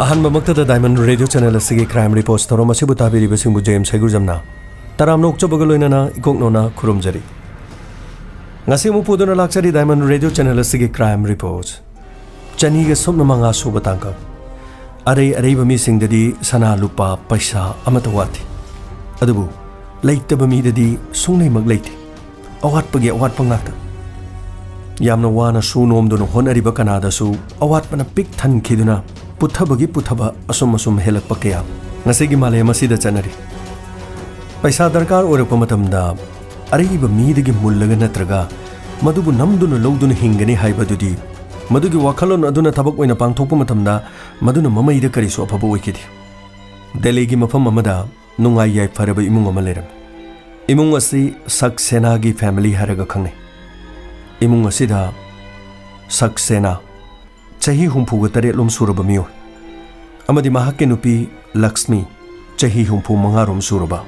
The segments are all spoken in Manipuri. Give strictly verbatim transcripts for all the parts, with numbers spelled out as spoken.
ꯑꯍꯥꯟꯕꯃꯛꯇꯗ Diamond Radio Channel ꯑꯁꯤꯒꯤ Crime Reports ꯊꯧꯔꯝ ꯑꯁꯤꯕꯨ ꯇꯥꯕꯤꯔꯤꯕꯁꯤꯡꯕꯨ ꯖꯦ ꯑꯦꯝ ꯁꯩꯒꯨꯖꯝꯅ ꯇꯔꯥꯝꯅ ꯑꯣꯛꯆꯕꯒ ꯂꯣꯏꯅꯅ ꯏꯀꯣꯛꯅꯧꯅ ꯈꯨꯔꯨꯝꯖꯔꯤ꯫ ꯉꯁꯤ ꯑꯃꯨꯛ ꯄꯨꯗꯨꯅ ꯂꯥꯛꯆꯔꯤ Diamond Radio Channel ꯑꯁꯤꯒꯤ Crime Reports꯫ ꯆꯅꯤꯒ ꯁꯨꯞꯅ ꯃꯉꯥ ꯁꯨꯕ ꯇꯥꯡꯀꯛ꯫ ꯑꯔꯩ ꯑꯔꯩꯕ ꯃꯤꯁꯤꯡꯗꯗꯤ ꯁꯅꯥ ꯂꯨꯄꯥ ꯄꯩꯁꯥ ꯑꯃꯠꯇ ꯋꯥꯠꯇꯦ꯫ ꯑꯗꯨꯕꯨ ꯂꯩꯇꯕ ꯃꯤꯗꯗꯤ ꯁꯨꯡꯂꯩꯃꯛ ꯂꯩꯇꯦ꯫ ꯑꯋꯥꯠꯄꯒꯤ ꯑꯋꯥꯠꯄ ꯉꯥꯛꯇ꯫ ꯌꯥꯝꯅ ꯋꯥꯅ ꯁꯨ ꯅꯣꯝꯗꯨꯅ ꯍꯣꯠꯅꯔꯤꯕ ꯀꯅꯥꯗꯁꯨ ꯑꯋꯥꯠꯄꯅ ꯄꯤꯛ ꯊꯟꯈꯤꯗꯨꯅ ꯄꯨꯊꯕꯒꯤ ꯄꯨꯊꯕ ꯑꯁꯨꯝ ꯑꯁꯨꯝ ꯍꯦꯜꯂꯛꯄ ꯀꯌꯥ ꯉꯁꯤꯒꯤ ꯃꯥꯂꯦꯝ ꯑꯁꯤꯗ ꯆꯠꯅꯔꯤ꯫ ꯄꯩꯁꯥ ꯗꯔꯀꯥꯔ ꯑꯣꯏꯔꯛꯄ ꯃꯇꯝꯗ ꯑꯔꯩꯕ ꯃꯤꯗꯒꯤ ꯃꯨꯜꯂꯒ ꯅꯠꯇ꯭ꯔꯒ ꯃꯗꯨꯕꯨ ꯅꯝꯗꯨꯅ ꯂꯧꯗꯨꯅ ꯍꯤꯡꯒꯅꯤ ꯍꯥꯏꯕꯗꯨꯗꯤ, ꯃꯗꯨꯒꯤ ꯋꯥꯈꯜꯂꯣꯟ ꯑꯗꯨꯅ ꯊꯕꯛ ꯑꯣꯏꯅ ꯄꯥꯡꯊꯣꯛꯄ ꯃꯇꯝꯗ ꯃꯗꯨꯅ ꯃꯃꯩꯗ ꯀꯔꯤꯁꯨ ꯑꯐꯕ ꯑꯣꯏꯈꯤꯗꯦ꯫ ꯗꯦꯜꯂꯤꯒꯤ ꯃꯐꯝ ꯑꯃꯗ ꯅꯨꯡꯉꯥꯏ ꯌꯥꯏꯐꯔꯕ ꯏꯃꯨꯡ ꯑꯃ ꯂꯩꯔꯝꯃꯤ꯫ ꯏꯃꯨꯡ ꯑꯁꯤ ꯁꯛꯁꯦꯅꯥꯒꯤ family ꯍꯥꯏꯔꯒ ꯈꯪꯅꯩ꯫ ꯏꯃꯨꯡ ꯑꯁꯤꯗ ꯁꯛꯁꯦꯅꯥ ꯆꯍꯤ ꯍꯨꯝꯐꯨꯒ ꯇꯔꯦꯠꯂꯣꯝ ꯁꯨꯔꯕ ꯃꯤꯑꯣꯏ ꯑꯃꯗꯤ ꯃꯍꯥꯛꯀꯤ ꯅꯨꯄꯤ ꯂꯛꯁꯃꯤ ꯆꯍꯤ ꯍꯨꯝꯐꯨ ꯃꯉꯥꯔꯣꯝ ꯁꯨꯔꯕ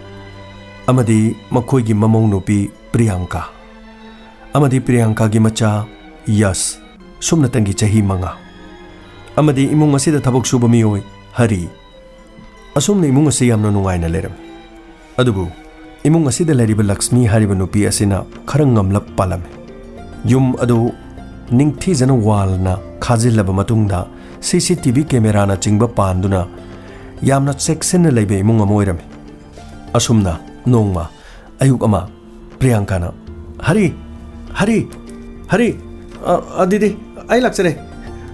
ꯑꯃꯗꯤ ꯃꯈꯣꯏꯒꯤ ꯃꯃꯧ ꯅꯨꯄꯤ ꯄ꯭ꯔꯤꯌꯥꯡꯀꯥ ꯑꯃꯗꯤ ꯄ꯭ꯔꯤꯌꯥꯡꯀꯥꯒꯤ ꯃꯆꯥ ꯌꯁ ꯁꯨꯞꯅꯇꯪꯒꯤ ꯆꯍꯤ ꯃꯉꯥ ꯑꯃꯗꯤ ꯏꯃꯨꯡ ꯑꯁꯤꯗ ꯊꯕꯛ ꯁꯨꯕ ꯃꯤꯑꯣꯏ ꯍꯔꯤ꯫ ꯑꯁꯨꯝꯅ ꯏꯃꯨꯡ ꯑꯁꯤ ꯌꯥꯝꯅ ꯅꯨꯡꯉꯥꯏꯅ ꯂꯩꯔꯝꯃꯤ꯫ ꯑꯗꯨꯕꯨ ꯏꯃꯨꯡ ꯑꯁꯤꯗ ꯂꯩꯔꯤꯕ ꯂꯛꯁꯃꯤ ꯍꯥꯏꯔꯤꯕ ꯅꯨꯄꯤ ꯑꯁꯤꯅ ꯈꯔ ꯉꯝꯂꯞ ꯄꯥꯜꯂꯝꯃꯤ꯫ ꯌꯨꯝ ꯑꯗꯨ ꯅꯤꯡꯊꯤꯖꯅ ꯋꯥꯜꯅ ꯈꯥꯖꯤꯜꯂꯕ ꯃꯇꯨꯡꯗ ꯁꯤ ꯁꯤ ꯇꯤ ꯚꯤ ꯀꯦꯃꯦꯔꯥꯅꯆꯤꯡꯕ ꯄꯥꯟꯗꯨꯅ ꯌꯥꯝꯅ ꯆꯦꯛꯁꯤꯟꯅ ꯂꯩꯕ ꯏꯃꯨꯡ ꯑꯃ ꯑꯣꯏꯔꯝꯃꯤ꯫ ꯑꯁꯨꯝꯅ ꯅꯣꯡꯃ ꯑꯌꯨꯛ ꯑꯃ ꯄ꯭ꯔꯤꯌꯥꯡꯀꯥꯅ, "ꯍꯔꯤ, ꯍꯔꯤ, ꯍꯔꯤ, ꯑ, ꯑ, ꯗꯤꯗꯤ, ꯑꯩ ꯂꯥꯛꯆꯔꯦ꯫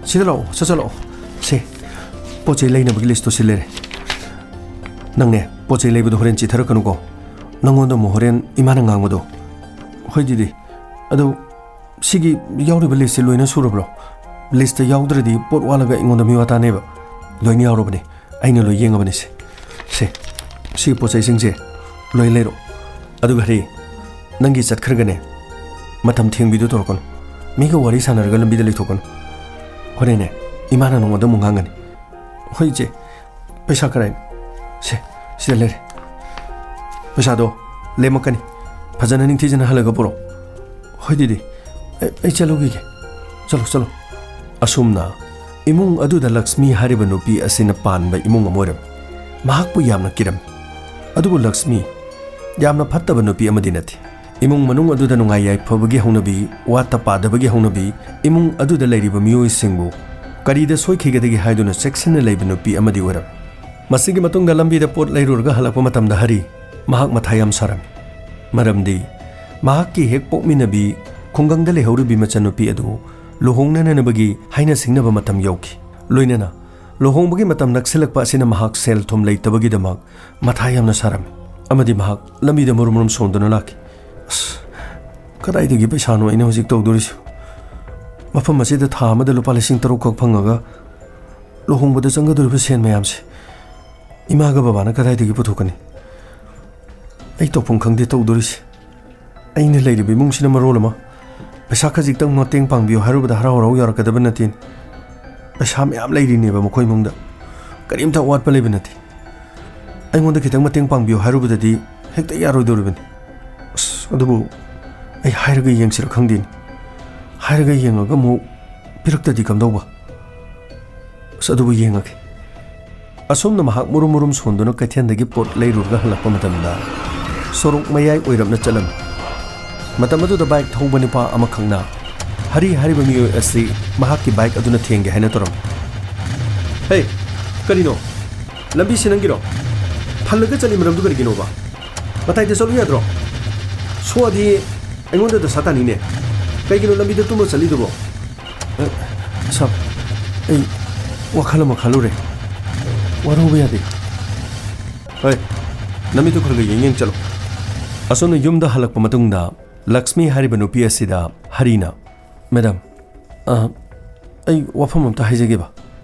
ꯁꯤꯗ ꯂꯥꯛꯑꯣ, ꯁꯠ ꯁꯠ ꯂꯥꯛꯑꯣ꯫ ꯁꯦ, ꯄꯣꯠ ꯆꯩ ꯂꯩꯅꯕꯒꯤ list ꯇꯨ ꯁꯤ ꯂꯩꯔꯦ꯫ ꯅꯪꯅꯦ, ꯄꯣꯠ ꯆꯩ ꯂꯩꯕꯗꯣ ꯍꯣꯔꯦꯟ ꯆꯤꯠꯊꯔꯛꯀꯅꯨꯀꯣ꯫ ꯅꯪꯉꯣꯟꯗ ꯑꯃꯨꯛ ꯍꯣꯔꯦꯟ ꯏꯃꯥꯅ ꯉꯥꯡꯕꯗꯣ꯫" "ꯍꯣꯏ ꯗꯤꯗꯤ꯫ ꯑꯗꯣ ꯁꯤꯒꯤ ꯌꯥꯎꯔꯤꯕ list ꯁꯦ ꯂꯣꯏꯅ ꯁꯨꯔꯕ꯭ꯔꯣ? List ꯇ ꯌꯥꯎꯗ꯭ꯔꯗꯤ ꯄꯣꯠ ꯋꯥꯠꯂꯒ ꯑꯩꯉꯣꯟꯗ ꯃꯤꯋꯥ ꯇꯥꯅꯦꯕ꯫ ꯂꯣꯏꯅ ꯌꯥꯎꯔꯕꯅꯦ꯫ ꯑꯩꯅ ꯂꯣꯏ ꯌꯦꯡꯉꯕꯅꯦ ꯁꯦ꯫ ꯁꯦ, ꯁꯤꯒꯤ ꯄꯣꯠ ꯆꯩꯁꯤꯡꯁꯦ ꯂꯣꯏ ꯂꯩꯔꯣ꯫ ꯑꯗꯨꯒ ꯍꯔꯤ, ꯅꯪꯒꯤ ꯆꯠꯈ꯭ꯔꯒꯅꯦ, ꯃꯇꯝ ꯊꯦꯡꯕꯤꯗꯨ ꯇꯧꯔꯛꯀꯅꯨ꯫ ꯃꯤꯒ ꯋꯥꯔꯤ ꯁꯥꯟꯅꯔꯒ ꯂꯝꯕꯤꯗ ꯂꯩꯊꯣꯛꯀꯅꯨ꯫ ꯍꯣꯔꯦꯟꯅꯦ, ꯏꯃꯥꯅ ꯅꯉꯣꯟꯗ ꯑꯃꯨꯛ ꯉꯥꯡꯒꯅꯤ꯫ ꯍꯣꯏ ꯏꯆꯦ, ꯄꯩꯁꯥ ꯀꯔꯥꯏꯅꯣ? ꯁꯦ, ꯁꯤꯗ ꯂꯩꯔꯦ꯫ ꯄꯩꯁꯥꯗꯣ ꯂꯦꯝꯃꯛꯀꯅꯤ꯫ ꯐꯖꯅ ꯅꯤꯡꯊꯤꯖꯅ ꯍꯜꯂꯒ ꯄꯨꯔꯛꯑꯣ꯫ ꯍꯣꯏ ꯗꯤꯗꯤ, ꯑꯩ, ꯑꯩ ꯆꯠꯂꯨꯈꯤꯒꯦ꯫ ꯆꯠꯂꯣ, ꯆꯠꯂꯣ꯫ ꯑꯁꯨꯝꯅ ꯏꯃꯨꯡ ꯑꯗꯨꯗ ꯂꯛꯁꯃꯤ ꯍꯥꯏꯔꯤꯕ ꯅꯨꯄꯤ ꯑꯁꯤꯅ ꯄꯥꯟꯕ ꯏꯃꯨꯡ ꯑꯃ ꯑꯣꯏꯔꯝꯃꯤ꯫ ꯃꯍꯥꯛꯄꯨ ꯌꯥꯝꯅ ꯀꯤꯔꯝꯃꯤ꯫ ꯑꯗꯨꯕꯨ ꯂꯛꯁꯃꯤ ꯌꯥꯝꯅ ꯐꯠꯇꯕ ꯅꯨꯄꯤ ꯑꯃꯗꯤ ꯅꯠꯇꯦ꯫ ꯏꯃꯨꯡ ꯃꯅꯨꯡ ꯑꯗꯨꯗ ꯅꯨꯡꯉꯥꯏ ꯌꯥꯏꯐꯕꯒꯤ ꯍꯧꯅꯕꯤ, ꯋꯥꯠꯇ ꯄꯥꯗꯕꯒꯤ ꯍꯧꯅꯕꯤ, ꯏꯃꯨꯡ ꯑꯗꯨꯗ ꯂꯩꯔꯤꯕ ꯃꯤꯑꯣꯏꯁꯤꯡꯕꯨ ꯀꯔꯤꯗ ꯁꯣꯏꯈꯤꯒꯗꯒꯦ ꯍꯥꯏꯗꯨꯅ ꯆꯦꯛꯁꯤꯟꯅ ꯂꯩꯕ ꯅꯨꯄꯤ ꯑꯃꯗꯤ ꯑꯣꯏꯔꯝꯃꯤ꯫ ꯃꯁꯤꯒꯤ ꯃꯇꯨꯡꯗ ꯂꯝꯕꯤꯗ ꯄꯣꯠ ꯂꯩꯔꯨꯔꯒ ꯍꯜꯂꯛꯄ ꯃꯇꯝꯗ ꯍꯔꯤ ꯃꯍꯥꯛ ꯃꯊꯥ ꯌꯥꯝ ꯁꯥꯔꯝꯃꯤ꯫ ꯃꯔꯝꯗꯤ ꯃꯍꯥꯛꯀꯤ ꯍꯦꯛ ꯄꯣꯛꯃꯤꯟꯅꯕꯤ ꯈꯨꯡꯒꯪꯗ ꯂꯩꯍꯧꯔꯤꯕꯤ ꯃꯆꯟꯅꯨꯄꯤ ꯑꯗꯨ ꯂꯨꯍꯣꯡꯅꯅꯅꯕꯒꯤ ꯍꯥꯏꯅ ꯁꯤꯡꯅꯕ ꯃꯇꯝ ꯌꯧꯈꯤ꯫ ꯂꯣꯏꯅꯅ ꯂꯨꯍꯣꯡꯕꯒꯤ ꯃꯇꯝ ꯅꯛꯁꯤꯜꯂꯛꯄ ꯑꯁꯤꯅ ꯃꯍꯥꯛ ꯁꯦꯜ ꯊꯨꯝ ꯂꯩꯇꯕꯒꯤꯗꯃꯛ ꯃꯊꯥ ꯌꯥꯝꯅ ꯁꯥꯔꯝꯃꯤ꯫ ꯑꯃꯗꯤ ꯃꯍꯥꯛ ꯂꯝꯕꯤꯗ ꯃꯔꯨꯝ ꯃꯔꯨꯝ ꯁꯣꯟꯗꯨꯅ ꯂꯥꯛꯈꯤ꯫ "ꯑꯁ, ꯀꯗꯥꯏꯗꯒꯤ ꯄꯩꯁꯥꯅꯣ ꯑꯩꯅ ꯍꯧꯖꯤꯛ ꯇꯧꯗꯣꯔꯤꯁꯤ? ꯃꯐꯝ ꯑꯁꯤꯗ ꯊꯥ ꯑꯃꯗ ꯂꯨꯄꯥ ꯂꯤꯁꯤꯡ ꯇꯔꯨꯛ ꯈꯛ ꯐꯪꯉꯒ ꯂꯨꯍꯣꯡꯕꯗ ꯆꯪꯒꯗꯧꯔꯤꯕ ꯁꯦꯟ ꯃꯌꯥꯝꯁꯦ ꯏꯃꯥꯒ ꯕꯕꯥꯅ ꯀꯗꯥꯏꯗꯒꯤ ꯄꯨꯊꯣꯛꯀꯅꯤ? ꯑꯩ ꯇꯧꯐꯝ ꯈꯪꯗꯦ ꯇꯧꯗꯣꯔꯤꯁꯦ꯫ ꯑꯩꯅ ꯂꯩꯔꯤꯕ ꯏꯃꯨꯡꯁꯤꯅ ꯃꯔꯣꯜ ꯑꯃ ꯄꯩꯁꯥ ꯈꯖꯤꯛꯇꯪ ꯃꯇꯦꯡ ꯄꯥꯡꯕꯤꯌꯨ ꯍꯥꯏꯔꯨꯕꯗ ꯍꯔꯥꯎ ꯍꯔꯥꯎ ꯌꯥꯔꯛꯀꯗꯕ ꯅꯠꯇꯦ꯫ ꯄꯩꯁꯥ ꯃꯌꯥꯝ ꯂꯩꯔꯤꯅꯦꯕ ꯃꯈꯣꯏ ꯏꯃꯨꯡꯗ꯫ ꯀꯔꯤꯝꯇ ꯑꯋꯥꯠꯄ ꯂꯩꯕ ꯅꯠꯇꯦ꯫ ꯑꯩꯉꯣꯟꯗ ꯈꯤꯇꯪ ꯃꯇꯦꯡ ꯄꯥꯡꯕꯤꯌꯨ ꯍꯥꯏꯔꯨꯕꯗꯗꯤ ꯍꯦꯛꯇ ꯌꯥꯔꯣꯏꯗꯧꯔꯤꯕꯅꯤ꯫ ꯑꯁ, ꯑꯗꯨꯕꯨ ꯑꯩ ꯍꯥꯏꯔꯒ ꯌꯦꯡꯁꯤꯔ ꯈꯪꯗꯦꯅꯦ꯫ ꯍꯥꯏꯔꯒ ꯌꯦꯡꯉꯒ ꯑꯃꯨꯛ ꯄꯤꯔꯛꯇꯗꯤ ꯀꯝꯗꯧꯕ? ꯑꯁ, ꯑꯗꯨꯕꯨ ꯌꯦꯡꯉꯒꯦ꯫" ꯑꯁꯨꯝꯅ ꯃꯍꯥꯛ ꯃꯨꯔꯨꯝ ꯃꯨꯔꯨꯝ ꯁꯣꯟꯗꯨꯅ ꯀꯩꯊꯦꯜꯗꯒꯤ ꯄꯣꯠ ꯂꯩꯔꯨꯔꯒ ꯍꯜꯂꯛꯄ ꯃꯇꯝꯗ ꯁꯣꯔꯣꯛ ꯃꯌꯥꯏ ꯑꯣꯏꯔꯞꯅ ꯆꯠꯂꯝꯃꯤ꯫ ꯃꯇꯝ ꯑꯗꯨꯗ ꯕꯥꯏꯛ ꯊꯧꯕ ꯅꯨꯄꯥ ꯑꯃꯈꯛꯅ ꯍꯔꯤ ꯍꯥꯏꯔꯤꯕ ꯃꯤꯑꯣꯏ ꯑꯁꯤ ꯃꯍꯥꯛꯀꯤ ꯕꯥꯏꯛ ꯑꯗꯨꯅ ꯊꯦꯡꯒꯦ ꯍꯥꯏꯅ ꯇꯧꯔꯝꯃꯤ꯫ "ꯍꯦ, ꯀꯔꯤꯅꯣ? ꯂꯝꯕꯤꯁꯤ ꯅꯪꯒꯤꯔꯣ? ꯐꯜꯂꯒ ꯆꯠꯂꯤ ꯃꯔꯝꯗꯨ ꯀꯔꯤꯒꯤꯅꯣꯕ? ꯃꯇꯥꯏꯗ ꯆꯠꯂꯨ ꯌꯥꯗ꯭ꯔꯣ? ꯁꯣꯛꯑꯗꯤ ꯑꯩꯉꯣꯟꯗ ꯗꯁꯥ ꯇꯥꯅꯤꯅꯦ꯫ ꯀꯩꯒꯤꯅꯣ ꯂꯝꯕꯤꯗ ꯇꯨꯝꯃ ꯆꯠꯂꯤꯗꯨꯕꯣ?" "ꯑ, ꯁꯥꯔ, ꯑꯩ ꯋꯥꯈꯜ ꯑꯃ ꯈꯜꯂꯨꯔꯦ꯫ ꯋꯥꯔꯧꯕ ꯌꯥꯗꯦ꯫" "ꯍꯣꯏ, ꯅꯃꯤꯠꯇꯨ ꯈꯔ ꯈꯔ ꯌꯦꯡ ꯌꯦꯡ ꯆꯠꯂꯣ꯫" ꯑꯁꯨꯝꯅ ꯌꯨꯝꯗ ꯍꯜꯂꯛꯄ ꯃꯇꯨꯡꯗ ꯂꯛꯁꯃꯤ ꯍꯥꯏꯔꯤꯕ ꯅꯨꯄꯤ ꯑꯁꯤꯗ ꯍꯔꯤꯅ, "ꯃꯦꯗꯥꯝ, ꯑ, ꯑꯩ ꯋꯥꯐꯝ ꯑꯝꯇ ꯍꯥꯏꯖꯒꯦꯕ꯫"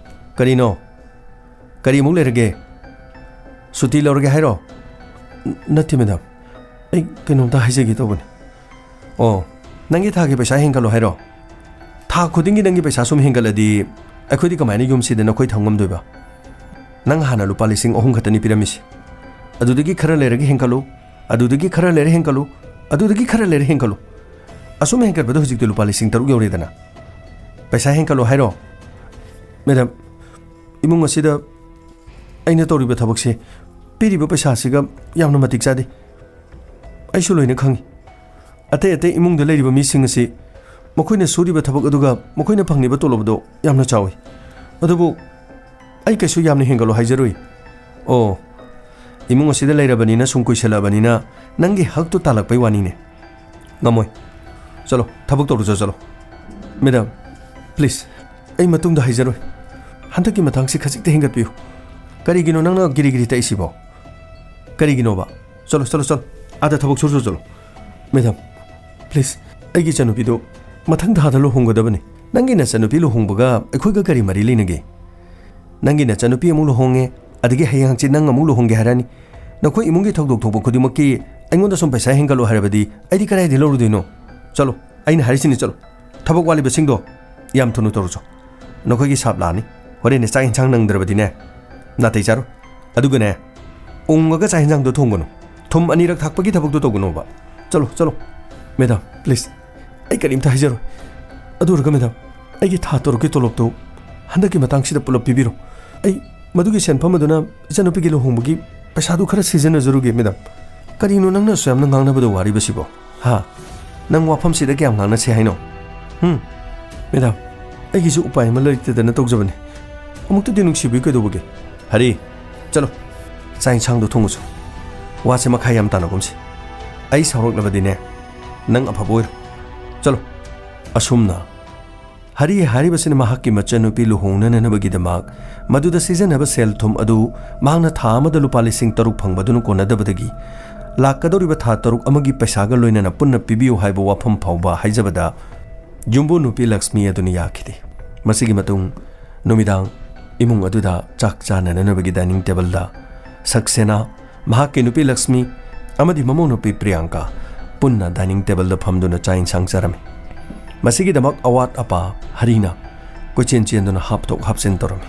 "ꯀꯔꯤꯅꯣ? ꯀꯔꯤꯃꯨꯛ ꯂꯩꯔꯒꯦ? ꯁꯨꯇꯤ ꯂꯧꯔꯒꯦ ꯍꯥꯏꯔꯣ?" "ꯅꯠꯇꯦ ꯃꯦꯗꯥꯝ, ꯑꯩ ꯀꯩꯅꯣꯝꯇ ꯍꯥꯏꯖꯒꯦ ꯇꯧꯕꯅꯤ꯫" "ꯑꯣ, ꯅꯪꯒꯤ ꯊꯥꯒꯤ ꯄꯩꯁꯥ ꯍꯦꯟꯒꯠꯂꯣ ꯍꯥꯏꯔꯣ? ꯊꯥ ꯈꯨꯗꯤꯡꯒꯤ ꯅꯪꯒꯤ ꯄꯩꯁꯥ ꯁꯨꯝ ꯍꯦꯟꯒꯠꯂꯗꯤ ꯑꯩꯈꯣꯏꯗꯤ ꯀꯃꯥꯏꯅ ꯌꯨꯝꯁꯤꯗ ꯅꯈꯣꯏ ꯊꯝ ꯉꯝꯗꯣꯏꯕ? ꯅꯪ ꯍꯥꯟꯅ ꯂꯨꯄꯥ ꯂꯤꯁꯤꯡ ꯑꯍꯨꯝ ꯈꯛꯇꯅꯤ ꯄꯤꯔꯝꯃꯤꯁꯦ꯫ ꯑꯗꯨꯗꯒꯤ ꯈꯔ ꯂꯩꯔꯒ ꯍꯦꯟꯒꯠꯂꯨ, ꯑꯗꯨꯗꯒꯤ ꯈꯔ ꯂꯩꯔ ꯍꯦꯟꯒꯠꯂꯨ, ꯑꯗꯨꯗꯒꯤ ꯈꯔ ꯂꯩꯔ ꯍꯦꯟꯒꯠꯂꯨ꯫ ꯑꯁꯨꯝ ꯍꯦꯟꯒꯠꯄꯗ ꯍꯧꯖꯤꯛꯇꯤ ꯂꯨꯄꯥ ꯂꯤꯁꯤꯡ ꯇꯔꯨꯛ ꯌꯧꯔꯦꯗꯅ꯫ ꯄꯩꯁꯥ ꯍꯦꯟꯒꯠꯂꯣ ꯍꯥꯏꯔꯣ?" ꯃꯦꯗꯥꯝ, ꯏꯃꯨꯡ ꯑꯁꯤꯗ ꯑꯩꯅ ꯇꯧꯔꯤꯕ ꯊꯕꯛꯁꯦ, ꯄꯤꯔꯤꯕ ꯄꯩꯁꯥꯁꯤꯒ ꯌꯥꯝꯅ ꯃꯇꯤꯛ ꯆꯥꯗꯦ꯫ ꯑꯩꯁꯨ ꯂꯣꯏꯅ ꯈꯪꯏ꯫ ꯑꯇꯩ ꯑꯇꯩ ꯏꯃꯨꯡꯗ ꯂꯩꯔꯤꯕ ꯃꯤꯁꯤꯡ ꯑꯁꯤ ꯃꯈꯣꯏꯅ ꯁꯨꯔꯤꯕ ꯊꯕꯛ ꯑꯗꯨꯒ ꯃꯈꯣꯏꯅ ꯐꯪꯂꯤꯕ ꯇꯣꯂꯣꯞ ꯑꯗꯨ ꯌꯥꯝꯅ ꯆꯥꯎꯏ꯫ ꯑꯗꯨꯕꯨ ꯑꯩ ꯀꯩꯁꯨ ꯌꯥꯝꯅ ꯍꯦꯟꯒꯠꯂꯣ ꯍꯥꯏꯖꯔꯣꯏ꯫ ꯑꯣ, ꯏꯃꯨꯡ ꯑꯁꯤꯗ ꯂꯩꯔꯕꯅꯤꯅ, ꯁꯨꯝ ꯀꯨꯏꯁꯜꯂꯛꯑꯕꯅꯤꯅ ꯅꯪꯒꯤ ꯍꯛꯇꯨ ꯇꯥꯜꯂꯛꯄꯩ ꯋꯥꯅꯤꯅꯦ꯫ ꯉꯝꯃꯣꯏ꯫ ꯆꯠꯂꯣ, ꯊꯕꯛ ꯇꯧꯔꯨꯆꯣ, ꯆꯠꯂꯣ꯫ ꯃꯦꯗꯥꯝ, please, ꯑꯩ ꯃꯇꯨꯡꯗ ꯍꯥꯏꯖꯔꯣꯏ꯫ ꯍꯟꯗꯛꯀꯤ ꯃꯇꯥꯡꯁꯤ ꯈꯖꯤꯛꯇ ꯍꯦꯟꯒꯠꯄꯤꯌꯨ꯫ ꯀꯔꯤꯒꯤꯅꯣ ꯅꯪꯅ ꯒꯤꯔꯤ ꯒꯤꯔꯤ ꯇꯛꯏꯁꯤꯕꯣ? ꯀꯔꯤꯒꯤꯅꯣꯕ? ꯆꯠꯂꯣ, ꯆꯠꯂꯣ, ꯆꯠꯂꯣ꯫ ꯑꯥꯗ ꯊꯕꯛ ꯁꯨꯔꯨꯆꯣ, ꯆꯠꯂꯣ꯫ ꯃꯦꯗꯥꯝ, please, ꯑꯩꯒꯤ ꯏꯆꯥꯅꯨꯄꯤꯗꯣ ꯃꯊꯪ ꯊꯥꯗ ꯂꯨꯍꯣꯡꯒꯗꯕꯅꯤ꯫ ꯅꯪꯒꯤ ꯅꯆꯥꯅꯨꯄꯤ ꯂꯨꯍꯣꯡꯕꯒ ꯑꯩꯈꯣꯏꯒ ꯀꯔꯤ ꯃꯔꯤ ꯂꯩꯅꯒꯦ? ꯅꯪꯒꯤ ꯅꯆꯥꯅꯨꯄꯤ ꯑꯃꯨꯛ ꯂꯨꯍꯣꯡꯉꯦ, ꯑꯗꯒꯤ ꯍꯌꯦꯡ ꯍꯪꯆꯤꯠ ꯅꯪ ꯑꯃꯨꯛ ꯂꯨꯍꯣꯡꯒꯦ ꯍꯥꯏꯔꯛꯑꯅꯤ꯫ ꯅꯈꯣꯏ ꯏꯃꯨꯡꯒꯤ ꯊꯧꯗꯣꯛ ꯊꯣꯛꯄ ꯈꯨꯗꯤꯡꯃꯛꯀꯤ ꯑꯩꯉꯣꯟꯗ ꯁꯨꯝ ꯄꯩꯁꯥ ꯍꯦꯟꯒꯠꯂꯣ ꯍꯥꯏꯔꯕꯗꯤ ꯑꯩꯗꯤ ꯀꯗꯥꯏꯗꯒꯤ ꯂꯧꯔꯨꯗꯣꯏꯅꯣ? ꯆꯠꯂꯣ, ꯑꯩꯅ ꯍꯥꯏꯔꯤꯁꯤꯅꯤ, ꯆꯠꯂꯣ꯫ ꯊꯕꯛ ꯋꯥꯠꯂꯤꯕꯁꯤꯡꯗꯣ ꯌꯥꯝ ꯊꯨꯅ ꯇꯧꯔꯨꯆꯣ꯫ ꯅꯈꯣꯏꯒꯤ ꯁꯥꯞ ꯂꯥꯛꯑꯅꯤ꯫ ꯍꯣꯔꯦꯟꯅꯦ ꯆꯥꯛ ꯌꯦꯟꯁꯥꯡ ꯅꯪꯗ꯭ꯔꯕꯗꯤꯅꯦ, ꯅꯥꯇꯩ ꯆꯥꯔꯣꯏ꯫ ꯑꯗꯨꯒꯅꯦ, ꯎꯪꯉꯒ ꯆꯥꯛ ꯌꯦꯟꯁꯥꯡꯗꯣ ꯊꯣꯡꯒꯅꯨ꯫ ꯊꯨꯝ ꯑꯅꯤꯔꯛ ꯊꯥꯛꯄꯒꯤ ꯊꯕꯛꯇꯣ ꯇꯧꯒꯅꯣꯕ꯫ ꯆꯠꯂꯣ, ꯆꯠꯂꯣ꯫ ꯃꯦꯗꯥꯝ, please, ꯑꯩ ꯀꯔꯤꯝꯇ ꯍꯥꯏꯖꯔꯣꯏ꯫ ꯑꯗꯨ ꯑꯣꯏꯔꯒ ꯃꯦꯗꯥꯝ, ꯑꯩꯒꯤ ꯊꯥ ꯇꯔꯨꯛꯀꯤ ꯇꯣꯂꯣꯞꯇꯣ ꯍꯟꯗꯛꯀꯤ ꯃꯇꯥꯡꯁꯤꯗ ꯄꯨꯂꯞ ꯄꯤꯕꯤꯔꯣ꯫ ꯑꯩ ꯃꯗꯨꯒꯤ ꯁꯦꯟꯐꯝ ꯑꯗꯨꯅ ꯏꯆꯥꯅꯨꯄꯤꯒꯤ ꯂꯨꯍꯣꯡꯕꯒꯤ ꯄꯩꯁꯥꯗꯨ ꯈꯔ ꯁꯤꯖꯤꯟꯅꯖꯔꯨꯒꯦ, ꯃꯦꯗꯥꯝ꯫ ꯀꯔꯤꯅꯣ ꯅꯪꯅ ꯑꯁꯨꯛ ꯌꯥꯝꯅ ꯉꯥꯡꯅꯕꯗ ꯋꯥꯔꯤꯕꯁꯤꯕꯣ? ꯍꯥ? ꯅꯪ ꯋꯥꯐꯝꯁꯤꯗ ꯀꯌꯥꯝ ꯉꯥꯡꯅꯁꯦ ꯍꯥꯏꯅꯣ? ꯍꯨꯝ? ꯃꯦꯗꯥꯝ, ꯑꯩꯒꯤꯁꯨ ꯎꯄꯥꯏ ꯑꯃ ꯂꯩꯇꯗꯅ ꯇꯧꯖꯕꯅꯤ꯫ ꯑꯃꯨꯛꯇꯗꯤ ꯅꯨꯡꯁꯤꯕꯤꯌꯨ ꯀꯩꯗꯧꯕꯒꯦ? ꯍꯔꯤ, ꯆꯠꯂꯣ꯫ ꯆꯥꯛ ꯌꯦꯟꯁꯥꯡꯗꯣ ꯊꯣꯡꯉꯨꯆꯣ꯫ ꯋꯥꯁꯦ ꯃꯈꯥ ꯌꯥꯝ ꯇꯥꯅꯒꯨꯝꯁꯤ꯫ ꯑꯩ ꯁꯥꯎꯔꯛꯂꯕꯗꯤꯅꯦ, ꯅꯪ ꯑꯐꯕ ꯑꯣꯏꯔꯣ꯫ ꯆꯠꯂꯣ꯫ ꯑꯁꯨꯝꯅ ꯍꯔꯤ ꯍꯥꯏꯔꯤꯕꯁꯤꯅ ꯃꯍꯥꯛꯀꯤ ꯃꯆꯟꯅꯨꯄꯤ ꯂꯨꯍꯣꯡꯅꯅꯕꯒꯤꯗꯃꯛ ꯃꯗꯨꯗ ꯁꯤꯖꯤꯟꯅꯕ ꯁꯦꯜ ꯊꯨꯝ ꯑꯗꯨ ꯃꯍꯥꯛꯅ ꯊꯥ ꯑꯃꯗ ꯂꯨꯄꯥ ꯂꯤꯁꯤꯡ ꯇꯔꯨꯛ ꯐꯪꯕꯗꯨꯅ ꯀꯣꯟꯅꯗꯕꯗꯒꯤ ꯂꯥꯛꯀꯗꯧꯔꯤꯕ ꯊꯥ ꯇꯔꯨꯛ ꯑꯃꯒꯤ ꯄꯩꯁꯥꯒ ꯂꯣꯏꯅꯅ ꯄꯨꯟꯅ ꯄꯤꯕꯤꯌꯨ ꯍꯥꯏꯕ ꯋꯥꯐꯝ ꯐꯥꯎꯕ ꯍꯥꯏꯖꯕꯗ ꯌꯨꯝꯕꯨ ꯅꯨꯄꯤ ꯂꯛꯁꯃꯤ ꯑꯗꯨꯅ ꯌꯥꯈꯤꯗꯦ꯫ ꯃꯁꯤꯒꯤ ꯃꯇꯨꯡ ꯅꯨꯃꯤꯗꯥꯡ ꯏꯃꯨꯡ ꯑꯗꯨꯗ ꯆꯥꯛ ꯆꯥꯅꯅꯕꯒꯤ ꯗꯥꯏꯅꯤꯡ ꯇꯦꯕꯜꯗ ꯁꯛꯁꯦꯅꯥ, ꯃꯍꯥꯛꯀꯤ ꯅꯨꯄꯤ ꯂꯛꯁꯃꯤ ꯑꯃꯗꯤ ꯃꯃꯧ ꯅꯨꯄꯤ ꯄ꯭ꯔꯤꯌꯥꯡꯀꯥ ꯄꯨꯟꯅ ꯗꯥꯏꯅꯤꯡ ꯇꯦꯕꯜꯗ ꯐꯝꯗꯨꯅ ꯆꯥꯛ ꯏꯟꯁꯥꯡ ꯆꯥꯔꯝꯃꯤ꯫ ꯃꯁꯤꯒꯤꯗꯃꯛ ꯑꯋꯥꯠ ꯑꯄꯥ ꯍꯔꯤꯅ ꯀꯣꯏꯆꯦꯟ ꯆꯦꯟꯗꯨꯅ ꯍꯥꯞꯊꯣꯛ ꯍꯥꯞꯆꯤꯟ ꯇꯧꯔꯝꯃꯤ꯫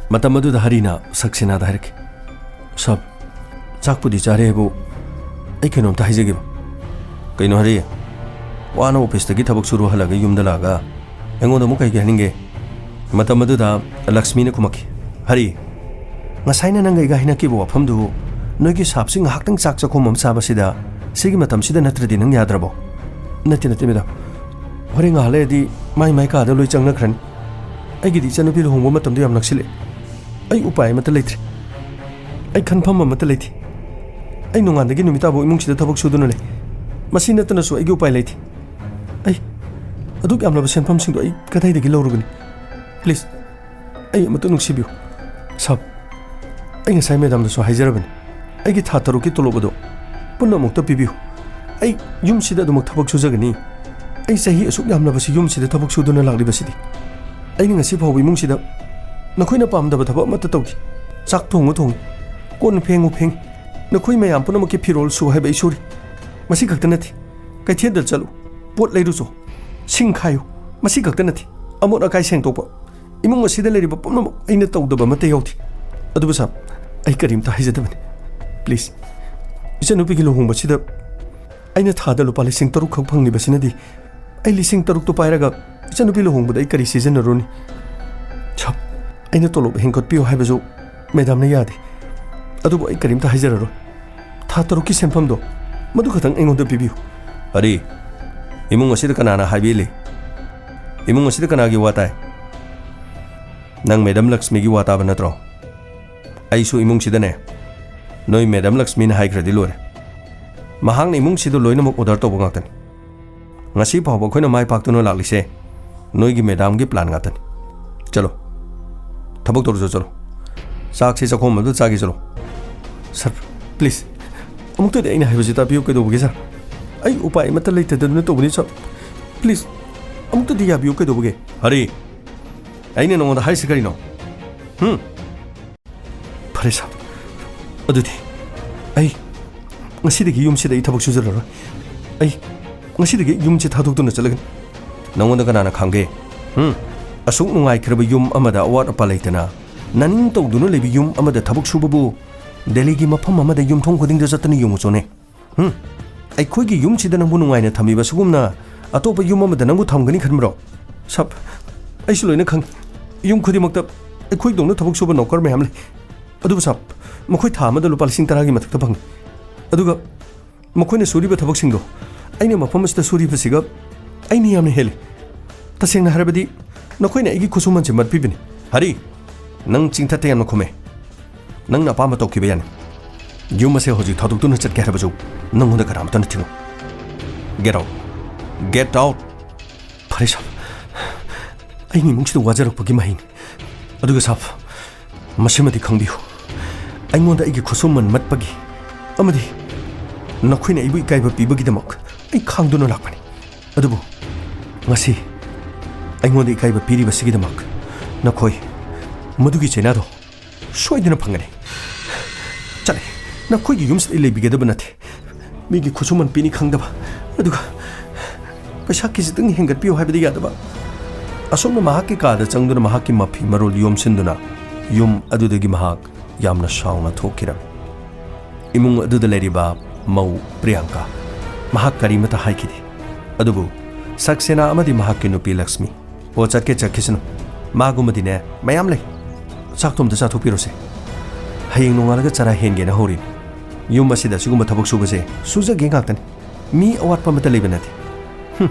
ꯃꯇꯝ ꯑꯗꯨꯗ ꯍꯔꯤꯅ ꯁꯛꯁꯦꯅꯥꯗ ꯍꯥꯏꯔꯛꯈꯤ, "ꯁꯥꯕ, ꯆꯥꯛꯄꯨꯗꯤ ꯆꯥꯔꯦꯕꯨ, ꯑꯩ ꯀꯩꯅꯣꯝꯇ ꯍꯥꯏꯖꯒꯦꯕ꯫" "ꯀꯩꯅꯣ ꯍꯔꯤ? ꯋꯥꯅ ꯑꯣꯐꯤꯁꯇꯒꯤ ꯊꯕꯛ ꯁꯨꯔꯨ ꯍꯜꯂꯒ ꯌꯨꯝꯗ ꯂꯥꯛꯑꯒ ꯑꯩꯉꯣꯟꯗ ꯑꯃꯨꯛ ꯀꯩꯒꯤ ꯍꯥꯏꯅꯤꯡꯒꯦ?" ꯃꯇꯝ ꯑꯗꯨꯗ ꯂꯛꯁꯃꯤꯅ ꯈꯨꯝꯃꯛꯈꯤ, "ꯍꯔꯤ, ꯉꯁꯥꯏꯅ ꯅꯪꯒ ꯑꯩꯒ ꯍꯥꯏꯅꯈꯤꯕ ꯋꯥꯐꯝꯗꯨ ꯅꯣꯏꯒꯤ ꯁꯥꯞꯁꯤ ꯉꯥꯏꯍꯥꯛꯇꯪ ꯆꯥꯛ ꯆꯥꯛꯈꯣꯝ ꯑꯃ ꯆꯥꯕꯁꯤꯗ ꯁꯤꯒꯤ ꯃꯇꯝꯁꯤꯗ ꯅꯠꯇ꯭ꯔꯗꯤ ꯅꯪ ꯌꯥꯗ꯭ꯔꯕꯣ?" "ꯅꯠꯇꯦ, ꯅꯠꯇꯦ, ꯃꯦꯗꯥꯝ꯫ ꯍꯣꯔꯦꯟ ꯉꯥꯏꯍꯥꯛ ꯂꯩꯔꯗꯤ ꯃꯥꯏ ꯃꯥꯏ ꯀꯥꯗ ꯂꯣꯏ ꯆꯪꯅꯈ꯭ꯔꯅꯤ꯫ ꯑꯩꯒꯤꯗꯤ ꯏꯆꯟꯅꯨꯄꯤ ꯂꯨꯍꯣꯡꯕ ꯃꯇꯝꯗꯣ ꯌꯥꯝ ꯅꯛꯁꯤꯜꯂꯛꯑꯦ꯫ ꯑꯩ ꯎꯄꯥꯏ ꯑꯃꯠꯇ ꯂꯩꯇ꯭ꯔꯦ꯫ ꯑꯩ ꯈꯟꯐꯝ ꯑꯃꯠꯇ ꯂꯩꯇꯦ꯫ ꯑꯩ ꯅꯣꯡꯉꯥꯟꯗꯒꯤ ꯅꯨꯃꯤꯠ ꯇꯥꯐꯥꯎ ꯏꯃꯨꯡꯁꯤꯗ ꯊꯕꯛ ꯁꯨꯗꯨꯅ ꯂꯩ꯫ ꯃꯁꯤ ꯅꯠꯇꯅꯁꯨ ꯑꯩꯒꯤ ꯎꯄꯥꯏ ꯂꯩꯇꯦ꯫ ꯑꯩ ꯑꯗꯨꯛ ꯌꯥꯝꯂꯕ ꯁꯦꯟꯐꯝꯁꯤꯡꯗꯣ ꯑꯩ ꯀꯗꯥꯏꯗꯒꯤ ꯂꯧꯔꯨꯒꯅꯤ? ꯄ꯭ꯂꯤꯖ, ꯑꯩ ꯑꯃꯠꯇ ꯅꯨꯡꯁꯤꯕꯤꯌꯨ꯫ ꯁꯥꯕ, ꯑꯩ ꯉꯁꯥꯏ ꯃꯦꯗꯥꯝꯗꯁꯨ ꯍꯥꯏꯖꯔꯕꯅꯤ, ꯑꯩꯒꯤ ꯊꯥ ꯇꯔꯨꯛꯀꯤ ꯇꯣꯂꯣꯞ ꯑꯗꯣ ꯄꯨꯟꯅ ꯑꯃꯨꯛꯇ ꯄꯤꯕꯤꯌꯨ꯫ ꯑꯩ ꯌꯨꯝꯁꯤꯗ ꯑꯗꯨꯃꯛ ꯊꯕꯛ ꯁꯨꯖꯒꯅꯤ꯫ ꯑꯩ ꯆꯍꯤ ꯑꯁꯨꯛ ꯌꯥꯝꯂꯕꯁꯤ ꯌꯨꯝꯁꯤꯗ ꯊꯕꯛ ꯁꯨꯗꯨꯅ ꯂꯥꯛꯂꯤꯕꯁꯤꯗꯤ꯫ ꯑꯩꯅ ꯉꯁꯤ ꯐꯥꯎꯕ ꯏꯃꯨꯡꯁꯤꯗ ꯅꯈꯣꯏꯅ ꯄꯥꯝꯗꯕ ꯊꯕꯛ ꯑꯃꯠꯇ ꯇꯧꯗꯦ꯫ ꯆꯥꯛ ꯊꯣꯡꯉꯨ ꯊꯣꯡꯉꯨ, ꯀꯣꯟ ꯐꯦꯡꯉꯨ ꯐꯦꯡꯉꯤ, ꯅꯈꯣꯏ ꯃꯌꯥꯝ ꯄꯨꯝꯅꯃꯛꯀꯤ ꯐꯤꯔꯣꯜ ꯁꯨ ꯍꯥꯏꯕ ꯑꯩ ꯁꯨꯔꯤ꯫ ꯃꯁꯤ ꯈꯛꯇ ꯅꯠꯇꯦ, ꯀꯩꯊꯦꯜꯗ ꯆꯠꯂꯨ, ꯄꯣꯠ ꯂꯩꯔꯨꯆꯣ, ꯁꯤꯡ ꯈꯥꯏꯌꯨ, ꯃꯁꯤ ꯈꯛꯇ ꯅꯠꯇꯦ, ꯑꯃꯣꯠ ꯑꯀꯥꯏ ꯁꯦꯡꯗꯣꯛꯄ, ꯏꯃꯨꯡ ꯑꯁꯤꯗ ꯂꯩꯔꯤꯕ ꯄꯨꯝꯅꯃꯛ ꯑꯩꯅ ꯇꯧꯗꯕ ꯑꯃꯠꯇ ꯌꯥꯎꯗꯦ꯫ ꯑꯗꯨꯕꯨ ꯁꯥꯔ, ꯑꯩ ꯀꯔꯤꯝꯇ ꯍꯥꯏꯖꯗꯕꯅꯤ꯫ ꯄ꯭ꯂꯤꯖ, ꯏꯆꯟꯅꯨꯄꯤꯒꯤ ꯂꯨꯍꯣꯡꯕꯁꯤꯗ ꯑꯩꯅ ꯊꯥꯗ ꯂꯨꯄꯥ ꯂꯤꯁꯤꯡ ꯇꯔꯨꯛ ꯈꯛ ꯐꯪꯂꯤꯕꯁꯤꯅꯗꯤ ꯑꯩ ꯂꯤꯁꯤꯡ ꯇꯔꯨꯛꯇꯨ ꯄꯥꯏꯔꯒ ꯏꯆꯟꯅꯨꯄꯤ ꯂꯨꯍꯣꯡꯕꯗ ꯑꯩ ꯀꯔꯤ ꯁꯤꯖꯤꯟꯅꯔꯨꯅꯤ? ꯁꯥꯔ, ꯑꯩꯅ ꯇꯣꯂꯣꯞ ꯍꯦꯟꯒꯠꯄꯤꯌꯨ ꯍꯥꯏꯕꯁꯨ ꯃꯦꯗꯥꯝꯅ ꯌꯥꯗꯦ꯫ ꯑꯗꯨꯕꯨ ꯑꯩ ꯀꯔꯤꯝꯇ ꯍꯥꯏꯖꯔꯔꯣꯏ꯫ ꯊꯥ ꯇꯔꯨꯛꯀꯤ ꯁꯦꯟꯐꯝꯗꯣ ꯃꯗꯨ ꯈꯛꯇꯪ ꯑꯩꯉꯣꯟꯗ ꯄꯤꯕꯤꯌꯨ꯫ ꯑꯔꯤ, ꯏꯃꯨꯡ ꯑꯁꯤꯗ ꯀꯅꯥꯅ ꯍꯥꯏꯕꯤꯂꯤ? ꯏꯃꯨꯡ ꯑꯁꯤꯗ ꯀꯅꯥꯒꯤ ꯋꯥ ꯇꯥꯏ? ꯅꯪ ꯃꯦꯗꯥꯝ ꯂꯛꯁꯃꯤꯒꯤ ꯋꯥ ꯇꯥꯕ ꯅꯠꯇ꯭ꯔꯣ? ꯑꯩꯁꯨ ꯏꯃꯨꯡꯁꯤꯗꯅꯦ, ꯅꯣꯏ ꯃꯦꯗꯥꯝ ꯂꯛꯁꯃꯤꯅ ꯍꯥꯏꯈ꯭ꯔꯗꯤ ꯂꯣꯏꯔꯦ꯫ ꯃꯍꯥꯛꯅ ꯏꯃꯨꯡꯁꯤꯗ ꯂꯣꯏꯅꯃꯛ ꯑꯣꯔꯗꯔ ꯇꯧꯕ ꯉꯥꯛꯇꯅꯤ꯫ ꯉꯁꯤ ꯐꯥꯎꯕ ꯑꯩꯈꯣꯏꯅ ꯃꯥꯏ ꯄꯥꯛꯇꯨꯅ ꯂꯥꯛꯂꯤꯁꯦ ꯅꯣꯏꯒꯤ ꯃꯦꯗꯥꯝꯒꯤ ꯄ꯭ꯂꯥꯟ ꯉꯥꯛꯇꯅꯤ꯫ ꯆꯠꯂꯣ, ꯊꯕꯛ ꯇꯧꯔꯨꯆꯣ, ꯆꯠꯂꯣ꯫ ꯆꯥꯛꯁꯤ ꯆꯥꯛꯈꯣꯝ ꯑꯃꯗ ꯆꯥꯒꯦ, ꯆꯠꯂꯣ꯫ ꯁꯥꯔ, ꯄ꯭ꯂꯤꯖ, ꯑꯃꯨꯛꯇꯗꯤ ꯑꯩꯅ ꯍꯥꯏꯕꯁꯤ ꯇꯥꯕꯤꯌꯨ, ꯀꯩꯗꯧꯕꯒꯦ ꯁꯥꯔ? ꯑꯩ ꯎꯄꯥꯏ ꯑꯃꯠꯇ ꯂꯩꯇꯗꯅ ꯇꯧꯕꯅꯤ ꯁꯥꯔ꯫ ꯄ꯭ꯂꯤꯖ, ꯑꯃꯨꯛꯇꯗꯤ ꯌꯥꯕꯤꯌꯨ, ꯀꯩꯗꯧꯕꯒꯦ? ꯍꯔꯤ, ꯑꯩꯅ ꯅꯉꯣꯟꯗ ꯍꯥꯏꯔꯤꯁꯤ ꯀꯔꯤꯅꯣ? ꯍꯨꯝ? ꯐꯔꯦ ꯁꯥꯔ, ꯑꯗꯨꯗꯤ ꯑꯩ ꯉꯁꯤꯗꯒꯤ ꯌꯨꯝꯁꯤꯗ ꯑꯩ ꯊꯕꯛ ꯁꯨꯖꯔꯔꯣꯏ꯫ ꯑꯩ ꯉꯁꯤꯗꯒꯤ ꯌꯨꯝꯁꯤ ꯊꯥꯗꯣꯛꯇꯨꯅ ꯆꯠꯂꯒꯅꯤ꯫ ꯅꯉꯣꯟꯗ ꯀꯅꯥꯅ ꯈꯪꯒꯦ? ꯍꯨꯝ? ꯑꯁꯨꯛ ꯅꯨꯡꯉꯥꯏꯈ꯭ꯔꯕ ꯌꯨꯝ ꯑꯃꯗ ꯑꯋꯥꯠ ꯑꯄꯥ ꯂꯩꯇꯅ ꯅꯅꯤꯡ ꯇꯧꯗꯨꯅ ꯂꯩꯕ ꯌꯨꯝ ꯑꯃꯗ ꯊꯕꯛ ꯁꯨꯕꯕꯨ ꯗꯦꯜꯂꯤꯒꯤ ꯃꯐꯝ ꯑꯃꯗ ꯌꯨꯝꯊꯣꯡ ꯈꯨꯗꯤꯡꯗ ꯆꯠꯇꯨꯅ ꯌꯦꯡꯉꯨꯆꯣꯅꯦ꯫ ꯍꯨꯝ? ꯑꯩꯈꯣꯏꯒꯤ ꯌꯨꯝꯁꯤꯗ ꯅꯪꯕꯨ ꯅꯨꯡꯉꯥꯏꯅ ꯊꯝꯃꯤꯕ ꯁꯤꯒꯨꯝꯅ ꯑꯇꯣꯞꯄ ꯌꯨꯝ ꯑꯃꯗ ꯅꯪꯕꯨ ꯊꯝꯒꯅꯤ ꯈꯟꯕ꯭ꯔꯣ? ꯁꯥꯔ, ꯑꯩꯁꯨ ꯂꯣꯏꯅ ꯈꯪꯉꯤ꯫ ꯌꯨꯝ ꯈꯨꯗꯤꯡꯃꯛꯇ ꯑꯩꯈꯣꯏꯗꯧꯅ ꯊꯕꯛ ꯁꯨꯕ ꯅꯧꯀꯔ ꯃꯌꯥꯝ ꯂꯩ꯫ ꯑꯗꯨꯕꯨ ꯁꯥꯕ, ꯃꯈꯣꯏ ꯊꯥ ꯑꯃꯗ ꯂꯨꯄꯥ ꯂꯤꯁꯤꯡ ꯇꯔꯥꯒꯤ ꯃꯊꯛꯇ ꯐꯪꯏ꯫ ꯑꯗꯨꯒ ꯃꯈꯣꯏꯅ ꯁꯨꯔꯤꯕ ꯊꯕꯛꯁꯤꯡꯗꯣ ꯑꯩꯅ ꯃꯐꯝ ꯑꯁꯤꯗ ꯁꯨꯔꯤꯕꯁꯤꯒ ꯑꯩꯅ ꯌꯥꯝꯅ ꯍꯦꯜꯂꯤ꯫ ꯇꯁꯦꯡꯅ ꯍꯥꯏꯔꯕꯗꯤ ꯅꯈꯣꯏꯅ ꯑꯩꯒꯤ ꯈꯨꯠꯁꯨꯃꯟꯁꯦ ꯃꯠꯄꯤꯕꯅꯤ꯫ ꯍꯔꯤ, ꯅꯪ ꯆꯤꯡꯊꯠꯇ ꯌꯥꯝꯅ ꯈꯨꯝꯃꯦ꯫ ꯅꯪꯅ ꯑꯄꯥꯝꯕ ꯇꯧꯈꯤꯕ ꯌꯥꯅꯤ꯫ ꯌꯨꯝ ꯑꯁꯦ ꯍꯧꯖꯤꯛ ꯊꯥꯗꯣꯛꯇꯨꯅ ꯆꯠꯀꯦ ꯍꯥꯏꯔꯕꯁꯨ ꯅꯪꯉꯣꯟꯗ ꯀꯅꯥꯝꯇꯅ ꯊꯤꯡꯉꯨ꯫ Get out! Get out! ꯐꯔꯦ ꯁꯥꯕ, ꯑꯩꯒꯤ ꯏꯃꯨꯡꯁꯤꯗ ꯋꯥꯖꯔꯛꯄꯒꯤ ꯃꯍꯩꯅꯤ꯫ ꯑꯗꯨꯒ ꯁꯥꯕ, ꯃꯁꯤꯃꯗꯤ ꯈꯪꯕꯤꯌꯨ, ꯑꯩꯉꯣꯟꯗ ꯑꯩꯒꯤ ꯈꯨꯠꯁꯨꯃꯟ ꯃꯠꯄꯒꯤ ꯑꯃꯗꯤ ꯅꯈꯣꯏꯅ ꯑꯩꯕꯨ ꯏꯀꯥꯏꯕ ꯄꯤꯕꯒꯤꯗꯃꯛ ꯑꯩ ꯈꯥꯡꯗꯨꯅ ꯂꯥꯛꯄꯅꯤ꯫ ꯑꯗꯨꯕꯨ ꯉꯁꯤ ꯑꯩꯉꯣꯟꯗ ꯏꯀꯥꯏꯕ ꯄꯤꯔꯤꯕꯁꯤꯒꯤꯗꯃꯛ ꯅꯈꯣꯏ ꯃꯗꯨꯒꯤ ꯆꯩꯅꯥꯗꯣ ꯁꯣꯏꯗꯅ ꯐꯪꯒꯅꯤ꯫ ꯆꯠꯂꯦ, ꯅꯈꯣꯏꯒꯤ ꯌꯨꯝꯁꯤꯗ ꯑꯩ ꯂꯩꯕꯤꯒꯗꯕ ꯅꯠꯇꯦ꯫ ꯃꯤꯒꯤ ꯈꯨꯠꯁꯨꯃꯟ ꯄꯤꯅꯤ ꯈꯪꯗꯕ, ꯑꯗꯨꯒ ꯄꯩꯁꯥ ꯈꯤꯖꯤꯛꯇꯪ ꯍꯦꯟꯒꯠꯄꯤꯌꯨ ꯍꯥꯏꯕꯗꯤ ꯌꯥꯗꯕ꯫ ꯑꯁꯨꯝꯅ ꯃꯍꯥꯛꯀꯤ ꯀꯥꯗ ꯆꯪꯗꯨꯅ ꯃꯍꯥꯛꯀꯤ ꯃꯐꯤ ꯃꯔꯣꯜ ꯌꯣꯝꯁꯤꯟꯗꯨꯅ ꯌꯨꯝ ꯑꯗꯨꯗꯒꯤ ꯃꯍꯥꯛ ꯌꯥꯝꯅ ꯁꯥꯎꯅ ꯊꯣꯛꯈꯤꯔꯝꯃꯤ꯫ ꯏꯃꯨꯡ ꯑꯗꯨꯗ ꯂꯩꯔꯤꯕ ꯃꯧ ꯄ꯭ꯔꯤꯌꯥꯡꯀꯥ, ꯃꯍꯥꯛ ꯀꯔꯤꯃꯠꯇ ꯍꯥꯏꯈꯤꯗꯦ꯫ ꯑꯗꯨꯕꯨ ꯁꯛꯁꯦꯅꯥ ꯑꯃꯗꯤ ꯃꯍꯥꯛꯀꯤ ꯅꯨꯄꯤ ꯂꯛꯁꯃꯤ, "ꯑꯣ, ꯆꯠꯀꯦ ꯆꯠꯈꯤꯁꯅꯨ, ꯃꯥꯒꯨꯝꯕꯗꯤꯅꯦ ꯃꯌꯥꯝ ꯂꯩ꯫ ꯆꯥꯛꯇꯣ ꯑꯝꯇ ꯆꯥꯊꯣꯛꯄꯤꯔꯣꯁꯦ꯫ ꯍꯌꯦꯡ ꯅꯣꯡꯉꯥꯜꯂꯒ ꯆꯔꯥ ꯍꯦꯟꯒꯦꯅ ꯍꯧꯔꯤꯅꯤ꯫ ꯌꯨꯝ ꯑꯁꯤꯗ ꯑꯁꯤꯒꯨꯝꯕ ꯊꯕꯛ ꯁꯨꯕꯁꯦ ꯁꯨꯖꯒꯦ ꯉꯥꯛꯇꯅꯤ꯫ ꯃꯤ ꯑꯋꯥꯠꯄ ꯑꯃꯠꯇ ꯂꯩꯕ ꯅꯠꯇꯦ꯫" ꯍꯨꯝ꯫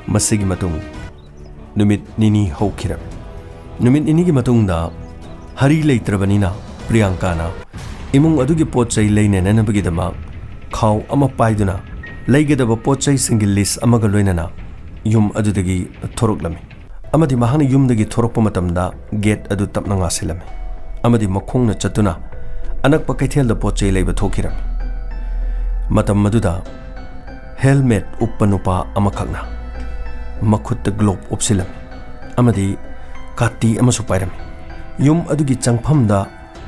ꯃꯁꯤꯒꯤ ꯃꯇꯨꯡ ꯅꯨꯃꯤꯠ ꯅꯤꯅꯤ ꯍꯧꯈꯤꯔꯝꯃꯤ꯫ ꯅꯨꯃꯤꯠ ꯅꯤꯅꯤꯒꯤ ꯃꯇꯨꯡꯗ ꯍꯔꯤ ꯂꯩꯇ꯭ꯔꯕꯅꯤꯅ ꯄ꯭ꯔꯤꯌꯥꯡꯀꯥꯅ ꯏꯃꯨꯡ ꯑꯗꯨꯒꯤ ꯄꯣꯠ ꯆꯩ ꯂꯩꯅꯅꯅꯕꯒꯤꯗꯃꯛ ꯈꯥꯎ ꯑꯃ ꯄꯥꯏꯗꯨꯅ ꯂꯩꯒꯗꯕ ꯄꯣꯠ ꯆꯩꯁꯤꯡꯒꯤ ꯂꯤꯁ ꯑꯃꯒ ꯂꯣꯏꯅꯅ ꯌꯨꯝ ꯑꯗꯨꯗꯒꯤ ꯊꯣꯔꯛꯂꯝꯃꯤ꯫ ꯑꯃꯗꯤ ꯃꯍꯥꯛꯅ ꯌꯨꯝꯗꯒꯤ ꯊꯣꯔꯛꯄ ꯃꯇꯝꯗ ꯒꯦꯠ ꯑꯗꯨ ꯇꯞꯅ ꯉꯥꯁꯤꯜꯂꯝꯃꯤ꯫ ꯑꯃꯗꯤ ꯃꯈꯣꯡꯅ ꯆꯠꯇꯨꯅ ꯑꯅꯛꯄ ꯀꯩꯊꯦꯜꯗ ꯄꯣꯠ ꯆꯩ ꯂꯩꯕ ꯊꯣꯛꯈꯤꯔꯝꯃꯤ꯫ ꯃꯇꯝ ꯑꯗꯨꯗ ꯍꯦꯜꯃꯦꯠ ꯎꯞꯄ ꯅꯨꯄꯥ ꯑꯃꯈꯛꯅ ꯃꯈꯨꯠꯇ ꯒ꯭ꯂꯣꯞ ꯎꯞꯁꯤꯜꯂꯝꯃꯤ ꯑꯃꯗꯤ ꯀꯥꯇꯤ ꯑꯃꯁꯨ ꯄꯥꯏꯔꯝꯃꯤ꯫ ꯌꯨꯝ ꯑꯗꯨꯒꯤ ꯆꯪꯐꯝꯗ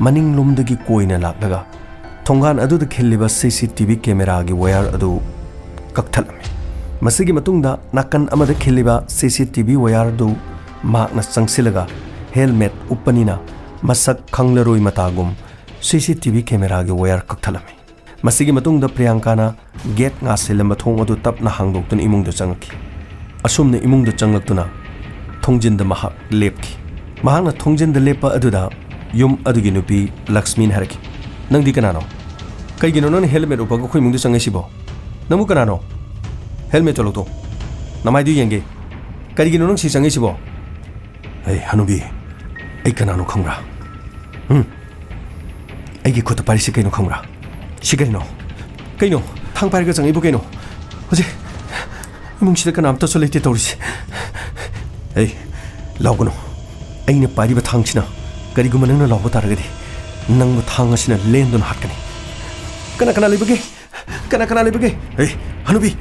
ꯃꯅꯤꯡꯂꯣꯝꯗꯒꯤ ꯀꯣꯏꯅ ꯂꯥꯛꯂꯒ ꯊꯣꯡꯒꯥꯟ ꯑꯗꯨꯗ ꯈꯤꯜꯂꯤꯕ ꯁꯤ ꯁꯤ ꯇꯤ ꯚꯤ ꯀꯦꯃꯦꯔꯥꯒꯤ ꯋꯥꯌꯔ ꯑꯗꯨ ꯀꯛꯊꯠꯂꯝꯃꯤ꯫ ꯃꯁꯤꯒꯤ ꯃꯇꯨꯡꯗ ꯅꯥꯀꯟ ꯑꯃꯗ ꯈꯤꯜꯂꯤꯕ ꯁꯤ ꯁꯤ ꯇꯤ ꯚꯤ ꯋꯥꯌꯔ ꯑꯗꯨ ꯃꯍꯥꯛꯅ ꯆꯪꯁꯤꯜꯂꯒ ꯍꯦꯜꯃꯦꯠ ꯎꯞꯄꯅꯤꯅ ꯃꯁꯛ ꯈꯪꯂꯔꯣꯏ ꯃꯇꯥꯒꯨꯝ ꯁꯤ ꯁꯤ ꯇꯤ ꯚꯤ ꯀꯦꯃꯦꯔꯥꯒꯤ ꯋꯥꯌꯔ ꯀꯛꯊꯠꯂꯝꯃꯤ꯫ ꯃꯁꯤꯒꯤ ꯃꯇꯨꯡꯗ ꯄ꯭ꯔꯤꯌꯥꯡꯀꯥꯅ ꯒꯦꯠ ꯉꯥꯁꯤꯜꯂꯝꯕ ꯊꯣꯡ ꯑꯗꯨ ꯇꯞꯅ ꯍꯥꯡꯗꯣꯛꯇꯨꯅ ꯏꯃꯨꯡꯗ ꯆꯪꯉꯛꯈꯤ꯫ ꯑꯁꯨꯝꯅ ꯏꯃꯨꯡꯗ ꯆꯪꯂꯛꯇꯨꯅ ꯊꯣꯡꯖꯤꯟꯗ ꯃꯍꯥꯛ ꯂꯦꯞꯈꯤ꯫ ꯃꯍꯥꯛꯅ ꯊꯣꯡꯖꯤꯟꯗ ꯂꯦꯞꯄ ꯑꯗꯨꯗ ꯌꯨꯝ ꯑꯗꯨꯒꯤ ꯅꯨꯄꯤ ꯂꯛꯁꯃꯤꯅ ꯍꯥꯏꯔꯛꯈꯤ, "ꯅꯪꯗꯤ ꯀꯅꯥꯅꯣ? ꯀꯩꯒꯤꯅꯣ ꯅꯪꯅ ꯍꯦꯜꯃꯦꯠ ꯎꯞꯄꯒ ꯑꯩꯈꯣꯏ ꯏꯃꯨꯡꯗ ꯆꯪꯉꯛꯏꯁꯤꯕꯣ? ꯅꯪꯕꯨ ꯀꯅꯥꯅꯣ? ꯍꯦꯜꯃꯦꯠꯇꯣ ꯂꯧꯊꯣꯛ꯫ ꯅꯃꯥꯏꯗꯨ ꯌꯦꯡꯒꯦ꯫ ꯀꯔꯤꯒꯤꯅꯣ ꯅꯪ ꯁꯤ ꯆꯪꯉꯛꯏꯁꯤꯕꯣ?" "ꯑꯩ ꯍꯅꯨꯕꯤ, ꯑꯩ ꯀꯅꯥꯅꯣ ꯈꯪꯕ꯭ꯔꯥ? ꯎꯝ? ꯑꯩꯒꯤ ꯈꯨꯠꯇ ꯄꯥꯏꯔꯤꯁꯤ ꯀꯩꯅꯣ ꯈꯪꯕ꯭ꯔꯥ? ꯁꯤ ꯀꯩꯅꯣ? ꯀꯩꯅꯣ? ꯊꯥꯡ ꯄꯥꯏꯔꯒ ꯆꯪꯉꯛꯏꯕꯨ ꯀꯩꯅꯣ? ꯍꯧꯖꯤꯛ ꯏꯃꯨꯡꯁꯤꯗ ꯀꯅꯥꯝꯇꯁꯨ ꯂꯩꯇꯦ ꯇꯧꯔꯤꯁꯤ꯫ ꯑꯩ, ꯂꯥꯎꯒꯅꯨ꯫ ꯑꯩꯅ ꯄꯥꯏꯔꯤꯕ ꯊꯥꯡꯁꯤꯅ ꯀꯔꯤꯒꯨꯝꯕ ꯅꯪꯅ ꯂꯥꯎꯕ ꯇꯥꯔꯒꯗꯤ ꯅꯪꯕꯨ ꯊꯥꯡ ꯑꯁꯤꯅ ꯂꯦꯟꯗꯨꯅ ꯍꯥꯠꯀꯅꯤ꯫ ꯀꯅꯥ ꯀꯅꯥ ꯂꯩꯕꯒꯦ? ꯀꯅꯥ ꯀꯅꯥ ꯂꯩꯕꯒꯦ? ꯑꯩ, ꯍꯅꯨꯕꯤ!"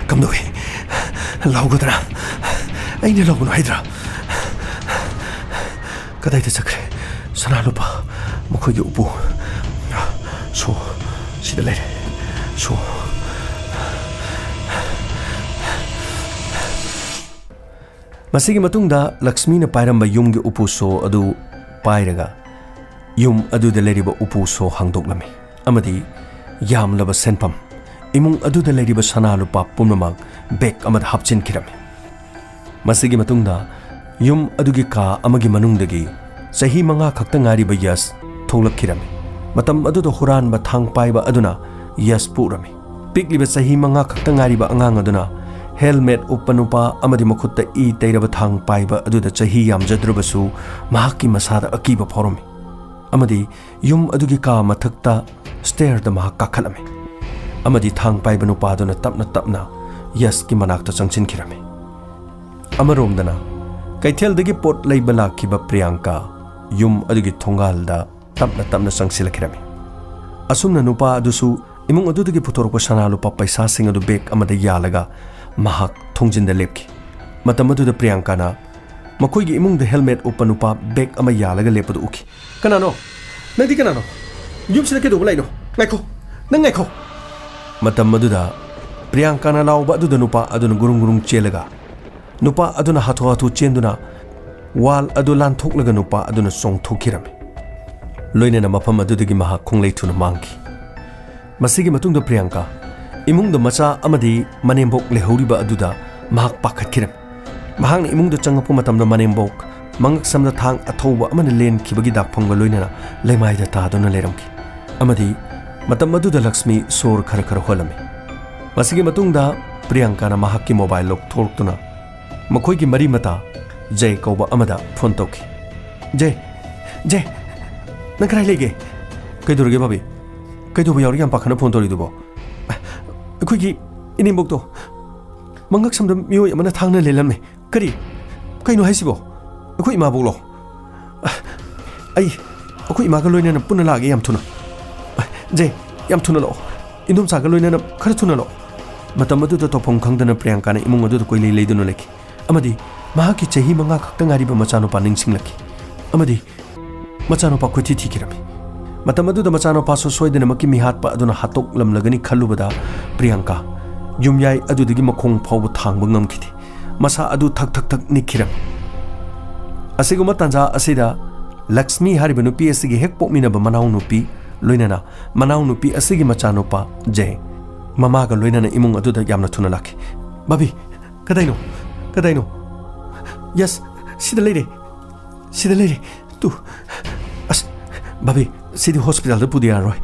ꯀꯝꯗꯧꯏ? ꯂꯥꯎꯒꯗ꯭ꯔꯥ? ꯑꯩꯅ ꯂꯥꯎꯒꯅꯨ ꯍꯥꯏꯗ꯭ꯔꯥ? ꯀꯗꯥꯏꯗ ꯆꯠꯈ꯭ꯔꯦ? ꯁꯅꯥ ꯂꯨꯄꯥ, ꯃꯈꯣꯏꯒꯤ ꯎꯄꯨ꯫ ꯁꯣ, ꯁꯤꯗ ꯂꯩꯔꯦ꯫ ꯁꯣ꯫ ꯃꯁꯤꯒꯤ ꯃꯇꯨꯡꯗ ꯂꯛꯁꯃꯤꯅ ꯄꯥꯏꯔꯝꯕ ꯌꯨꯝꯒꯤ ꯎꯄꯨ ꯁꯣ ꯑꯗꯨ ꯄꯥꯏꯔꯒ ꯌꯨꯝ ꯑꯗꯨꯗ ꯂꯩꯔꯤꯕ ꯎꯄꯨ ꯁꯣ ꯍꯥꯡꯗꯣꯛꯂꯝꯃꯤ ꯑꯃꯗꯤ ꯌꯥꯝꯂꯕ ꯁꯦꯟꯐꯝ, ꯏꯃꯨꯡ ꯑꯗꯨꯗ ꯂꯩꯔꯤꯕ ꯁꯅꯥ ꯂꯨꯄꯥ ꯄꯨꯝꯅꯃꯛ ꯕꯦꯒ ꯑꯃꯗ ꯍꯥꯞꯆꯤꯟꯈꯤꯔꯝꯃꯤ꯫ ꯃꯁꯤꯒꯤ ꯃꯇꯨꯡꯗ ꯌꯨꯝ ꯑꯗꯨꯒꯤ ꯀꯥ ꯑꯃꯒꯤ ꯃꯅꯨꯡꯗꯒꯤ ꯆꯍꯤ ꯃꯉꯥ ꯈꯛꯇ ꯉꯥꯏꯔꯤꯕ ꯌꯁ ꯊꯣꯛꯂꯛꯈꯤꯔꯝꯃꯤ꯫ ꯃꯇꯝ ꯑꯗꯨꯗ ꯍꯨꯔꯥꯟꯕ ꯊꯥꯡ ꯄꯥꯏꯕ ꯑꯗꯨꯅ ꯌꯁꯄꯨ ꯎꯔꯝꯃꯤ꯫ ꯄꯤꯛꯂꯤꯕ ꯆꯍꯤ ꯃꯉꯥ ꯈꯛꯇ ꯉꯥꯏꯔꯤꯕ ꯑꯉꯥꯡ ꯑꯗꯨꯅ ꯍꯦꯜꯃꯦꯠ ꯎꯞꯄ ꯅꯨꯄꯥ ꯑꯃꯗꯤ ꯃꯈꯨꯠꯇ ꯏ ꯇꯩꯔꯕ ꯊꯥꯡ ꯄꯥꯏꯕ ꯑꯗꯨꯗ ꯆꯍꯤ ꯌꯥꯝꯖꯗ꯭ꯔꯕꯁꯨ ꯃꯍꯥꯛꯀꯤ ꯃꯁꯥꯗ ꯑꯀꯤꯕ ꯐꯥꯎꯔꯝꯃꯤ꯫ ꯑꯃꯗꯤ ꯌꯨꯝ ꯑꯗꯨꯒꯤ ꯀꯥ ꯃꯊꯛꯇ ꯁ꯭ꯇꯦꯌꯔꯗ ꯃꯍꯥꯛ ꯀꯥꯈꯠꯂꯝꯃꯤ꯫ ꯑꯃꯗꯤ ꯊꯥꯡ ꯄꯥꯏꯕ ꯅꯨꯄꯥꯗꯨꯅ ꯇꯞꯅ ꯇꯞꯅ ꯌꯁꯀꯤ ꯃꯅꯥꯛꯇ ꯆꯪꯁꯤꯟꯈꯤꯔꯝꯃꯤ꯫ ꯑꯃꯔꯣꯝꯗꯅ ꯀꯩꯊꯦꯜꯗꯒꯤ ꯄꯣꯠ ꯂꯩꯕ ꯂꯥꯛꯈꯤꯕ ꯄ꯭ꯔꯤꯌꯥꯡꯀꯥ ꯌꯨꯝ ꯑꯗꯨꯒꯤ ꯊꯣꯡꯒꯥꯜꯗ ꯇꯞꯅ ꯇꯞꯅ ꯆꯪꯁꯤꯜꯂꯛꯈꯤꯔꯝꯃꯤ꯫ ꯑꯁꯨꯝꯅ ꯅꯨꯄꯥ ꯑꯗꯨꯁꯨ ꯏꯃꯨꯡ ꯑꯗꯨꯗꯒꯤ ꯄꯨꯊꯣꯔꯛꯄ ꯁꯅꯥ ꯂꯨꯄꯥ ꯄꯩꯁꯥꯁꯤꯡ ꯑꯗꯨ ꯕꯦꯒ ꯑꯃꯗ ꯌꯥꯜꯂꯒ ꯃꯍꯥꯛ ꯊꯣꯡꯖꯤꯟꯗ ꯂꯦꯞꯈꯤ꯫ ꯃꯇꯝ ꯑꯗꯨꯗ ꯄ꯭ꯔꯤꯌꯥꯡꯀꯥꯅ ꯃꯈꯣꯏꯒꯤ ꯏꯃꯨꯡꯗ ꯍꯦꯜꯃꯦꯠ ꯎꯞꯄ ꯅꯨꯄꯥ ꯕꯦꯒ ꯑꯃ ꯌꯥꯜꯂꯒ ꯂꯦꯞꯄꯗꯨ ꯎꯈꯤ꯫ "ꯀꯅꯥꯅꯣ? ꯅꯪꯗꯤ ꯀꯅꯥꯅꯣ? ꯌꯨꯝꯁꯤꯗ ꯀꯩꯗꯧꯕ ꯂꯥꯛꯏꯅꯣ? ꯉꯥꯏꯈꯣ! ꯅꯪ ꯉꯥꯏꯈꯣ!" ꯃꯇꯝ ꯑꯗꯨꯗ ꯄ꯭ꯔꯤꯌꯥꯡꯀꯥꯅ ꯂꯥꯎꯕ ꯑꯗꯨꯗ ꯅꯨꯄꯥ ꯑꯗꯨꯅ ꯒꯨꯔꯨꯡ ꯒꯨꯔꯨꯡ ꯆꯦꯜꯂꯒ ꯅꯨꯄꯥ ꯑꯗꯨꯅ ꯍꯥꯊꯨ ꯍꯥꯊꯨ ꯆꯦꯟꯗꯨꯅ ꯋꯥꯜ ꯑꯗꯨ ꯂꯥꯟꯊꯣꯛꯂꯒ ꯅꯨꯄꯥ ꯑꯗꯨꯅ ꯆꯣꯡꯊꯣꯛꯈꯤꯔꯝꯃꯤ꯫ ꯂꯣꯏꯅꯅ ꯃꯐꯝ ꯑꯗꯨꯗꯒꯤ ꯃꯍꯥꯛ ꯈꯣꯡꯂꯩ ꯊꯨꯅ ꯃꯥꯡꯈꯤ꯫ ꯃꯁꯤꯒꯤ ꯃꯇꯨꯡꯗ ꯄ꯭ꯔꯤꯌꯥꯡꯀꯥ ꯏꯃꯨꯡꯗ ꯃꯆꯥ ꯑꯃꯗꯤ ꯃꯅꯦꯝꯕꯣꯛ ꯂꯩꯍꯧꯔꯤꯕ ꯑꯗꯨꯗ ꯃꯍꯥꯛ ꯄꯥꯈꯠꯈꯤꯔꯝꯃꯤ꯫ ꯃꯍꯥꯛꯅ ꯏꯃꯨꯡꯗ ꯆꯪꯂꯛꯄ ꯃꯇꯝꯗ ꯃꯅꯦꯝꯕꯣꯛ ꯃꯉꯛꯁꯝꯗ ꯊꯥꯡ ꯑꯊꯧꯕ ꯑꯃꯅ ꯂꯦꯟꯈꯤꯕꯒꯤ ꯗꯥꯛꯐꯝꯒ ꯂꯣꯏꯅꯅ ꯂꯩꯃꯥꯏꯗ ꯇꯥꯗꯨꯅ ꯂꯩꯔꯝꯈꯤ꯫ ꯑꯃꯗꯤ ꯃꯇꯝ ꯑꯗꯨꯗ ꯂꯛꯁꯃꯤ ꯁꯣꯔ ꯈꯔ ꯈꯔ ꯍꯣꯜꯂꯝꯃꯤ꯫ ꯃꯁꯤꯒꯤ ꯃꯇꯨꯡꯗ ꯄ꯭ꯔꯤꯌꯥꯡꯀꯥꯅ ꯃꯍꯥꯛꯀꯤ ꯃꯣꯕꯥꯏꯜ ꯂꯧꯊꯣꯔꯛꯇꯨꯅ ꯃꯈꯣꯏꯒꯤ ꯃꯔꯤ ꯃꯇꯥ ꯖꯦ ꯀꯧꯕ ꯑꯃꯗ ꯐꯣꯟ ꯇꯧꯈꯤ꯫ "ꯖꯦ, ꯖꯦ, ꯅꯪ ꯀꯗꯥꯏ ꯂꯩꯒꯦ?" "ꯀꯩꯗꯧꯔꯒꯦ ꯕꯥꯕꯤ? ꯀꯩꯗꯧꯕ ꯌꯥꯎꯔꯒꯦ ꯌꯥꯝ ꯄꯥꯈꯠꯅ ꯐꯣꯟ ꯇꯧꯔꯤꯗꯨꯕꯣ?" "ꯑꯩꯈꯣꯏꯒꯤ ꯏꯅꯦꯝꯕꯣꯛꯇꯣ ꯃꯉꯛꯁꯝꯗ ꯃꯤꯑꯣꯏ ꯑꯃꯅ ꯊꯥꯡꯅ ꯂꯦꯜꯂꯝꯃꯦ꯫" "ꯀꯔꯤ? ꯀꯩꯅꯣ ꯍꯥꯏꯁꯤꯕꯣ? ꯑꯩꯈꯣꯏ ꯏꯃꯥꯕꯣꯛꯂꯣ?" "ꯑꯩ ꯑꯩꯈꯣꯏ ꯏꯃꯥꯒ ꯂꯣꯏꯅꯅ ꯄꯨꯟꯅ ꯂꯥꯛꯑꯒꯦ, ꯌꯥꯝ ꯊꯨꯅ꯫ ꯖꯦ, ꯌꯥꯝ ꯊꯨꯅ ꯂꯥꯛꯑꯣ꯫ ꯏꯟꯗꯣꯝꯆꯥꯒ ꯂꯣꯏꯅꯅ ꯈꯔ ꯊꯨꯅ ꯂꯥꯛꯑꯣ꯫" ꯃꯇꯝ ꯑꯗꯨꯗ ꯇꯧꯐꯝ ꯈꯪꯗꯅ ꯄ꯭ꯔꯤꯌꯥꯡꯀꯥꯅ ꯏꯃꯨꯡ ꯑꯗꯨꯗ ꯀꯣꯏꯂꯩ ꯂꯩꯗꯨꯅ ꯂꯩꯈꯤ꯫ ꯑꯃꯗꯤ ꯃꯍꯥꯛꯀꯤ ꯆꯍꯤ ꯃꯉꯥ ꯈꯛꯇ ꯉꯥꯏꯔꯤꯕ ꯃꯆꯥꯅꯨꯄꯥ ꯅꯤꯡꯁꯤꯡꯂꯛꯈꯤ꯫ ꯑꯃꯗꯤ ꯃꯆꯥꯅꯨꯄꯥ ꯀꯣꯏꯊꯤ ꯊꯤꯈꯤꯔꯝꯃꯤ꯫ ꯃꯇꯝ ꯑꯗꯨꯗ ꯃꯆꯥꯅꯨꯄꯥꯁꯨ ꯁꯣꯏꯗꯅꯃꯛꯀꯤ ꯃꯤꯍꯥꯠꯄ ꯑꯗꯨꯅ ꯍꯥꯠꯇꯣꯛꯂꯝꯂꯒꯅꯤ ꯈꯜꯂꯨꯕꯗ ꯄ꯭ꯔꯤꯌꯥꯡꯀꯥ ꯌꯨꯝꯌꯥꯏ ꯑꯗꯨꯗꯒꯤ ꯃꯈꯣꯡ ꯐꯥꯎꯕ ꯊꯥꯡꯕ ꯉꯝꯈꯤꯗꯦ꯫ ꯃꯁꯥ ꯑꯗꯨ ꯊꯛ ꯊꯛ ꯊꯛ ꯅꯤꯛꯈꯤꯔꯝꯃꯤ꯫ ꯑꯁꯤꯒꯨꯝꯕ ꯇꯥꯟꯖꯥ ꯑꯁꯤꯗ ꯂꯛꯁꯃꯤ ꯍꯥꯏꯔꯤꯕ ꯅꯨꯄꯤ ꯑꯁꯤꯒꯤ ꯍꯦꯛ ꯄꯣꯛꯃꯤꯟꯅꯕ ꯃꯅꯥꯎꯅꯨꯄꯤ, ꯂꯣꯏꯅꯅ ꯃꯅꯥꯎꯅꯨꯄꯤ ꯑꯁꯤꯒꯤ ꯃꯆꯥꯅꯨꯄꯥ ꯖꯦ, ꯃꯃꯥꯒ ꯂꯣꯏꯅꯅ ꯏꯃꯨꯡ ꯑꯗꯨꯗ ꯌꯥꯝꯅ ꯊꯨꯅ ꯂꯥꯛꯈꯤ꯫ "ꯕꯥꯕꯤ, ꯀꯗꯥꯏꯅꯣ? ꯀꯗꯥꯏꯅꯣ?" "ꯌꯦꯁ, ꯁꯤꯗ ꯂꯩꯔꯦ, ꯁꯤꯗ ꯂꯩꯔꯦ꯫ ꯇꯨ, ꯑꯁ, ꯕꯥꯕꯤ, ꯁꯤꯗꯤ ꯍꯣꯁꯄꯤꯇꯥꯜꯗ ꯄꯨꯗ ꯌꯥꯔꯔꯣꯏ꯫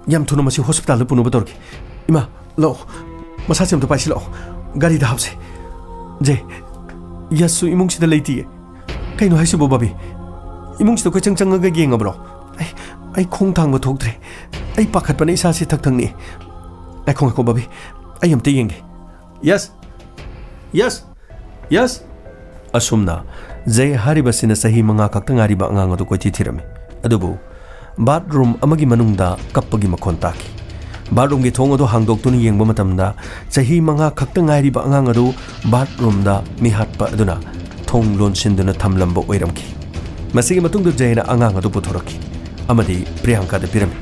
ꯌꯥꯝ ꯊꯨꯅ ꯃꯁꯤ ꯍꯣꯁꯄꯤꯇꯥꯜꯗ ꯄꯨꯅꯕ ꯇꯧꯔꯒꯦ꯫ ꯏꯃꯥ, ꯂꯥꯛꯑꯣ, ꯃꯁꯥꯁꯦ ꯑꯝꯇ ꯄꯥꯏꯁꯤꯜꯂꯛꯑꯣ, ꯒꯥꯔꯤꯗ ꯍꯥꯞꯁꯦ꯫" "ꯖꯦ, ꯌꯦꯁꯁꯨ ꯏꯃꯨꯡꯁꯤꯗ ꯂꯩꯇꯤꯌꯦ꯫" "ꯀꯩꯅꯣ ꯍꯥꯏꯁꯤꯕꯣ ꯕꯥꯕꯤ? ꯏꯃꯨꯡꯁꯤꯗ ꯀꯣꯏꯆꯪ ꯆꯪꯉꯒ ꯌꯦꯡꯉꯕ꯭ꯔꯣ? ꯑꯩ, ꯑꯩ ꯈꯣꯡ ꯊꯥꯡꯕ ꯊꯣꯛꯇ꯭ꯔꯦ꯫ ꯑꯩ ꯄꯥꯈꯠꯄꯅ ꯏꯁꯥꯁꯤ ꯊꯛ ꯊꯛ ꯅꯤꯛꯑꯦ꯫ ꯉꯥꯏꯈꯣ, ꯉꯥꯏꯈꯣ ꯕꯥꯕꯤ, ꯑꯩ ꯑꯝꯇ ꯌꯦꯡꯒꯦ꯫ Yes, yes, yes." ꯑꯁꯨꯝꯅ ꯖꯦ ꯍꯥꯏꯔꯤꯕꯁꯤꯅ ꯆꯍꯤ ꯃꯉꯥ ꯈꯛꯇ ꯉꯥꯏꯔꯤꯕ ꯑꯉꯥꯡ ꯑꯗꯨ ꯀꯣꯏꯊꯤ ꯊꯤꯔꯝꯃꯤ꯫ ꯑꯗꯨꯕꯨ ꯕꯥꯠꯔꯨꯝ ꯑꯃꯒꯤ ꯃꯅꯨꯡꯗ ꯀꯞꯄꯒꯤ ꯃꯈꯣꯟ ꯇꯥꯈꯤ꯫ ꯕꯥꯠꯔꯨꯝꯒꯤ ꯊꯣꯡ ꯑꯗꯨ ꯍꯥꯡꯗꯣꯛꯇꯨꯅ ꯌꯦꯡꯕ ꯃꯇꯝꯗ, ꯆꯍꯤ ꯃꯉꯥ ꯈꯛꯇ ꯉꯥꯏꯔꯤꯕ ꯑꯉꯥꯡ ꯑꯗꯨ ꯕꯥꯠꯔꯨꯝꯗ ꯃꯤꯍꯥꯠꯄ ꯑꯗꯨꯅ ꯊꯣꯡ ꯂꯣꯟꯁꯤꯟꯗꯨꯅ ꯊꯝꯂꯝꯕ ꯑꯣꯏꯔꯝꯈꯤ꯫ ꯃꯁꯤꯒꯤ ꯃꯇꯨꯡꯗ ꯖꯦꯅ ꯑꯉꯥꯡ ꯑꯗꯨ ꯄꯨꯊꯣꯔꯛꯈꯤ ꯑꯃꯗꯤ ꯄ꯭ꯔꯤꯌꯥꯡꯀꯥꯗ ꯄꯤꯔꯝꯃꯤ꯫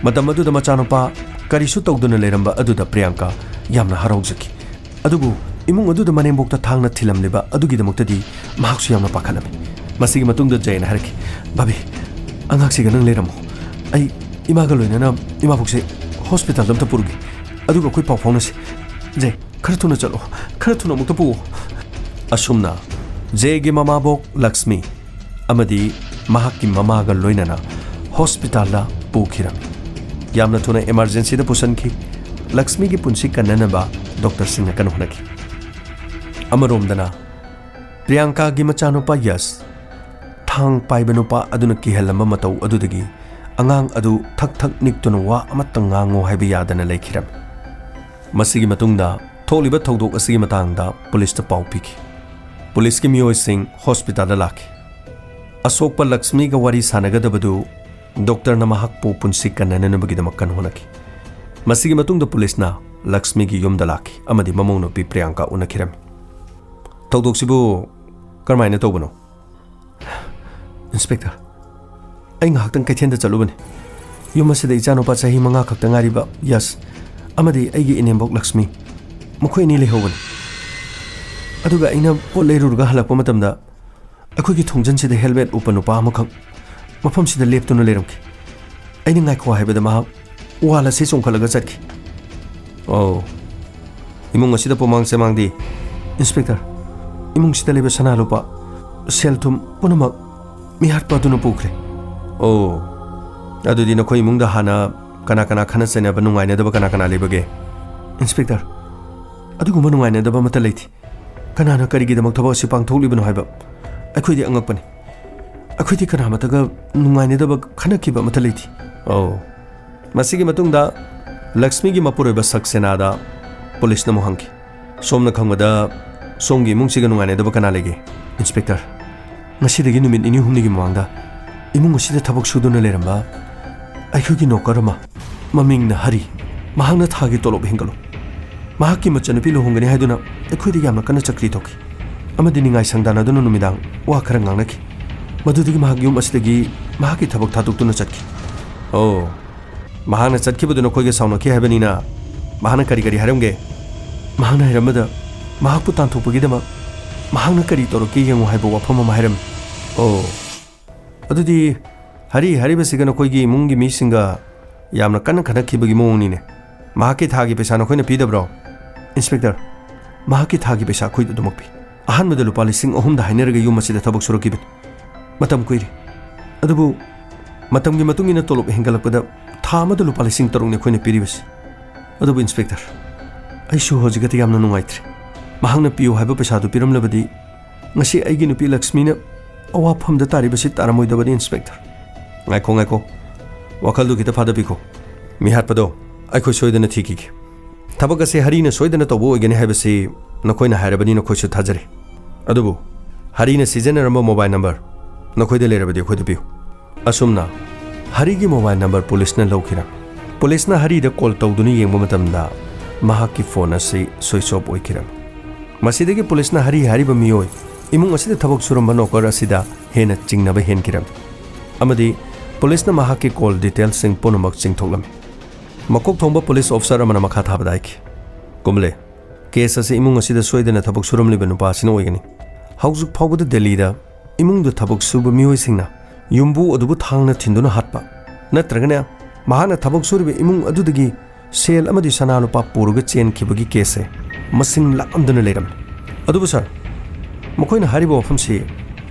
ꯃꯇꯝ ꯑꯗꯨꯗ ꯃꯆꯥꯅꯨꯄꯥ ꯀꯔꯤꯁꯨ ꯇꯧꯗꯨꯅ ꯂꯩꯔꯝꯕ ꯑꯗꯨꯗ ꯄ꯭ꯔꯤꯌꯥꯡꯀꯥ ꯌꯥꯝꯅ ꯍꯔꯥꯎꯖꯈꯤ꯫ ꯑꯗꯨꯕꯨ ꯏꯃꯨꯡ ꯑꯗꯨꯗ ꯃꯅꯦꯝꯕꯣꯛꯇ ꯊꯥꯡꯅ ꯊꯤꯜꯂꯝꯂꯤꯕ ꯑꯗꯨꯒꯤꯗꯃꯛꯇꯗꯤ ꯃꯍꯥꯛꯁꯨ ꯌꯥꯝꯅ ꯄꯥꯈꯠꯂꯝꯃꯤ꯫ ꯃꯁꯤꯒꯤ ꯃꯇꯨꯡꯗ ꯖꯦꯅ ꯍꯥꯏꯔꯛꯈꯤ, "ꯕꯥꯕꯤ, ꯑꯉꯥꯡꯁꯤꯒ ꯅꯪ ꯂꯩꯔꯝꯃꯣ꯫ ꯑꯩ ꯏꯃꯥꯒ ꯂꯣꯏꯅꯅ ꯏꯃꯥꯕꯣꯛꯁꯦ ꯍꯣꯁꯄꯤꯇꯥꯜꯗ ꯑꯝꯇ ꯄꯨꯔꯨꯒꯦ꯫" ꯑꯗꯨꯒ ꯑꯩꯈꯣꯏ ꯄꯥꯎ ꯐꯥꯎꯅꯁꯤ꯫ ꯖꯦ, ꯈꯔ ꯊꯨꯅ ꯆꯠꯂꯣ꯫ ꯈꯔ ꯊꯨꯅ ꯑꯃꯨꯛꯇ ꯄꯨꯑꯣ꯫ ꯑꯁꯨꯝꯅ ꯖꯦꯒꯤ ꯃꯃꯥꯕꯣꯛ ꯂꯛꯁꯃꯤ ꯑꯃꯗꯤ ꯃꯍꯥꯛꯀꯤ ꯃꯃꯥꯒ ꯂꯣꯏꯅꯅ ꯍꯣꯁꯄꯤꯇꯥꯜꯗ ꯄꯨꯈꯤꯔꯝꯃꯤ꯫ ꯌꯥꯝꯅ ꯊꯨꯅ ꯏꯃꯥꯔꯖꯦꯟꯁꯤꯗ ꯄꯨꯁꯤꯟꯈꯤ꯫ ꯂꯛꯁꯃꯤꯒꯤ ꯄꯨꯟꯁꯤ ꯀꯟꯅꯅꯕ ꯗꯣꯛꯇꯔꯁꯤꯡꯅ ꯀꯟꯅ ꯍꯣꯠꯅꯈꯤ꯫ ꯑꯃꯔꯣꯝꯗꯅ ꯄ꯭ꯔꯤꯌꯥꯡꯀꯥꯒꯤ ꯃꯆꯥꯅꯨꯄꯥ ꯌꯁ, ꯊꯥꯡ ꯄꯥꯏꯕ ꯅꯨꯄꯥ ꯑꯗꯨꯅ ꯀꯤꯍꯜꯂꯝꯕ ꯃꯇꯧ ꯑꯗꯨꯗꯒꯤ ꯑꯉꯥꯡ ꯑꯗꯨ ꯊꯛ ꯊꯛ ꯅꯤꯛꯇꯨꯅ ꯋꯥ ꯑꯃꯠꯇ ꯉꯥꯡꯉꯨ ꯍꯥꯏꯕ ꯌꯥꯗꯅ ꯂꯩꯈꯤꯔꯝꯃꯤ꯫ ꯃꯁꯤꯒꯤ ꯃꯇꯨꯡꯗ ꯊꯣꯛꯂꯤꯕ ꯊꯧꯗꯣꯛ ꯑꯁꯤꯒꯤ ꯃꯇꯥꯡꯗ ꯄꯨꯂꯤꯁꯇ ꯄꯥꯎ ꯄꯤꯈꯤ꯫ ꯄꯨꯂꯤꯁꯀꯤ ꯃꯤꯑꯣꯏꯁꯤꯡ ꯍꯣꯁꯄꯤꯇꯥꯜꯗ ꯂꯥꯛꯈꯤ꯫ ꯑꯁꯣꯛꯄ ꯂꯛꯁꯃꯤꯒ ꯋꯥꯔꯤ ꯁꯥꯟꯅꯒꯗꯕꯗꯨ ꯗꯣꯛꯇꯔꯅ ꯃꯍꯥꯛꯄꯨ ꯄꯨꯟꯁꯤ ꯀꯟꯅꯅꯕꯒꯤꯗꯃꯛ ꯀꯟꯅ ꯍꯣꯠꯅꯈꯤ꯫ ꯃꯁꯤꯒꯤ ꯃꯇꯨꯡꯗ ꯄꯨꯂꯤꯁꯅ ꯂꯛꯁꯃꯤꯒꯤ ꯌꯨꯝꯗ ꯂꯥꯛꯈꯤ ꯑꯃꯗꯤ ꯃꯃꯧ ꯅꯨꯄꯤ ꯄ꯭ꯔꯤꯌꯥꯡꯀꯥ ꯎꯅꯈꯤꯔꯝꯃꯤ꯫ "ꯊꯧꯗꯣꯛꯁꯤꯕꯨ ꯀꯔꯝꯍꯥꯏꯅ ꯇꯧꯕꯅꯣ?" "ꯏꯟꯁꯄꯦꯛꯇꯔ, ꯑꯩ ꯉꯥꯏꯍꯥꯛꯇꯪ ꯀꯩꯊꯦꯜꯗ ꯆꯠꯂꯨꯕꯅꯤ꯫ ꯌꯨꯝ ꯑꯁꯤꯗ ꯏꯆꯥꯅꯨꯄꯥ ꯆꯍꯤ ꯃꯉꯥ ꯈꯛꯇ ꯉꯥꯏꯔꯤꯕ ꯌꯁ ꯑꯃꯗꯤ ꯑꯩꯒꯤ ꯏꯅꯦꯝꯕꯣꯛ ꯂꯛꯁꯃꯤ, ꯃꯈꯣꯏ ꯑꯅꯤ ꯂꯩꯍꯧꯕꯅꯤ꯫ ꯑꯗꯨꯒ ꯑꯩꯅ ꯄꯣꯠ ꯂꯩꯔꯨꯔꯒ ꯍꯜꯂꯛꯄ ꯃꯇꯝꯗ ꯑꯩꯈꯣꯏꯒꯤ ꯊꯣꯡꯖꯤꯟꯁꯤꯗ ꯍꯦꯜꯃꯦꯠ ꯎꯞꯄ ꯅꯨꯄꯥ ꯑꯃꯈꯛ ꯃꯐꯝꯁꯤꯗ ꯂꯦꯞꯇꯨꯅ ꯂꯩꯔꯝꯈꯤ꯫ ꯑꯩꯅ ꯉꯥꯏꯈꯣ ꯍꯥꯏꯕꯗ ꯃꯍꯥꯛ ꯋꯥꯜ ꯑꯁꯤ ꯆꯣꯡꯈꯠꯂꯒ ꯆꯠꯈꯤ꯫" "ꯑꯣ, ꯏꯃꯨꯡ ꯑꯁꯤꯗ ꯄꯨꯃꯥꯡ ꯆꯦꯃꯥꯡꯗꯤ?" "ꯏꯟꯁꯄꯦꯛꯇꯔ, ꯏꯃꯨꯡꯁꯤꯗ ꯂꯩꯕ ꯁꯅꯥ ꯂꯨꯄꯥ, ꯁꯦꯜ ꯊꯨꯝ ꯄꯨꯝꯅꯃꯛ ꯃꯤꯍꯥꯠꯄ ꯑꯗꯨꯅ ꯄꯨꯈ꯭ꯔꯦ꯫" "ꯑꯣ, ꯑꯗꯨꯗꯤ ꯅꯈꯣꯏ ꯏꯃꯨꯡꯗ ꯍꯥꯟꯅ ꯀꯅꯥ ꯀꯅꯥ ꯈꯠꯅ ꯆꯩꯅꯕ, ꯅꯨꯡꯉꯥꯏꯅꯗꯕ ꯀꯅꯥ ꯀꯅꯥ ꯂꯩꯕꯒꯦ?" "ꯏꯟꯁꯄꯦꯛꯇꯔ, ꯑꯗꯨꯒꯨꯝꯕ ꯅꯨꯡꯉꯥꯏꯅꯗꯕ ꯑꯃꯠꯇ ꯂꯩꯇꯦ꯫ ꯀꯅꯥꯅ ꯀꯔꯤꯒꯤꯗꯃꯛ ꯊꯕꯛ ꯑꯁꯤ ꯄꯥꯡꯊꯣꯛꯂꯤꯕꯅꯣ ꯍꯥꯏꯕ ꯑꯩꯈꯣꯏꯗꯤ ꯑꯉꯛꯄꯅꯤ꯫ ꯑꯩꯈꯣꯏꯗꯤ ꯀꯅꯥꯃꯠꯇꯒ ꯅꯨꯡꯉꯥꯏꯅꯗꯕ, ꯈꯠꯅꯈꯤꯕ ꯑꯃꯠꯇ ꯂꯩꯇꯦ꯫" "ꯑꯣ꯫" ꯃꯁꯤꯒꯤ ꯃꯇꯨꯡꯗ ꯂꯛꯁꯃꯤꯒꯤ ꯃꯄꯨꯔꯣꯏꯕ ꯁꯛꯁꯦꯅꯥꯗ ꯄꯨꯂꯤꯁꯅ ꯑꯃꯨꯛ ꯍꯪꯈꯤ, "ꯁꯣꯝꯅ ꯈꯪꯕꯗ ꯁꯣꯝꯒꯤ ꯏꯃꯨꯡꯁꯤꯒ ꯅꯨꯡꯉꯥꯏꯅꯗꯕ ꯀꯅꯥ ꯂꯩꯒꯦ?" "ꯏꯟꯁꯄꯦꯛꯇꯔ, ꯉꯁꯤꯗꯒꯤ ꯅꯨꯃꯤꯠ ꯅꯤꯅꯤ ꯍꯨꯝꯅꯤꯒꯤ ꯃꯃꯥꯡꯗ ꯏꯃꯨꯡ ꯑꯁꯤꯗ ꯊꯕꯛ ꯁꯨꯗꯨꯅ ꯂꯩꯔꯝꯕ ꯑꯩꯈꯣꯏꯒꯤ ꯅꯣꯀꯔ ꯑꯃ, ꯃꯃꯤꯡꯅ ꯍꯔꯤ, ꯃꯍꯥꯛꯅ ꯊꯥꯒꯤ ꯇꯣꯂꯣꯞ ꯍꯦꯟꯒꯠꯂꯨ, ꯃꯍꯥꯛꯀꯤ ꯃꯆꯟꯅꯨꯄꯤ ꯂꯨꯍꯣꯡꯒꯅꯤ ꯍꯥꯏꯗꯨꯅ ꯑꯩꯈꯣꯏꯗ ꯌꯥꯝꯅ ꯀꯟꯅ ꯆꯀ꯭ꯔꯤ ꯇꯧꯈꯤ ꯑꯃꯗꯤ ꯅꯤꯡꯉꯥꯏ ꯁꯪꯗꯥꯅꯗꯨꯅ ꯅꯨꯃꯤꯗꯥꯡ ꯋꯥ ꯈꯔ ꯉꯥꯡꯅꯈꯤ꯫ ꯃꯗꯨꯗꯒꯤ ꯃꯍꯥꯛ ꯌꯨꯝ ꯑꯁꯤꯗꯒꯤ ꯃꯍꯥꯛꯀꯤ ꯊꯕꯛ ꯊꯥꯗꯣꯛꯇꯨꯅ ꯆꯠꯈꯤ꯫" "ꯑꯣ, ꯃꯍꯥꯛꯅ ꯆꯠꯈꯤꯕꯗꯨ ꯅꯈꯣꯏꯒ ꯁꯥꯎꯅꯈꯤ ꯍꯥꯏꯕꯅꯤꯅ, ꯃꯍꯥꯛꯅ ꯀꯔꯤ ꯀꯔꯤ ꯍꯥꯏꯔꯝꯒꯦ?" "ꯃꯍꯥꯛꯅ ꯍꯥꯏꯔꯝꯕꯗ ꯃꯍꯥꯛꯄꯨ ꯇꯥꯟꯊꯣꯛꯄꯒꯤꯗꯃꯛ ꯃꯍꯥꯛꯅ ꯀꯔꯤ ꯇꯧꯔꯛꯀꯦ ꯌꯦꯡꯉꯨ ꯍꯥꯏꯕ ꯋꯥꯐꯝ ꯑꯃ ꯍꯥꯏꯔꯝꯃꯤ꯫" "ꯑꯣ, ꯑꯗꯨꯗꯤ ꯍꯔꯤ ꯍꯥꯏꯔꯤꯕꯁꯤꯒ ꯅꯈꯣꯏꯒꯤ ꯏꯃꯨꯡꯒꯤ ꯃꯤꯁꯤꯡꯒ ꯌꯥꯝꯅ ꯀꯟꯅ ꯈꯠꯅꯈꯤꯕꯒꯤ ꯃꯑꯣꯡꯅꯤꯅꯦ?" ꯃꯍꯥꯛꯀꯤ ꯊꯥꯒꯤ ꯄꯩꯁꯥ ꯅꯈꯣꯏꯅ ꯄꯤꯗꯕ꯭ꯔꯣ? ꯏꯟꯁꯄꯦꯛꯇꯔ, ꯃꯍꯥꯛꯀꯤ ꯊꯥꯒꯤ ꯄꯩꯁꯥ ꯑꯩꯈꯣꯏꯗ ꯑꯗꯨꯃꯛ ꯄꯤ꯫ ꯑꯍꯥꯟꯕꯗ ꯂꯨꯄꯥ ꯂꯤꯁꯤꯡ ꯑꯍꯨꯝꯗ ꯍꯥꯏꯅꯔꯒ ꯌꯨꯝ ꯑꯁꯤꯗ ꯊꯕꯛ ꯁꯨꯔꯛꯈꯤꯕꯅꯤ꯫ ꯃꯇꯝ ꯀꯨꯏꯔꯦ꯫ ꯑꯗꯨꯕꯨ ꯃꯇꯝꯒꯤ ꯃꯇꯨꯡ ꯏꯟꯅ ꯇꯣꯂꯣꯞ ꯍꯦꯟꯒꯠꯂꯛꯄꯗ ꯊꯥ ꯑꯃꯗ ꯂꯨꯄꯥ ꯂꯤꯁꯤꯡ ꯇꯔꯨꯛꯅꯤ ꯑꯩꯈꯣꯏꯅ ꯄꯤꯔꯤꯕꯁꯤ꯫ ꯑꯗꯨꯕꯨ ꯏꯟꯁꯄꯦꯛꯇꯔ, ꯑꯩꯁꯨ ꯍꯧꯖꯤꯛꯀꯗꯤ ꯌꯥꯝꯅ ꯅꯨꯡꯉꯥꯏꯇ꯭ꯔꯦ꯫ ꯃꯍꯥꯛꯅ ꯄꯤꯌꯨ ꯍꯥꯏꯕ ꯄꯩꯁꯥꯗꯨ ꯄꯤꯔꯝꯂꯕꯗꯤ ꯉꯁꯤ ꯑꯩꯒꯤ ꯅꯨꯄꯤ ꯂꯛꯁꯃꯤꯅ ꯑꯋꯥꯐꯝꯗ ꯇꯥꯔꯤꯕꯁꯤ ꯇꯥꯔꯝꯃꯣꯏꯗꯕꯅꯤ, ꯏꯟꯁꯄꯦꯛꯇꯔ꯫ ꯉꯥꯏꯈꯣ, ꯉꯥꯏꯈꯣ꯫ ꯋꯥꯈꯜꯗꯨ ꯈꯤꯇ ꯐꯥꯗꯕꯤꯈꯣ꯫ ꯃꯤꯍꯥꯠꯄꯗꯣ ꯑꯩꯈꯣꯏ ꯁꯣꯏꯗꯅ ꯊꯤꯈꯤꯒꯦ꯫ ꯊꯕꯛ ꯑꯁꯤ ꯍꯔꯤꯅ ꯁꯣꯏꯗꯅ ꯇꯧꯕ ꯑꯣꯏꯒꯅꯤ ꯍꯥꯏꯕꯁꯤ ꯅꯈꯣꯏꯅ ꯍꯥꯏꯔꯕꯅꯤꯅ ꯑꯩꯈꯣꯏꯁꯨ ꯊꯥꯖꯔꯦ꯫ ꯑꯗꯨꯕꯨ ꯍꯔꯤꯅ ꯁꯤꯖꯤꯟꯅꯔꯝꯕ ꯃꯣꯕꯥꯏꯜ ꯅꯝꯕꯔ ꯅꯈꯣꯏꯗ ꯂꯩꯔꯕꯗꯤ ꯑꯩꯈꯣꯏꯗ ꯄꯤꯌꯨ꯫ ꯑꯁꯨꯝꯅ ꯍꯔꯤꯒꯤ ꯃꯣꯕꯥꯏꯜ ꯅꯝꯕꯔ ꯄꯨꯂꯤꯁꯅ ꯂꯧꯈꯤꯔꯝꯃꯤ꯫ ꯄꯨꯂꯤꯁꯅ ꯍꯔꯤꯗ ꯀꯣꯜ ꯇꯧꯗꯨꯅ ꯌꯦꯡꯕ ꯃꯇꯝꯗ ꯃꯍꯥꯛꯀꯤ ꯐꯣꯟ ꯑꯁꯤ ꯁ꯭ꯋꯤꯆ ꯑꯣꯐ ꯑꯣꯏꯈꯤꯔꯝꯃꯤ꯫ ꯃꯁꯤꯗꯒꯤ ꯄꯨꯂꯤꯁꯅ ꯍꯔꯤ ꯍꯥꯏꯔꯤꯕ ꯃꯤꯑꯣꯏ ꯏꯃꯨꯡ ꯑꯁꯤꯗ ꯊꯕꯛ ꯁꯨꯔꯝꯕ ꯅꯣꯀꯔ ꯑꯁꯤꯗ ꯍꯦꯟꯅ ꯆꯤꯡꯅꯕ ꯍꯦꯟꯈꯤꯔꯝꯃꯤ ꯑꯃꯗꯤ ꯄꯨꯂꯤꯁꯅ ꯃꯍꯥꯛꯀꯤ ꯀꯣꯜ ꯗꯤꯇꯦꯜꯁꯤꯡ ꯄꯨꯝꯅꯃꯛ ꯆꯤꯡꯊꯣꯛꯂꯝꯃꯤ꯫ ꯃꯀꯣꯛ ꯊꯣꯡꯕ ꯄꯨꯂꯤꯁ ꯑꯣꯐꯤꯁꯥꯔ ꯑꯃꯅ ꯃꯈꯥ ꯊꯥꯕꯗ ꯍꯥꯏꯈꯤ, "ꯀꯨꯝꯂꯦ, ꯀꯦꯁ ꯑꯁꯤ ꯏꯃꯨꯡ ꯑꯁꯤꯗ ꯁꯣꯏꯗꯅ ꯊꯕꯛ ꯁꯨꯔꯝꯂꯤꯕ ꯅꯨꯄꯥ ꯑꯁꯤꯅ ꯑꯣꯏꯒꯅꯤ꯫ ꯍꯧꯖꯤꯛ ꯐꯥꯎꯕꯗ ꯗꯦꯜꯂꯤꯗ ꯏꯃꯨꯡꯗ ꯊꯕꯛ ꯁꯨꯕ ꯃꯤꯑꯣꯏꯁꯤꯡꯅ ꯌꯨꯝꯕꯨ ꯑꯗꯨꯕꯨ ꯊꯥꯡꯅ ꯊꯤꯟꯗꯨꯅ ꯍꯥꯠꯄ, ꯅꯠꯇ꯭ꯔꯒꯅ ꯃꯍꯥꯛꯅ ꯊꯕꯛ ꯁꯨꯔꯤꯕ ꯏꯃꯨꯡ ꯑꯗꯨꯗꯒꯤ ꯁꯦꯜ ꯑꯃꯗꯤ ꯁꯅꯥ ꯂꯨꯄꯥ ꯄꯨꯔꯒ ꯆꯦꯟꯈꯤꯕꯒꯤ ꯀꯦꯁꯁꯦ ꯃꯁꯤꯡ ꯂꯥꯛꯂꯝꯗꯅ ꯂꯩꯔꯝꯃꯤ꯫ ꯑꯗꯨꯕꯨ ꯁꯥꯔ, ꯃꯈꯣꯏꯅ ꯍꯥꯏꯔꯤꯕ ꯋꯥꯐꯝꯁꯤ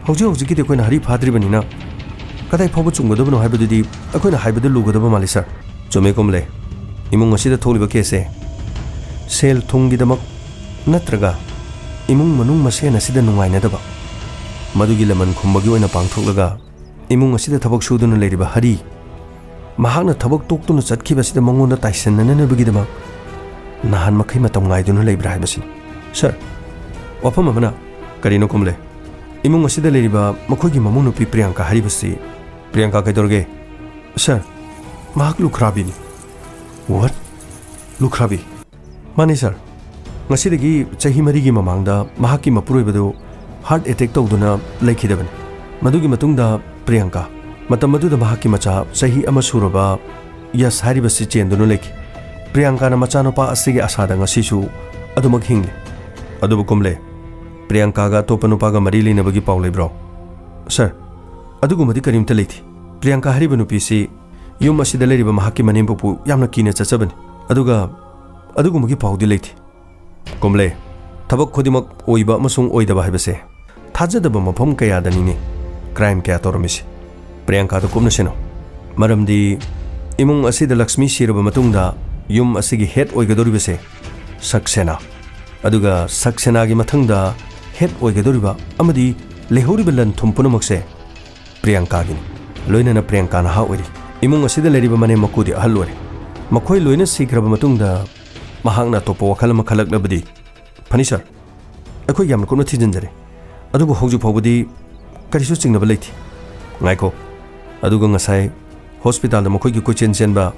ꯍꯧꯖꯤꯛ ꯍꯧꯖꯤꯛꯀꯤꯗꯤ ꯑꯩꯈꯣꯏꯅ ꯍꯔꯤ ꯐꯥꯗ꯭ꯔꯤꯕꯅꯤꯅ ꯀꯗꯥꯏ ꯐꯥꯎꯕ ꯆꯨꯝꯒꯗꯕꯅꯣ ꯍꯥꯏꯕꯗꯨꯗꯤ ꯑꯩꯈꯣꯏꯅ ꯍꯥꯏꯕꯗ ꯂꯨꯒꯗꯕ ꯃꯥꯜꯂꯤ, ꯁꯥꯔ꯫" "ꯆꯨꯝꯃꯦ, ꯀꯨꯝꯂꯦ꯫ ꯏꯃꯨꯡ ꯑꯁꯤꯗ ꯊꯣꯛꯂꯤꯕ ꯀꯦꯁꯁꯦ ꯁꯦꯜ ꯊꯨꯝꯒꯤꯗꯃꯛ ꯅꯠꯇ꯭ꯔꯒ ꯏꯃꯨꯡ ꯃꯅꯨꯡ ꯃꯁꯦꯟ ꯑꯁꯤꯗ ꯅꯨꯡꯉꯥꯏꯅꯗꯕ, ꯃꯗꯨꯒꯤ ꯂꯃꯟ ꯈꯨꯝꯕꯒꯤ ꯑꯣꯏꯅ ꯄꯥꯡꯊꯣꯛꯂꯒ ꯏꯃꯨꯡ ꯑꯁꯤꯗ ꯊꯕꯛ ꯁꯨꯗꯨꯅ ꯂꯩꯔꯤꯕ ꯍꯔꯤ, ꯃꯍꯥꯛꯅ ꯊꯕꯛ ꯇꯣꯛꯇꯨꯅ ꯆꯠꯈꯤꯕ ꯑꯁꯤꯗ ꯃꯉꯣꯟꯗ ꯇꯥꯏꯁꯤꯟꯅꯅꯕꯒꯤꯗꯃꯛ ꯅꯍꯥꯟ ꯃꯈꯩ ꯃꯇꯝ ꯉꯥꯏꯗꯨꯅ ꯂꯩꯕ꯭ꯔꯥ ꯍꯥꯏꯕꯁꯤꯅꯤ, ꯁꯥꯔ꯫ ꯋꯥꯐꯝ ꯑꯃꯅ..." "ꯀꯔꯤꯅꯣ, ꯀꯨꯝꯂꯦ? ꯏꯃꯨꯡ ꯑꯁꯤꯗ ꯂꯩꯔꯤꯕ ꯃꯈꯣꯏꯒꯤ ꯃꯃꯧ ꯅꯨꯄꯤ ꯄ꯭ꯔꯤꯌꯥꯡꯀꯥ ꯍꯥꯏꯔꯤꯕꯁꯤ..." "ꯄ꯭ꯔꯤꯌꯥꯡꯀꯥ ꯀꯩꯗꯧꯔꯒꯦ?" "ꯁꯥꯔ, ꯃꯍꯥꯛ ꯂꯨꯈ꯭ꯔꯥꯕꯤꯅꯤ꯫" "ꯋꯥꯠ? ꯂꯨꯈ꯭ꯔꯥꯕꯤ?" "ꯃꯥꯅꯤ, ꯁꯥꯔ꯫ ꯉꯁꯤꯗꯒꯤ ꯆꯍꯤ ꯃꯔꯤꯒꯤ ꯃꯃꯥꯡꯗ ꯃꯍꯥꯛꯀꯤ ꯃꯄꯨꯔꯣꯏꯕꯗꯨ ꯍꯥꯔꯠ ꯑꯦꯇꯦꯛ ꯇꯧꯗꯨꯅ ꯂꯩꯈꯤꯗꯕꯅꯤ꯫ ꯃꯗꯨꯒꯤ ꯃꯇꯨꯡꯗ ꯄ꯭ꯔꯤꯌꯥꯡꯀꯥ, ꯃꯇꯝ ꯑꯗꯨꯗ ꯃꯍꯥꯛꯀꯤ ꯃꯆꯥ ꯆꯍꯤ ꯑꯃ ꯁꯨꯔꯕ ꯌꯁ ꯍꯥꯏꯔꯤꯕꯁꯤ ꯆꯦꯟꯗꯨꯅ ꯂꯩꯈꯤ꯫ ꯄ꯭ꯔꯤꯌꯥꯡꯀꯥꯅ ꯃꯆꯥꯅꯨꯄꯥ ꯑꯁꯤꯒꯤ ꯑꯁꯥꯗ ꯉꯁꯤꯁꯨ ꯑꯗꯨꯃꯛ ꯍꯤꯡꯂꯤ꯫" "ꯑꯗꯨꯕꯨ ꯀꯨꯝꯂꯦ, ꯄ꯭ꯔꯤꯌꯥꯡꯀꯥꯒ ꯑꯇꯣꯞꯄ ꯅꯨꯄꯥꯒ ꯃꯔꯤ ꯂꯩꯅꯕꯒꯤ ꯄꯥꯎ ꯂꯩꯕ꯭ꯔꯣ?" "ꯁꯥꯔ, ꯑꯗꯨꯒꯨꯝꯕꯗꯤ ꯀꯔꯤꯝꯇ ꯂꯩꯇꯦ꯫ ꯄ꯭ꯔꯤꯌꯥꯡꯀꯥ ꯍꯥꯏꯔꯤꯕ ꯅꯨꯄꯤꯁꯤ ꯌꯨꯝ ꯑꯁꯤꯗ ꯂꯩꯔꯤꯕ ꯃꯍꯥꯛꯀꯤ ꯃꯅꯦꯝꯄꯣꯛꯄꯨ ꯌꯥꯝꯅ ꯀꯤꯅ ꯆꯠꯆꯕꯅꯤ꯫ ꯑꯗꯨꯒ ꯑꯗꯨꯒꯨꯝꯕꯒꯤ ꯄꯥꯎꯗꯤ ꯂꯩꯇꯦ꯫ ꯀꯨꯝꯂꯦ, ꯊꯕꯛ ꯈꯨꯗꯤꯡꯃꯛ ꯑꯣꯏꯕ ꯑꯃꯁꯨꯡ ꯑꯣꯏꯗꯕ ꯍꯥꯏꯕꯁꯦ ꯊꯥꯖꯗꯕ ꯃꯐꯝ ꯀꯌꯥꯗꯅꯤꯅꯦ ꯀ꯭ꯔꯥꯏꯝ ꯀꯌꯥ ꯇꯧꯔꯝꯃꯤꯁꯦ꯫ ꯄ꯭ꯔꯤꯌꯥꯡꯀꯥꯗ ꯀꯨꯞꯅ ꯁꯦꯟꯅꯧ꯫ ꯃꯔꯝꯗꯤ ꯏꯃꯨꯡ ꯑꯁꯤꯗ ꯂꯛꯁꯃꯤ ꯁꯤꯔꯕ ꯃꯇꯨꯡꯗ ꯌꯨꯝ ꯑꯁꯤꯒꯤ ꯍꯦꯗ ꯑꯣꯏꯒꯗꯧꯔꯤꯕꯁꯦ ꯁꯛꯁꯦꯅꯥ, ꯑꯗꯨꯒ ꯁꯛꯁꯦꯅꯥꯒꯤ ꯃꯊꯪꯗ ꯍꯦꯗ ꯑꯣꯏꯒꯗꯧꯔꯤꯕ ꯑꯃꯗꯤ ꯂꯩꯍꯧꯔꯤꯕ ꯂꯟ ꯊꯨꯝ ꯄꯨꯝꯅꯃꯛꯁꯦ ꯄ꯭ꯔꯤꯌꯥꯡꯀꯥꯒꯤꯅꯤ꯫ ꯂꯣꯏꯅꯅ ꯄ꯭ꯔꯤꯌꯥꯡꯀꯥ ꯅꯍꯥ ꯑꯣꯏꯔꯤ꯫ ꯏꯃꯨꯡ ꯑꯁꯤꯗ ꯂꯩꯔꯤꯕ ꯃꯅꯦꯝ ꯃꯀꯨꯗꯤ ꯑꯍꯜ ꯑꯣꯏꯔꯦ꯫ ꯃꯈꯣꯏ ꯂꯣꯏꯅ ꯁꯤꯈ꯭ꯔꯕ ꯃꯇꯨꯡꯗ ꯃꯍꯥꯛꯅ ꯑꯇꯣꯞꯄ ꯋꯥꯈꯜ ꯑꯃ ꯈꯜꯂꯛꯂꯕꯗꯤ ꯐꯅꯤ ꯁꯥꯔ꯫ ꯑꯩꯈꯣꯏ ꯌꯥꯝꯅ ꯀꯨꯞꯅ ꯊꯤꯖꯤꯟꯖꯔꯦ, ꯑꯗꯨꯕꯨ ꯍꯧꯖꯤꯛ ꯐꯥꯎꯕꯗꯤ ꯀꯔꯤꯁꯨ ꯆꯤꯡꯅꯕ ꯂꯩꯇꯦ꯫ ꯉꯥꯏꯈꯣ, ꯑꯗꯨꯒ ꯉꯁꯥꯏ ꯍꯣꯁꯄꯤꯇꯥꯜꯗ ꯃꯈꯣꯏꯒꯤ ꯀꯣꯏꯆꯦꯟ ꯆꯦꯟꯕ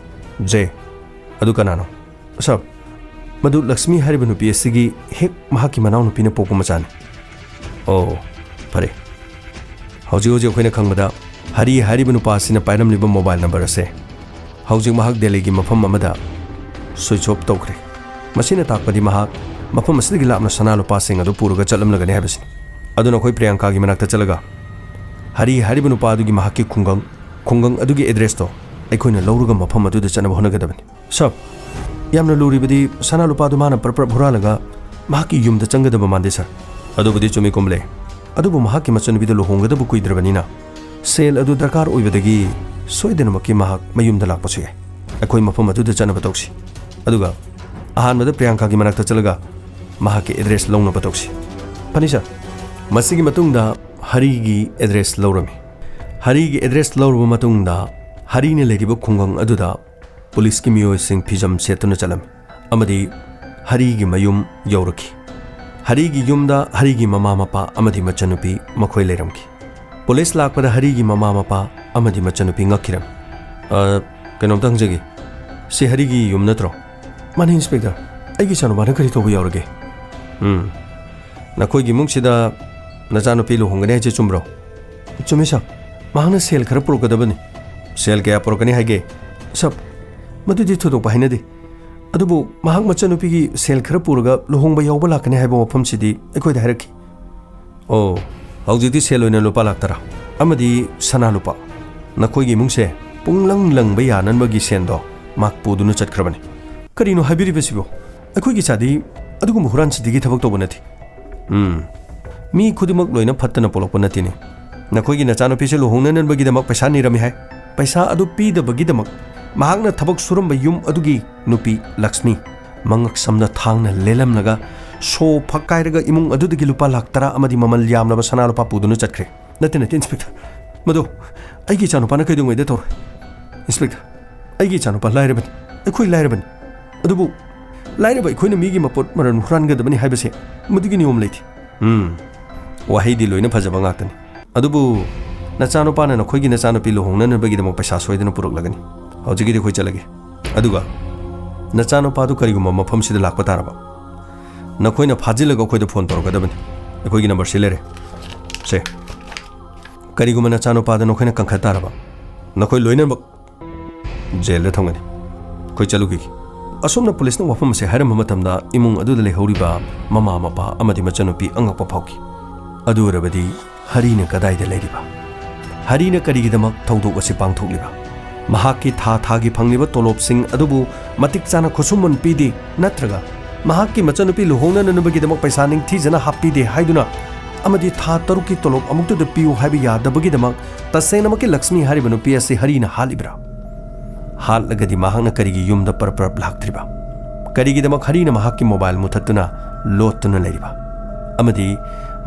ꯖꯦ ꯑꯗꯨ ꯀꯅꯥꯅꯣ? ꯁꯥꯔ, ꯃꯗꯨ ꯂꯛꯁꯃꯤ ꯍꯥꯏꯔꯤꯕ ꯅꯨꯄꯤ ꯑꯁꯤꯒꯤ ꯍꯦꯛ ꯃꯍꯥꯛꯀꯤ ꯃꯅꯥꯎꯅꯨꯄꯤꯅ ꯄꯣꯛꯄ ꯃꯆꯥꯅꯤ꯫ ꯑꯣ, ꯐꯔꯦ꯫ ꯍꯧꯖꯤꯛ ꯍꯧꯖꯤꯛ ꯑꯩꯈꯣꯏꯅ ꯈꯪꯕꯗ ꯍꯔꯤ ꯍꯥꯏꯔꯤꯕ ꯅꯨꯄꯥ ꯑꯁꯤꯅ ꯄꯥꯏꯔꯝꯂꯤꯕ ꯃꯣꯕꯥꯏꯜ ꯅꯝꯕꯔ ꯑꯁꯦ ꯍꯧꯖꯤꯛ ꯃꯍꯥꯛ ꯗꯦꯜꯂꯤꯒꯤ ꯃꯐꯝ ꯑꯃꯗ ꯁ꯭ꯋꯤꯆ ꯑꯣꯐ ꯇꯧꯈ꯭ꯔꯦ꯫ ꯃꯁꯤꯅ ꯇꯥꯛꯄꯗꯤ ꯃꯍꯥꯛ ꯃꯐꯝ ꯑꯁꯤꯗꯒꯤ ꯂꯥꯞꯅ ꯁꯅꯥ ꯂꯨꯄꯥꯁꯤꯡ ꯑꯗꯨ ꯄꯨꯔꯒ ꯆꯠꯂꯝꯂꯒꯅꯤ ꯍꯥꯏꯕꯁꯤꯅꯤ꯫ ꯑꯗꯨꯅ ꯑꯩꯈꯣꯏ ꯄ꯭ꯔꯤꯌꯥꯡꯀꯥꯒꯤ ꯃꯅꯥꯛꯇ ꯆꯠꯂꯒ ꯍꯔꯤ ꯍꯥꯏꯔꯤꯕ ꯅꯨꯄꯥ ꯑꯗꯨꯒꯤ ꯃꯍꯥꯛꯀꯤ ꯈꯨꯡꯒꯪ, ꯈꯨꯡꯒꯪ ꯑꯗꯨꯒꯤ ꯑꯦꯗ꯭ꯔꯦꯁꯇꯣ ꯑꯩꯈꯣꯏꯅ ꯂꯧꯔꯒ ꯃꯐꯝ ꯑꯗꯨꯗ ꯆꯠꯅꯕ ꯍꯣꯠꯅꯒꯗꯕꯅꯤ꯫ ꯁꯥꯔ, ꯌꯥꯝꯅ ꯂꯨꯔꯤꯕꯗꯤ ꯁꯅꯥ ꯂꯨꯄꯥꯗꯨ ꯃꯥꯅ ꯄꯔꯞ ꯄꯔꯞ ꯍꯨꯔꯥꯜꯂꯒ ꯃꯍꯥꯛꯀꯤ ꯌꯨꯝꯗ ꯆꯪꯒꯗꯕ ꯃꯥꯟꯗꯦ ꯁꯥꯔ꯫ ꯑꯗꯨꯕꯨꯗꯤ ꯆꯨꯝꯃꯤ ꯀꯨꯝꯂꯦ, ꯑꯗꯨꯕꯨ ꯃꯍꯥꯛꯀꯤ ꯃꯆꯟꯅꯨꯄꯤꯗꯨ ꯂꯨꯍꯣꯡꯒꯗꯕ ꯀꯨꯏꯗ꯭ꯔꯕꯅꯤꯅ ꯁꯦꯜ ꯑꯗꯨ ꯗꯔꯀꯥꯔ ꯑꯣꯏꯕꯗꯒꯤ ꯁꯣꯏꯗꯅꯃꯛꯀꯤ ꯃꯍꯥꯛ ꯃꯌꯨꯝꯗ ꯂꯥꯛꯄꯁꯨ ꯌꯥꯏ꯫ ꯑꯩꯈꯣꯏ ꯃꯐꯝ ꯑꯗꯨꯗ ꯆꯠꯅꯕ ꯇꯧꯁꯤ꯫ ꯑꯗꯨꯒ ꯑꯍꯥꯟꯕꯗ ꯄ꯭ꯔꯤꯌꯥꯡꯀꯥꯒꯤ ꯃꯅꯥꯛꯇ ꯆꯠꯂꯒ ꯃꯍꯥꯛꯀꯤ ꯑꯦꯗ꯭ꯔꯦꯁ ꯂꯧꯅꯕ ꯇꯧꯁꯤ꯫ ꯐꯅꯤ ꯁꯥꯔ꯫ ꯃꯁꯤꯒꯤ ꯃꯇꯨꯡꯗ ꯍꯔꯤꯒꯤ ꯑꯦꯗ꯭ꯔꯦꯁ ꯂꯧꯔꯝꯃꯤ꯫ ꯍꯔꯤꯒꯤ ꯑꯦꯗ꯭ꯔꯦꯁ ꯂꯧꯔꯕ ꯃꯇꯨꯡꯗ ꯍꯔꯤꯅ ꯂꯩꯔꯤꯕ ꯈꯨꯡꯒꯪ ꯑꯗꯨꯗ ꯄꯨꯂꯤꯁꯀꯤ ꯃꯤꯑꯣꯏꯁꯤꯡ ꯐꯤꯖꯝ ꯁꯦꯠꯇꯨꯅ ꯆꯠꯂꯝꯃꯤ ꯑꯃꯗꯤ ꯍꯔꯤꯒꯤ ꯃꯌꯨꯝ ꯌꯧꯔꯛꯈꯤ꯫ ꯍꯔꯤꯒꯤ ꯌꯨꯝꯗ ꯍꯔꯤꯒꯤ ꯃꯃꯥ ꯃꯄꯥ ꯑꯃꯗꯤ ꯃꯆꯟꯅꯨꯄꯤ ꯃꯈꯣꯏ ꯂꯩꯔꯝꯈꯤ꯫ ꯄꯨꯂꯤꯁ ꯂꯥꯛꯄꯗ ꯍꯔꯤꯒꯤ ꯃꯃꯥ ꯃꯄꯥ ꯑꯃꯗꯤ ꯃꯆꯟꯅꯨꯄꯤ ꯉꯛꯈꯤꯔꯝꯃꯤ꯫ "ꯑ, ꯀꯩꯅꯣꯝꯇ ꯍꯪꯖꯒꯦ꯫ ꯁꯤ ꯍꯔꯤꯒꯤ ꯌꯨꯝ ꯅꯠꯇ꯭ꯔꯣ?" "ꯃꯥꯅꯤ, ꯏꯟꯁꯄꯦꯛꯇꯔ꯫ ꯑꯩꯒꯤ ꯏꯆꯥꯅꯨꯄꯥꯅ ꯀꯔꯤ ꯇꯧꯕ ꯌꯥꯎꯔꯒꯦ?" "ꯎꯝ꯫ ꯅꯈꯣꯏꯒꯤ ꯏꯃꯨꯡꯁꯤꯗ ꯅꯆꯥꯅꯨꯄꯤ ꯂꯨꯍꯣꯡꯒꯅꯤ ꯍꯥꯏꯁꯦ ꯆꯨꯝꯕ꯭ꯔꯣ?" "ꯆꯨꯝꯃꯤ, ꯁꯥꯔ꯫ ꯃꯍꯥꯛꯅ ꯁꯦꯜ ꯈꯔ ꯄꯨꯔꯛꯀꯗꯕꯅꯤ꯫" "ꯁꯦꯜ ꯀꯌꯥ ꯄꯨꯔꯛꯀꯅꯤ ꯍꯥꯏꯒꯦ?" "ꯁꯥꯔ, ꯃꯗꯨꯗꯤ ꯊꯣꯏꯗꯣꯛꯄ ꯍꯥꯏꯅꯗꯦ꯫ ꯑꯗꯨꯕꯨ ꯃꯍꯥꯛ ꯃꯆꯟꯅꯨꯄꯤꯒꯤ ꯁꯦꯜ ꯈꯔ ꯄꯨꯔꯒ ꯂꯨꯍꯣꯡꯕ ꯌꯥꯎꯕ ꯂꯥꯛꯀꯅꯤ ꯍꯥꯏꯕ ꯋꯥꯐꯝꯁꯤꯗꯤ ꯑꯩꯈꯣꯏꯗ ꯍꯥꯏꯔꯛꯈꯤ꯫" "ꯑꯣ, ꯍꯧꯖꯤꯛꯇꯤ ꯁꯦꯜ ꯑꯣꯏꯅ ꯂꯨꯄꯥ ꯂꯥꯛ ꯇꯔꯥ ꯑꯃꯗꯤ ꯁꯅꯥ ꯂꯨꯄꯥ꯫ ꯅꯈꯣꯏꯒꯤ ꯏꯃꯨꯡꯁꯦ ꯄꯨꯡꯂꯪ ꯂꯪꯕ ꯌꯥꯅꯅꯕꯒꯤ ꯁꯦꯟꯗꯣ ꯃꯍꯥꯛ ꯄꯨꯗꯨꯅ ꯆꯠꯈ꯭ꯔꯕꯅꯤ꯫" ꯀꯔꯤꯅꯣ ꯍꯥꯏꯕꯤꯔꯤꯕꯁꯤꯕꯣ? ꯑꯩꯈꯣꯏꯒꯤ ꯏꯆꯥꯗꯤ ꯑꯗꯨꯒꯨꯝꯕ ꯍꯨꯔꯥꯟ ꯆꯤꯟꯊꯤꯒꯤ ꯊꯕꯛ ꯇꯧꯕ ꯅꯠꯇꯦ꯫ ꯎꯝ, ꯃꯤ ꯈꯨꯗꯤꯡꯃꯛ ꯂꯣꯏꯅ ꯐꯠꯇꯅ ꯄꯣꯛꯂꯛꯄ ꯅꯠꯇꯦꯅꯦ꯫ ꯅꯈꯣꯏꯒꯤ ꯅꯆꯥꯅꯨꯄꯤꯁꯦ ꯂꯨꯍꯣꯡꯅꯅꯕꯒꯤꯗꯃꯛ ꯄꯩꯁꯥ ꯅꯤꯔꯝꯃꯤ ꯍꯥꯏ꯫ ꯄꯩꯁꯥ ꯑꯗꯨ ꯄꯤꯗꯕꯒꯤꯗꯃꯛ ꯃꯍꯥꯛꯅ ꯊꯕꯛ ꯁꯨꯔꯝꯕ ꯌꯨꯝ ꯑꯗꯨꯒꯤ ꯅꯨꯄꯤ ꯂꯛꯁꯃꯤ ꯃꯉꯛꯁꯝꯗ ꯊꯥꯡꯅ ꯂꯦꯜꯂꯝꯂꯒ ꯁꯣ ꯐꯛꯀꯥꯏꯔꯒ ꯏꯃꯨꯡ ꯑꯗꯨꯗꯒꯤ ꯂꯨꯄꯥ ꯂꯥꯈ ꯇꯔꯥ ꯑꯃꯗꯤ ꯃꯃꯜ ꯌꯥꯝꯂꯕ ꯁꯅꯥ ꯂꯨꯄꯥ ꯄꯨꯗꯨꯅ ꯆꯠꯈ꯭ꯔꯦ꯫ ꯅꯠꯇꯦ, ꯅꯠꯇꯦ, ꯏꯟꯁꯄꯦꯛꯇꯔ꯫ ꯃꯗꯨ ꯑꯩꯒꯤ ꯏꯆꯥꯅꯨꯄꯥꯅ ꯀꯩꯗꯧꯉꯩꯗ ꯇꯧꯔꯣꯏ꯫ ꯏꯟꯁꯄꯦꯛꯇꯔ, ꯑꯩꯒꯤ ꯏꯆꯥꯅꯨꯄꯥ ꯂꯥꯏꯔꯕꯅꯤ꯫ ꯑꯩꯈꯣꯏ ꯂꯥꯏꯔꯕꯅꯤ꯫ ꯑꯗꯨꯕꯨ ꯂꯥꯏꯔꯕ ꯑꯩꯈꯣꯏꯅ ꯃꯤꯒꯤ ꯃꯄꯣꯠ ꯃꯔꯟ ꯍꯨꯔꯥꯟꯒꯗꯕꯅꯤ ꯍꯥꯏꯕꯁꯦ ꯃꯗꯨꯒꯤ ꯅꯤꯌꯣꯝ ꯂꯩꯇꯦ꯫ ꯎꯝ, ꯋꯥꯍꯩꯗꯤ ꯂꯣꯏꯅ ꯐꯖꯕ ꯉꯥꯛꯇꯅꯤ꯫ ꯑꯗꯨꯕꯨ ꯅꯆꯥꯅꯨꯄꯥꯅ ꯅꯈꯣꯏꯒꯤ ꯅꯆꯥꯅꯨꯄꯤ ꯂꯨꯍꯣꯡꯅꯅꯕꯒꯤꯗꯃꯛ ꯄꯩꯁꯥ ꯁꯣꯏꯗꯅ ꯄꯨꯔꯛꯂꯒꯅꯤ꯫ ꯍꯧꯖꯤꯛꯀꯤꯗꯤ ꯑꯩꯈꯣꯏ ꯆꯠꯂꯒꯦ꯫ ꯑꯗꯨꯒ ꯅꯆꯥꯅꯨꯄꯥꯗꯨ ꯀꯔꯤꯒꯨꯝꯕ ꯃꯐꯝꯁꯤꯗ ꯂꯥꯛꯄ ꯇꯥꯔꯕ, ꯅꯈꯣꯏꯅ ꯐꯥꯖꯤꯜꯂꯒ ꯑꯩꯈꯣꯏꯗ ꯐꯣꯟ ꯇꯧꯔꯛꯀꯗꯕꯅꯤ꯫ ꯑꯩꯈꯣꯏꯒꯤ ꯅꯝꯕꯔꯁꯤ ꯂꯩꯔꯦ꯫ ꯁꯦ, ꯀꯔꯤꯒꯨꯝꯕ ꯅꯆꯥꯅꯨꯄꯥꯗ ꯅꯈꯣꯏꯅ ꯀꯟꯈꯠ ꯇꯥꯔꯕ, ꯅꯈꯣꯏ ꯂꯣꯏꯅꯃꯛ ꯖꯦꯜꯗ ꯊꯝꯒꯅꯤ꯫ ꯑꯩꯈꯣꯏ ꯆꯠꯂꯨꯈꯤꯒꯦ꯫ ꯑꯁꯨꯝꯅ ꯄꯨꯂꯤꯁꯅ ꯋꯥꯐꯝ ꯑꯁꯤ ꯍꯥꯏꯔꯝꯕ ꯃꯇꯝꯗ ꯏꯃꯨꯡ ꯑꯗꯨꯗ ꯂꯩꯍꯧꯔꯤꯕ ꯃꯃꯥ, ꯃꯄꯥ ꯑꯃꯗꯤ ꯃꯆꯟꯅꯨꯄꯤ ꯑꯉꯛꯄ ꯐꯥꯎꯈꯤ꯫ ꯑꯗꯨ ꯑꯣꯏꯔꯕꯗꯤ ꯍꯔꯤꯅ ꯀꯗꯥꯏꯗ ꯂꯩꯔꯤꯕ? ꯍꯔꯤꯅ ꯀꯔꯤꯒꯤꯗꯃꯛ ꯊꯧꯗꯣꯛ ꯑꯁꯤ ꯄꯥꯡꯊꯣꯛꯂꯤꯕ? ꯃꯍꯥꯛꯀꯤ ꯊꯥ ꯊꯥꯒꯤ ꯐꯪꯂꯤꯕ ꯇꯣꯂꯣꯞꯁꯤꯡ ꯑꯗꯨꯕꯨ ꯃꯇꯤꯛ ꯆꯥꯅ ꯈꯨꯠꯁꯨꯃꯟ ꯄꯤꯗꯦ, ꯅꯠꯇ꯭ꯔꯒ ꯃꯍꯥꯛꯀꯤ ꯃꯆꯟꯅꯨꯄꯤ ꯂꯨꯍꯣꯡꯅꯅꯕꯒꯤꯗꯃꯛ ꯄꯩꯁꯥ ꯅꯤꯡꯊꯤꯖꯅ ꯍꯥꯞꯄꯤꯗꯦ ꯍꯥꯏꯗꯨꯅ ꯑꯃꯗꯤ ꯊꯥ ꯇꯔꯨꯛꯀꯤ ꯇꯣꯂꯣꯞ ꯑꯃꯨꯛꯇꯗ ꯄꯤꯌꯨ ꯍꯥꯏꯕ ꯌꯥꯗꯕꯒꯤꯗꯃꯛ ꯇꯁꯦꯡꯅꯃꯛꯀꯤ ꯂꯛꯁꯃꯤ ꯍꯥꯏꯔꯤꯕ ꯅꯨꯄꯤ ꯑꯁꯤ ꯍꯔꯤꯅ ꯍꯥꯠꯂꯤꯕ꯭ꯔꯥ? ꯍꯥꯠꯂꯒꯗꯤ ꯃꯍꯥꯛꯅ ꯀꯔꯤꯒꯤ ꯌꯨꯝꯗ ꯄꯔꯞ ꯄꯔꯞ ꯂꯥꯛꯇ꯭ꯔꯤꯕ? ꯀꯔꯤꯒꯤꯗꯃꯛ ꯍꯔꯤꯅ ꯃꯍꯥꯛꯀꯤ ꯃꯣꯕꯥꯏꯜ ꯃꯨꯊꯠꯇꯨꯅ ꯂꯣꯠꯇꯨꯅ ꯂꯩꯔꯤꯕ? ꯑꯃꯗꯤ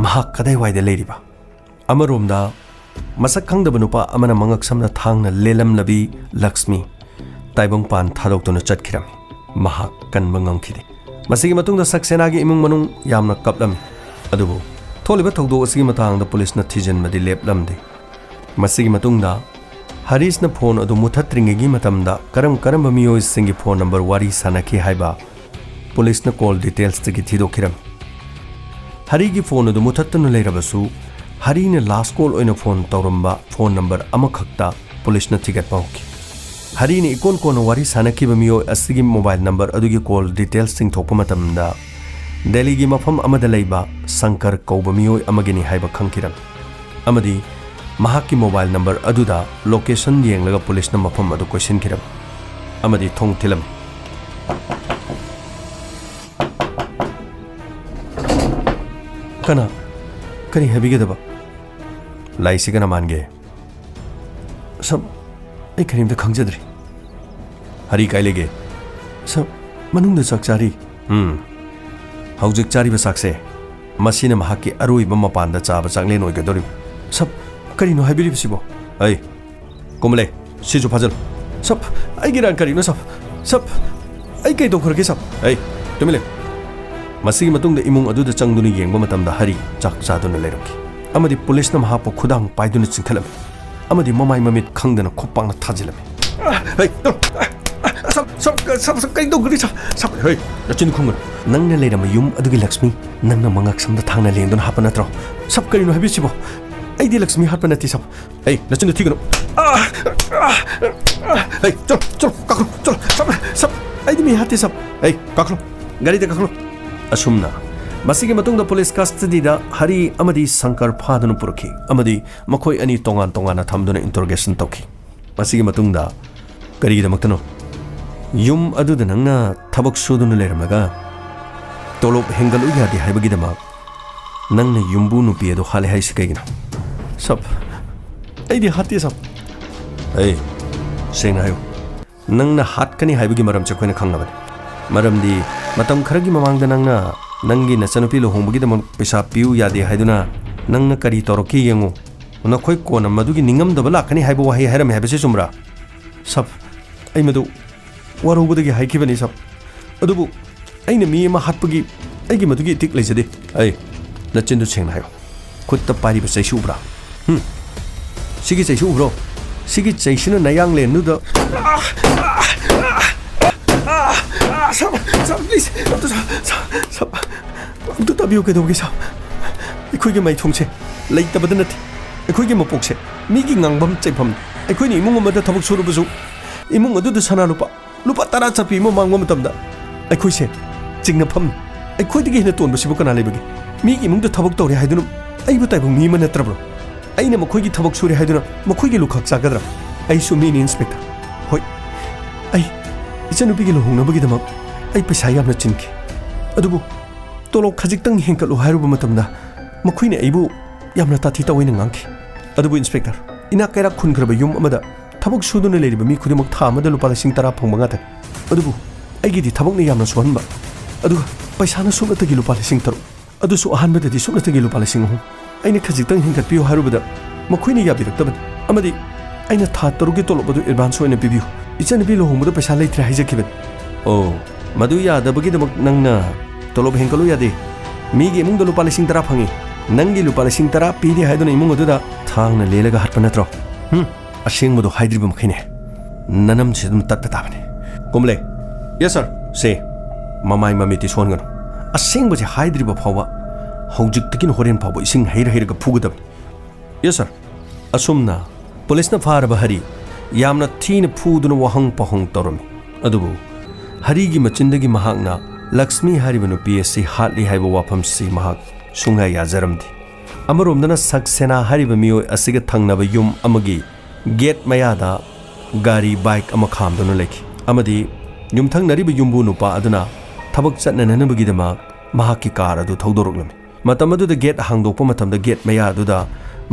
ꯃꯍꯥꯛ ꯀꯗꯥꯏꯋꯥꯏꯗ ꯂꯩꯔꯤꯕ? ꯑꯃꯔꯣꯝꯗ, ꯃꯁꯛ ꯈꯪꯗꯕ ꯅꯨꯄꯥ ꯑꯃꯅ ꯃꯉꯛꯁꯝꯗ ꯊꯥꯡꯅ ꯂꯦꯜꯂꯝꯂꯕꯤ ꯂꯛꯁꯃꯤ ꯇꯥꯏꯕꯪꯄꯥꯟ ꯊꯥꯗꯣꯛꯇꯨꯅ ꯆꯠꯈꯤꯔꯝꯃꯤ꯫ ꯃꯍꯥꯛ ꯀꯟꯕ ꯉꯝꯈꯤꯗꯦ꯫ ꯃꯁꯤꯒꯤ ꯃꯇꯨꯡꯗ ꯁꯛꯁꯦꯅꯥꯒꯤ ꯏꯃꯨꯡ ꯃꯅꯨꯡ ꯌꯥꯝꯅ ꯀꯞꯂꯝꯃꯤ꯫ ꯑꯗꯨꯕꯨ ꯊꯣꯛꯂꯤꯕ ꯊꯧꯗꯣꯛ ꯑꯁꯤꯒꯤ ꯃꯇꯥꯡꯗ ꯄꯨꯂꯤꯁꯅ ꯊꯤꯖꯤꯟꯕꯗꯤ ꯂꯦꯞꯂꯝꯗꯦ꯫ ꯃꯁꯤꯒꯤ ꯃꯇꯨꯡꯗ ꯍꯔꯤꯁꯅ ꯐꯣꯟ ꯑꯗꯨ ꯃꯨꯊꯠꯇ꯭ꯔꯤꯉꯩꯒꯤ ꯃꯇꯝꯗ ꯀꯔꯝ ꯀꯔꯝꯕ ꯃꯤꯑꯣꯏꯁꯤꯡꯒꯤ ꯐꯣꯟ ꯅꯝꯕꯔ ꯋꯥꯔꯤ ꯁꯥꯟꯅꯈꯤ ꯍꯥꯏꯕ ꯄꯨꯂꯤꯁꯅ ꯀꯣꯜ ꯗꯤꯇꯦꯜꯁꯇꯒꯤ ꯊꯤꯗꯣꯛꯈꯤꯔꯝꯃꯤ꯫ ꯍꯔꯤꯒꯤ ꯐꯣꯟ ꯑꯗꯨ ꯃꯨꯊꯠꯇꯨꯅ ꯂꯩꯔꯕꯁꯨ, ꯍꯔꯤꯅ ꯂꯥꯁ ꯀꯣꯜ ꯑꯣꯏꯅ ꯐꯣꯟ ꯇꯧꯔꯝꯕ ꯐꯣꯟ ꯅꯝꯕꯔ ꯑꯃꯈꯛꯇ ꯄꯨꯂꯤꯁꯅ ꯊꯤꯒꯠꯄ ꯍꯧꯈꯤ꯫ ꯍꯔꯤꯅ ꯏꯀꯣꯟ ꯀꯣꯟꯅ ꯋꯥꯔꯤ ꯁꯥꯟꯅꯈꯤꯕ ꯃꯤꯑꯣꯏ ꯑꯁꯤꯒꯤ ꯃꯣꯕꯥꯏꯜ ꯅꯝꯕꯔ ꯑꯗꯨꯒꯤ ꯀꯣꯜ ꯗꯤꯇꯦꯜꯁ ꯆꯤꯡꯊꯣꯛꯄ ꯃꯇꯝꯗ, ꯗꯦꯜꯂꯤꯒꯤ ꯃꯐꯝ ꯑꯃꯗ ꯂꯩꯕ ꯁꯪꯀꯔ ꯀꯧꯕ ꯃꯤꯑꯣꯏ ꯑꯃꯒꯤꯅꯤ ꯍꯥꯏꯕ ꯈꯪꯈꯤꯔꯝꯃꯤ꯫ ꯑꯃꯗꯤ ꯃꯍꯥꯛꯀꯤ ꯃꯣꯕꯥꯏꯜ ꯅꯝꯕꯔ ꯑꯗꯨꯗ ꯂꯣꯀꯦꯁꯟ ꯌꯦꯡꯂꯒ ꯄꯨꯂꯤꯁꯅ ꯃꯐꯝ ꯑꯗꯨ ꯀꯣꯏꯁꯤꯟꯈꯤꯔꯝꯃꯤ ꯑꯃꯗꯤ ꯊꯣꯡ ꯊꯤꯜꯂꯝꯃꯤ꯫ ꯀꯅꯥ? ꯀꯔꯤ ꯍꯥꯏꯕꯤꯒꯗꯕ? ꯂꯥꯏꯁꯤ ꯀꯅꯥ ꯃꯥꯟꯒꯦ? ꯁꯝ, ꯑꯩ ꯀꯔꯤꯝꯇ ꯈꯪꯖꯗ꯭ꯔꯤ꯫ ꯍꯔꯤ ꯀꯥꯏ ꯂꯩꯒꯦ? ꯁꯝ, ꯃꯅꯨꯡꯗ ꯆꯥꯛ ꯆꯥꯔꯤ꯫ ꯎꯝ꯫ ꯍꯧꯖꯤꯛ ꯆꯥꯔꯤꯕ ꯆꯥꯛꯁꯦ, ꯃꯁꯤꯅ ꯃꯍꯥꯛꯀꯤ ꯑꯔꯣꯏꯕ ꯃꯄꯥꯟꯗ ꯆꯥꯕ ꯆꯥꯛꯂꯦꯟ ꯑꯣꯏꯒꯗꯧꯔꯤꯕ꯫ ꯁꯝ, ꯀꯔꯤꯅꯣ ꯍꯥꯏꯕꯤꯔꯤꯕꯁꯤꯕꯣ? ꯑꯩ, ꯀꯨꯝꯂꯦ, ꯁꯤꯁꯨ ꯐꯥꯖꯜꯂꯨ꯫ ꯁꯞ, ꯑꯩꯒꯤ ꯔꯥꯡ ꯀꯔꯤꯅꯣ ꯁꯞ? ꯁꯞ, ꯑꯩ ꯀꯩ ꯇꯧꯈ꯭ꯔꯒꯦ ꯁꯞ? ꯑꯩ, ꯇꯨꯃꯤꯟ ꯂꯩꯌꯨ꯫ ꯃꯁꯤꯒꯤ ꯃꯇꯨꯡꯗ ꯏꯃꯨꯡ ꯑꯗꯨꯗ ꯆꯪꯗꯨꯅ ꯌꯦꯡꯕ ꯃꯇꯝꯗ ꯍꯔꯤ ꯆꯥꯛ ꯆꯥꯗꯨꯅ ꯂꯩꯔꯝꯈꯤ꯫ ꯑꯃꯗꯤ ꯄꯨꯂꯤꯁꯅ ꯃꯍꯥꯛꯄꯨ ꯈꯨꯗꯥꯡ ꯄꯥꯏꯗꯨꯅ ꯆꯤꯡꯈꯠꯂꯝꯃꯤ꯫ ꯑꯃꯗꯤ ꯃꯃꯥꯏ ꯃꯃꯤꯠ ꯈꯪꯗꯅ ꯈꯨꯄꯥꯛꯅ ꯊꯥꯖꯤꯜꯂꯝꯃꯤ꯫ ꯍꯩ, ꯁꯞ, ꯁꯞ, ꯁꯞ, ꯁꯞ, ꯀꯩ ꯇꯧꯈ꯭ꯔꯒꯦ ꯁꯞ? ꯁꯞ, ꯍꯩ, ꯅꯆꯤꯟ ꯈꯨꯝꯒꯅꯨ꯫ ꯅꯪꯅ ꯂꯩꯔꯝꯕ ꯌꯨꯝ ꯑꯗꯨꯒꯤ ꯂꯛꯁꯃꯤ, ꯅꯪꯅ ꯃꯉꯛ ꯁꯝꯗ ꯊꯥꯡꯅ ꯂꯦꯡꯗꯨꯅ ꯍꯥꯠꯄ ꯅꯠꯇ꯭ꯔꯣ? ꯁꯞ, ꯀꯔꯤꯅꯣ ꯍꯥꯏꯕꯤꯁꯤꯕꯣ? ꯑꯩꯗꯤ ꯂꯛꯁꯃꯤ ꯍꯥꯠꯄ ꯅꯠꯇꯦ ꯁꯞ꯫ ꯑꯩ, ꯅꯆꯤꯟꯗꯣ ꯊꯤꯒꯅꯨ꯫ ꯑꯥ! ꯑꯥ! ꯑꯥ! ꯍꯩ, ꯆꯠꯂꯣ, ꯆꯠꯂꯣ, ꯀꯥꯈꯠꯂꯣ, ꯆꯠꯂꯣ꯫ ꯁꯞ, ꯁꯞ, ꯑꯩꯗꯤ ꯃꯤ ꯍꯥꯠꯇꯦ ꯁꯞ꯫ ꯍꯩ, ꯀꯥꯈꯠꯂꯣ, ꯒꯥꯔꯤꯗ ꯀꯥꯈꯠꯂꯣ꯫ ꯑꯁꯨꯝꯅ ꯃꯁꯤꯒꯤ ꯃꯇꯨꯡꯗ ꯄꯨꯂꯤꯁ ꯀꯁꯇꯗꯤꯗ ꯍꯔꯤ ꯑꯃꯗꯤ ꯁꯪꯀꯔ ꯐꯥꯗꯨꯅ ꯄꯨꯔꯛꯈꯤ ꯑꯃꯗꯤ ꯃꯈꯣꯏ ꯑꯅꯤ ꯇꯣꯉꯥꯟ ꯇꯣꯉꯥꯟꯅ ꯊꯝꯗꯨꯅ ꯏꯟꯇꯔꯣꯒꯦꯁꯟ ꯇꯧꯈꯤ꯫ ꯃꯁꯤꯒꯤ ꯃꯇꯨꯡꯗ ꯀꯔꯤꯒꯤꯗꯃꯛꯇꯅꯣ? ꯌꯨꯝ ꯑꯗꯨꯗ ꯅꯪꯅ ꯊꯕꯛ ꯁꯨꯗꯨꯅ ꯂꯩꯔꯝꯂꯒ ꯇꯣꯂꯣꯞ ꯍꯦꯟꯒꯠꯂꯨ ꯌꯥꯗꯦ ꯍꯥꯏꯕꯒꯤꯗꯃꯛ ꯅꯪꯅ ꯌꯨꯝꯕꯨ ꯅꯨꯄꯤ ꯑꯗꯨ ꯍꯥꯠꯂꯦ ꯍꯥꯏꯁꯤ ꯀꯩꯒꯤꯅꯣ? ꯁꯞ, ꯑꯩꯗꯤ ꯍꯥꯠꯇꯦ ꯁꯞ꯫ ꯑꯩ, ꯁꯦꯡꯅ ꯍꯥꯏꯌꯨ, ꯅꯪꯅ ꯍꯥꯠꯀꯅꯤ ꯍꯥꯏꯕꯒꯤ ꯃꯔꯝꯁꯦ ꯑꯩꯈꯣꯏꯅ ꯈꯪꯂꯕꯅꯤ꯫ ꯃꯔꯝꯗꯤ ꯃꯇꯝ ꯈꯔꯒꯤ ꯃꯃꯥꯡꯗ ꯅꯪꯅ ꯅꯪꯒꯤ ꯅꯆꯟꯅꯨꯄꯤ ꯂꯨꯍꯣꯡꯕꯒꯤꯗꯃꯛ ꯄꯩꯁꯥ ꯄꯤꯌꯨ ꯌꯥꯗꯦ ꯍꯥꯏꯗꯨꯅ ꯅꯪꯅ ꯀꯔꯤ ꯇꯧꯔꯛꯈꯤ ꯌꯦꯡꯉꯨ꯫ ꯅꯈꯣꯏ ꯀꯣꯟꯅ ꯃꯗꯨꯒꯤ ꯅꯤꯡꯉꯝꯗꯕ ꯂꯥꯛꯀꯅꯤ ꯍꯥꯏꯕ ꯋꯥꯍꯩ ꯍꯥꯏꯔꯝꯃꯤ ꯍꯥꯏꯕꯁꯤ ꯆꯨꯝꯕ꯭ꯔꯥ? ꯁꯞ, ꯑꯩ ꯃꯗꯨ ꯋꯥꯔꯧꯕꯗꯒꯤ ꯍꯥꯏꯈꯤꯕꯅꯤ ꯁꯞ꯫ ꯑꯗꯨꯕꯨ ꯑꯩꯅ ꯃꯤ ꯑꯃ ꯍꯥꯠꯄꯒꯤ ꯑꯩꯒꯤ ꯃꯗꯨꯒꯤ ꯏꯇꯤꯛ ꯂꯩꯖꯗꯦ꯫ ꯑꯩ, ꯅꯆꯤꯟꯗꯨ ꯁꯦꯡꯅ ꯍꯥꯏꯌꯨ꯫ ꯈꯨꯠꯇ ꯄꯥꯏꯔꯤꯕ ꯆꯩꯁꯨ ꯎꯕ꯭ꯔꯥ? ꯍꯨꯝ? ꯁꯤꯒꯤ ꯆꯩꯁꯨ ꯎꯕ꯭ꯔꯣ? ꯁꯤꯒꯤ ꯆꯩꯁꯤꯅ ꯅꯌꯥꯡꯂꯦꯟꯗꯨꯗ꯫ ꯁꯞ, ꯁꯞ, please, ꯑꯝꯇ ꯁꯞ, ꯁꯞ, ꯁꯞ, ꯑꯝꯇ ꯇꯥꯕꯤꯌꯨ, ꯀꯩꯗꯧꯒꯦ ꯁꯞ? ꯑꯩꯈꯣꯏꯒꯤ ꯃꯥꯏꯊꯣꯡꯁꯦ ꯂꯩꯇꯕꯗ ꯅꯠꯇꯦ꯫ ꯑꯩꯈꯣꯏꯒꯤ ꯃꯄꯣꯛꯁꯦ ꯃꯤꯒꯤ ꯉꯥꯡꯐꯝ ꯆꯩꯐꯝꯅꯤ꯫ ꯑꯩꯈꯣꯏꯅ ꯏꯃꯨꯡ ꯑꯃꯗ ꯊꯕꯛ ꯁꯨꯔꯕꯁꯨ, ꯏꯃꯨꯡ ꯑꯗꯨꯗ ꯁꯅꯥ ꯂꯨꯄꯥ ꯂꯨꯄꯥ ꯇꯔꯥ ꯆꯠꯄꯤ ꯑꯃ ꯃꯥꯡꯕ ꯃꯇꯝꯗ ꯑꯩꯈꯣꯏꯁꯦ ꯆꯤꯡꯅꯐꯝꯅꯤ꯫ ꯑꯩꯈꯣꯏꯗꯒꯤ ꯍꯦꯟꯅ ꯇꯣꯟꯕꯁꯤꯕꯨ ꯀꯅꯥ ꯂꯩꯕꯒꯦ? ꯃꯤꯒꯤ ꯏꯃꯨꯡꯗ ꯊꯕꯛ ꯇꯧꯔꯦ ꯍꯥꯏꯗꯨꯅ ꯑꯩꯕꯨ ꯇꯥꯏꯕꯪ ꯃꯤ ꯑꯃ ꯅꯠꯇ꯭ꯔꯕ꯭ꯔꯣ? ꯑꯩꯅ ꯃꯈꯣꯏꯒꯤ ꯊꯕꯛ ꯁꯨꯔꯦ ꯍꯥꯏꯗꯨꯅ ꯃꯈꯣꯏꯒꯤ ꯂꯨꯈꯥꯛ ꯆꯥꯒꯗ꯭ꯔꯥ? ꯑꯩꯁꯨ ꯃꯤꯅꯤ, ꯏꯟꯁꯄꯦꯛꯇꯔ꯫ ꯍꯣꯏ, ꯑꯩ, ꯏꯆꯟꯅꯨꯄꯤꯒꯤ ꯂꯨꯍꯣꯡꯅꯕꯒꯤꯗꯃꯛ ꯑꯩ ꯄꯩꯁꯥ ꯌꯥꯝꯅ ꯆꯤꯟꯈꯤ꯫ ꯑꯗꯨꯕꯨ ꯇꯣꯂꯣꯞ ꯈꯖꯤꯛꯇꯪ ꯍꯦꯟꯒꯠꯂꯨ ꯍꯥꯏꯔꯨꯕ ꯃꯇꯝꯗ ꯃꯈꯣꯏꯅ ꯑꯩꯕꯨ ꯌꯥꯝꯅ ꯇꯥꯊꯤ ꯇꯥꯑꯣꯏꯅ ꯉꯥꯡꯈꯤ꯫ ꯑꯗꯨꯕꯨ ꯏꯟꯁꯄꯦꯛꯇꯔ, ꯏꯅꯥꯛ ꯀꯩꯔꯥꯛ ꯈꯨꯟꯈ꯭ꯔꯕ ꯌꯨꯝ ꯑꯃꯗ ꯊꯕꯛ ꯁꯨꯗꯨꯅ ꯂꯩꯔꯤꯕ ꯃꯤ ꯈꯨꯗꯤꯡꯃꯛ ꯊꯥ ꯑꯃꯗ ꯂꯨꯄꯥ ꯂꯤꯁꯤꯡ ꯇꯔꯥ ꯐꯪꯕ ꯉꯥꯛꯇꯅꯤ꯫ ꯑꯗꯨꯕꯨ ꯑꯩꯒꯤꯗꯤ ꯊꯕꯛꯅ ꯌꯥꯝꯅ ꯁꯨꯍꯟꯕ, ꯑꯗꯨꯒ ꯄꯩꯁꯥꯅ ꯁꯨꯞꯅꯇꯒꯤ ꯂꯨꯄꯥ ꯂꯤꯁꯤꯡ ꯇꯔꯨꯛ꯫ ꯑꯗꯨꯁꯨ ꯑꯍꯥꯟꯕꯗꯗꯤ ꯁꯨꯞꯅꯇꯒꯤ ꯂꯨꯄꯥ ꯂꯤꯁꯤꯡ ꯑꯍꯨꯝ꯫ ꯑꯩꯅ ꯈꯖꯤꯛꯇꯪ ꯍꯦꯟꯒꯠꯄꯤꯌꯨ ꯍꯥꯏꯔꯨꯕꯗ ꯃꯈꯣꯏꯅ ꯌꯥꯕꯤꯔꯛꯇꯕꯅꯤ꯫ ꯑꯃꯗꯤ ꯑꯩꯅ ꯊꯥ ꯇꯔꯨꯛꯀꯤ ꯇꯣꯂꯣꯞ ꯑꯗꯨ ꯑꯦꯗꯚꯥꯟꯁ ꯑꯣꯏꯅ ꯄꯤꯕꯤꯌꯨ, ꯏꯆꯟꯅꯨꯄꯤ ꯂꯨꯍꯣꯡꯕꯗ ꯄꯩꯁꯥ ꯂꯩꯇ꯭ꯔꯦ ꯍꯥꯏꯖꯈꯤꯕꯅꯤ꯫ ꯑꯣ, ꯃꯗꯨ ꯌꯥꯗꯕꯒꯤꯗꯃꯛ ꯅꯪꯅ ꯇꯣꯂꯣꯞ ꯍꯦꯟꯒꯠꯂꯨ ꯌꯥꯗꯦ꯫ ꯃꯤꯒꯤ ꯏꯃꯨꯡꯗ ꯂꯨꯄꯥ ꯂꯤꯁꯤꯡ ꯇꯔꯥ ꯐꯪꯉꯤ, ꯅꯪꯒꯤ ꯂꯨꯄꯥ ꯂꯤꯁꯤꯡ ꯇꯔꯥ ꯄꯤꯗꯦ ꯍꯥꯏꯗꯨꯅ ꯏꯃꯨꯡ ꯑꯗꯨꯗ ꯊꯥꯡꯅ ꯂꯦꯜꯂꯒ ꯍꯥꯠꯄ ꯅꯠꯇ꯭ꯔꯣ? ꯍꯨꯝ, ꯑꯁꯦꯡꯕꯗꯣ ꯍꯥꯏꯗ꯭ꯔꯤꯕ ꯃꯈꯩꯅꯦ ꯅꯅꯝꯁꯦ ꯑꯗꯨꯝ ꯇꯠꯄ ꯇꯥꯕꯅꯦ꯫ ꯀꯨꯝꯂꯦ꯫ Yes sir꯫ ꯁꯦ, ꯃꯃꯥꯏ ꯃꯃꯤꯠꯇꯤ ꯁꯣꯟꯒꯅꯨ꯫ ꯑꯁꯦꯡꯕꯁꯦ ꯍꯥꯏꯗ꯭ꯔꯤꯕ ꯐꯥꯎꯕ ꯍꯧꯖꯤꯛꯇꯒꯤꯅ ꯍꯣꯔꯦꯟ ꯐꯥꯎꯕ ꯏꯁꯤꯡ ꯍꯩꯔ ꯍꯩꯔꯒ ꯐꯨꯒꯗꯕꯅꯤ꯫ Yes sir꯫ ꯑꯁꯨꯝꯅ ꯄꯨꯂꯤꯁꯅ ꯐꯥꯔꯕ ꯍꯔꯤ ꯌꯥꯝꯅ ꯊꯤꯅ ꯐꯨꯗꯨꯅ ꯋꯥꯍꯪ ꯄꯥꯎꯍꯪ ꯇꯧꯔꯝꯃꯤ꯫ ꯑꯗꯨꯕꯨ ꯍꯔꯤꯒꯤ ꯃꯆꯤꯟꯗꯒꯤ ꯃꯍꯥꯛꯅ ꯂꯛꯁꯃꯤ ꯍꯥꯏꯔꯤꯕ ꯅꯨꯄꯤ ꯑꯁꯤ ꯍꯥꯠꯂꯤ ꯍꯥꯏꯕ ꯋꯥꯐꯝꯁꯤ ꯃꯍꯥꯛ ꯁꯨꯡꯌꯥ ꯌꯥꯖꯔꯝꯗꯦ꯫ ꯑꯃꯔꯣꯝꯗꯅ ꯁꯛꯁꯦꯅꯥ ꯍꯥꯏꯔꯤꯕ ꯃꯤꯑꯣꯏ ꯑꯁꯤꯒ ꯊꯪꯅꯕ ꯌꯨꯝ ꯑꯃꯒꯤ ꯒꯦꯠ ꯃꯌꯥꯗ ꯒꯥꯔꯤ ꯕꯥꯏꯛ ꯑꯃ ꯈꯥꯝꯗꯨꯅ ꯂꯩꯈꯤ ꯑꯃꯗꯤ ꯌꯨꯝꯊꯪꯅꯔꯤꯕ ꯌꯨꯝꯕꯨ ꯅꯨꯄꯥ ꯑꯗꯨꯅ ꯊꯕꯛ ꯆꯠꯅꯅꯕꯒꯤꯗꯃꯛ ꯃꯍꯥꯛꯀꯤ ꯀꯥꯔ ꯑꯗꯨ ꯊꯧꯗꯣꯔꯛꯂꯝꯃꯤ꯫ ꯃꯇꯝ ꯑꯗꯨꯗ ꯒꯦꯠ ꯍꯥꯡꯗꯣꯛꯄ ꯃꯇꯝꯗ ꯒꯦꯠ ꯃꯌꯥ ꯑꯗꯨꯗ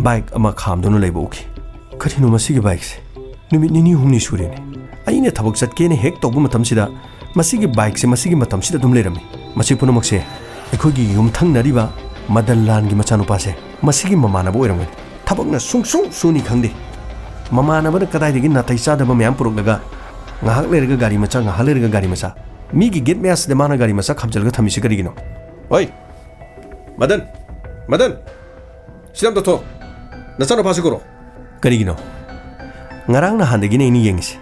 ꯕꯥꯏꯛ ꯑꯃ ꯈꯥꯝꯗꯨꯅ ꯂꯩꯕ ꯎꯈꯤ꯫ "ꯀꯔꯤꯅꯣ ꯃꯁꯤꯒꯤ ꯕꯥꯏꯛꯁꯦ? ꯅꯨꯃꯤꯠ ꯅꯤꯅꯤ ꯍꯨꯝꯅꯤ ꯁꯨꯔꯦꯅꯦ꯫ ꯑꯩꯅ ꯊꯕꯛ ꯆꯠꯀꯦꯅ ꯍꯦꯛ ꯇꯧꯕ ꯃꯇꯝꯁꯤꯗ ꯃꯁꯤꯒꯤ ꯕꯥꯏꯛꯁꯦ ꯃꯁꯤꯒꯤ ꯃꯇꯝꯁꯤꯗ ꯑꯗꯨꯝ ꯂꯩꯔꯝꯃꯤ꯫ ꯃꯁꯤ ꯄꯨꯝꯅꯃꯛꯁꯦ ꯑꯩꯈꯣꯏꯒꯤ ꯌꯨꯝꯊꯪꯅꯔꯤꯕ ꯃꯗꯟ ꯂꯥꯟꯒꯤ ꯃꯆꯥꯅꯨꯄꯥꯁꯦ ꯃꯁꯤꯒꯤ ꯃꯃꯥꯟꯅꯕ ꯑꯣꯏꯔꯝꯒꯅꯤ꯫ ꯊꯕꯛꯅ ꯁꯨꯡꯁꯨ ꯁꯨꯅꯤ ꯈꯪꯗꯦ꯫ ꯃꯃꯥꯟꯅꯕꯅ ꯀꯗꯥꯏꯗꯒꯤ ꯅꯥꯇꯩ ꯆꯥꯗꯕ ꯃꯌꯥꯝ ꯄꯨꯔꯛꯂꯒ ꯉꯥꯏꯍꯥꯛ ꯂꯩꯔꯒ ꯒꯥꯔꯤ ꯃꯆꯥ, ꯉꯥꯏꯍꯥꯛ ꯂꯩꯔꯒ ꯒꯥꯔꯤ ꯃꯆꯥ꯫ ꯃꯤꯒꯤ ꯒꯦꯠ ꯃꯌꯥꯁꯤꯗ ꯃꯥꯅ ꯒꯥꯔꯤ ꯃꯆꯥ ꯈꯥꯝꯖꯤꯜꯂꯒ ꯊꯝꯃꯤꯁꯤ ꯀꯔꯤꯒꯤꯅꯣ?" "ꯍꯣꯏ, ꯃꯗꯟ, ꯃꯗꯟ, ꯁꯤꯗ ꯑꯝꯇ ꯊꯣꯛ꯫ ꯅꯆꯥꯅꯨꯄꯥꯁꯤ ꯀꯧꯔꯣ꯫" "ꯀꯔꯤꯒꯤꯅꯣ? ꯉꯔꯥꯡ ꯅꯍꯥꯟꯗꯒꯤꯅꯦ ꯑꯩꯅ ꯌꯦꯡꯉꯤꯁꯦ꯫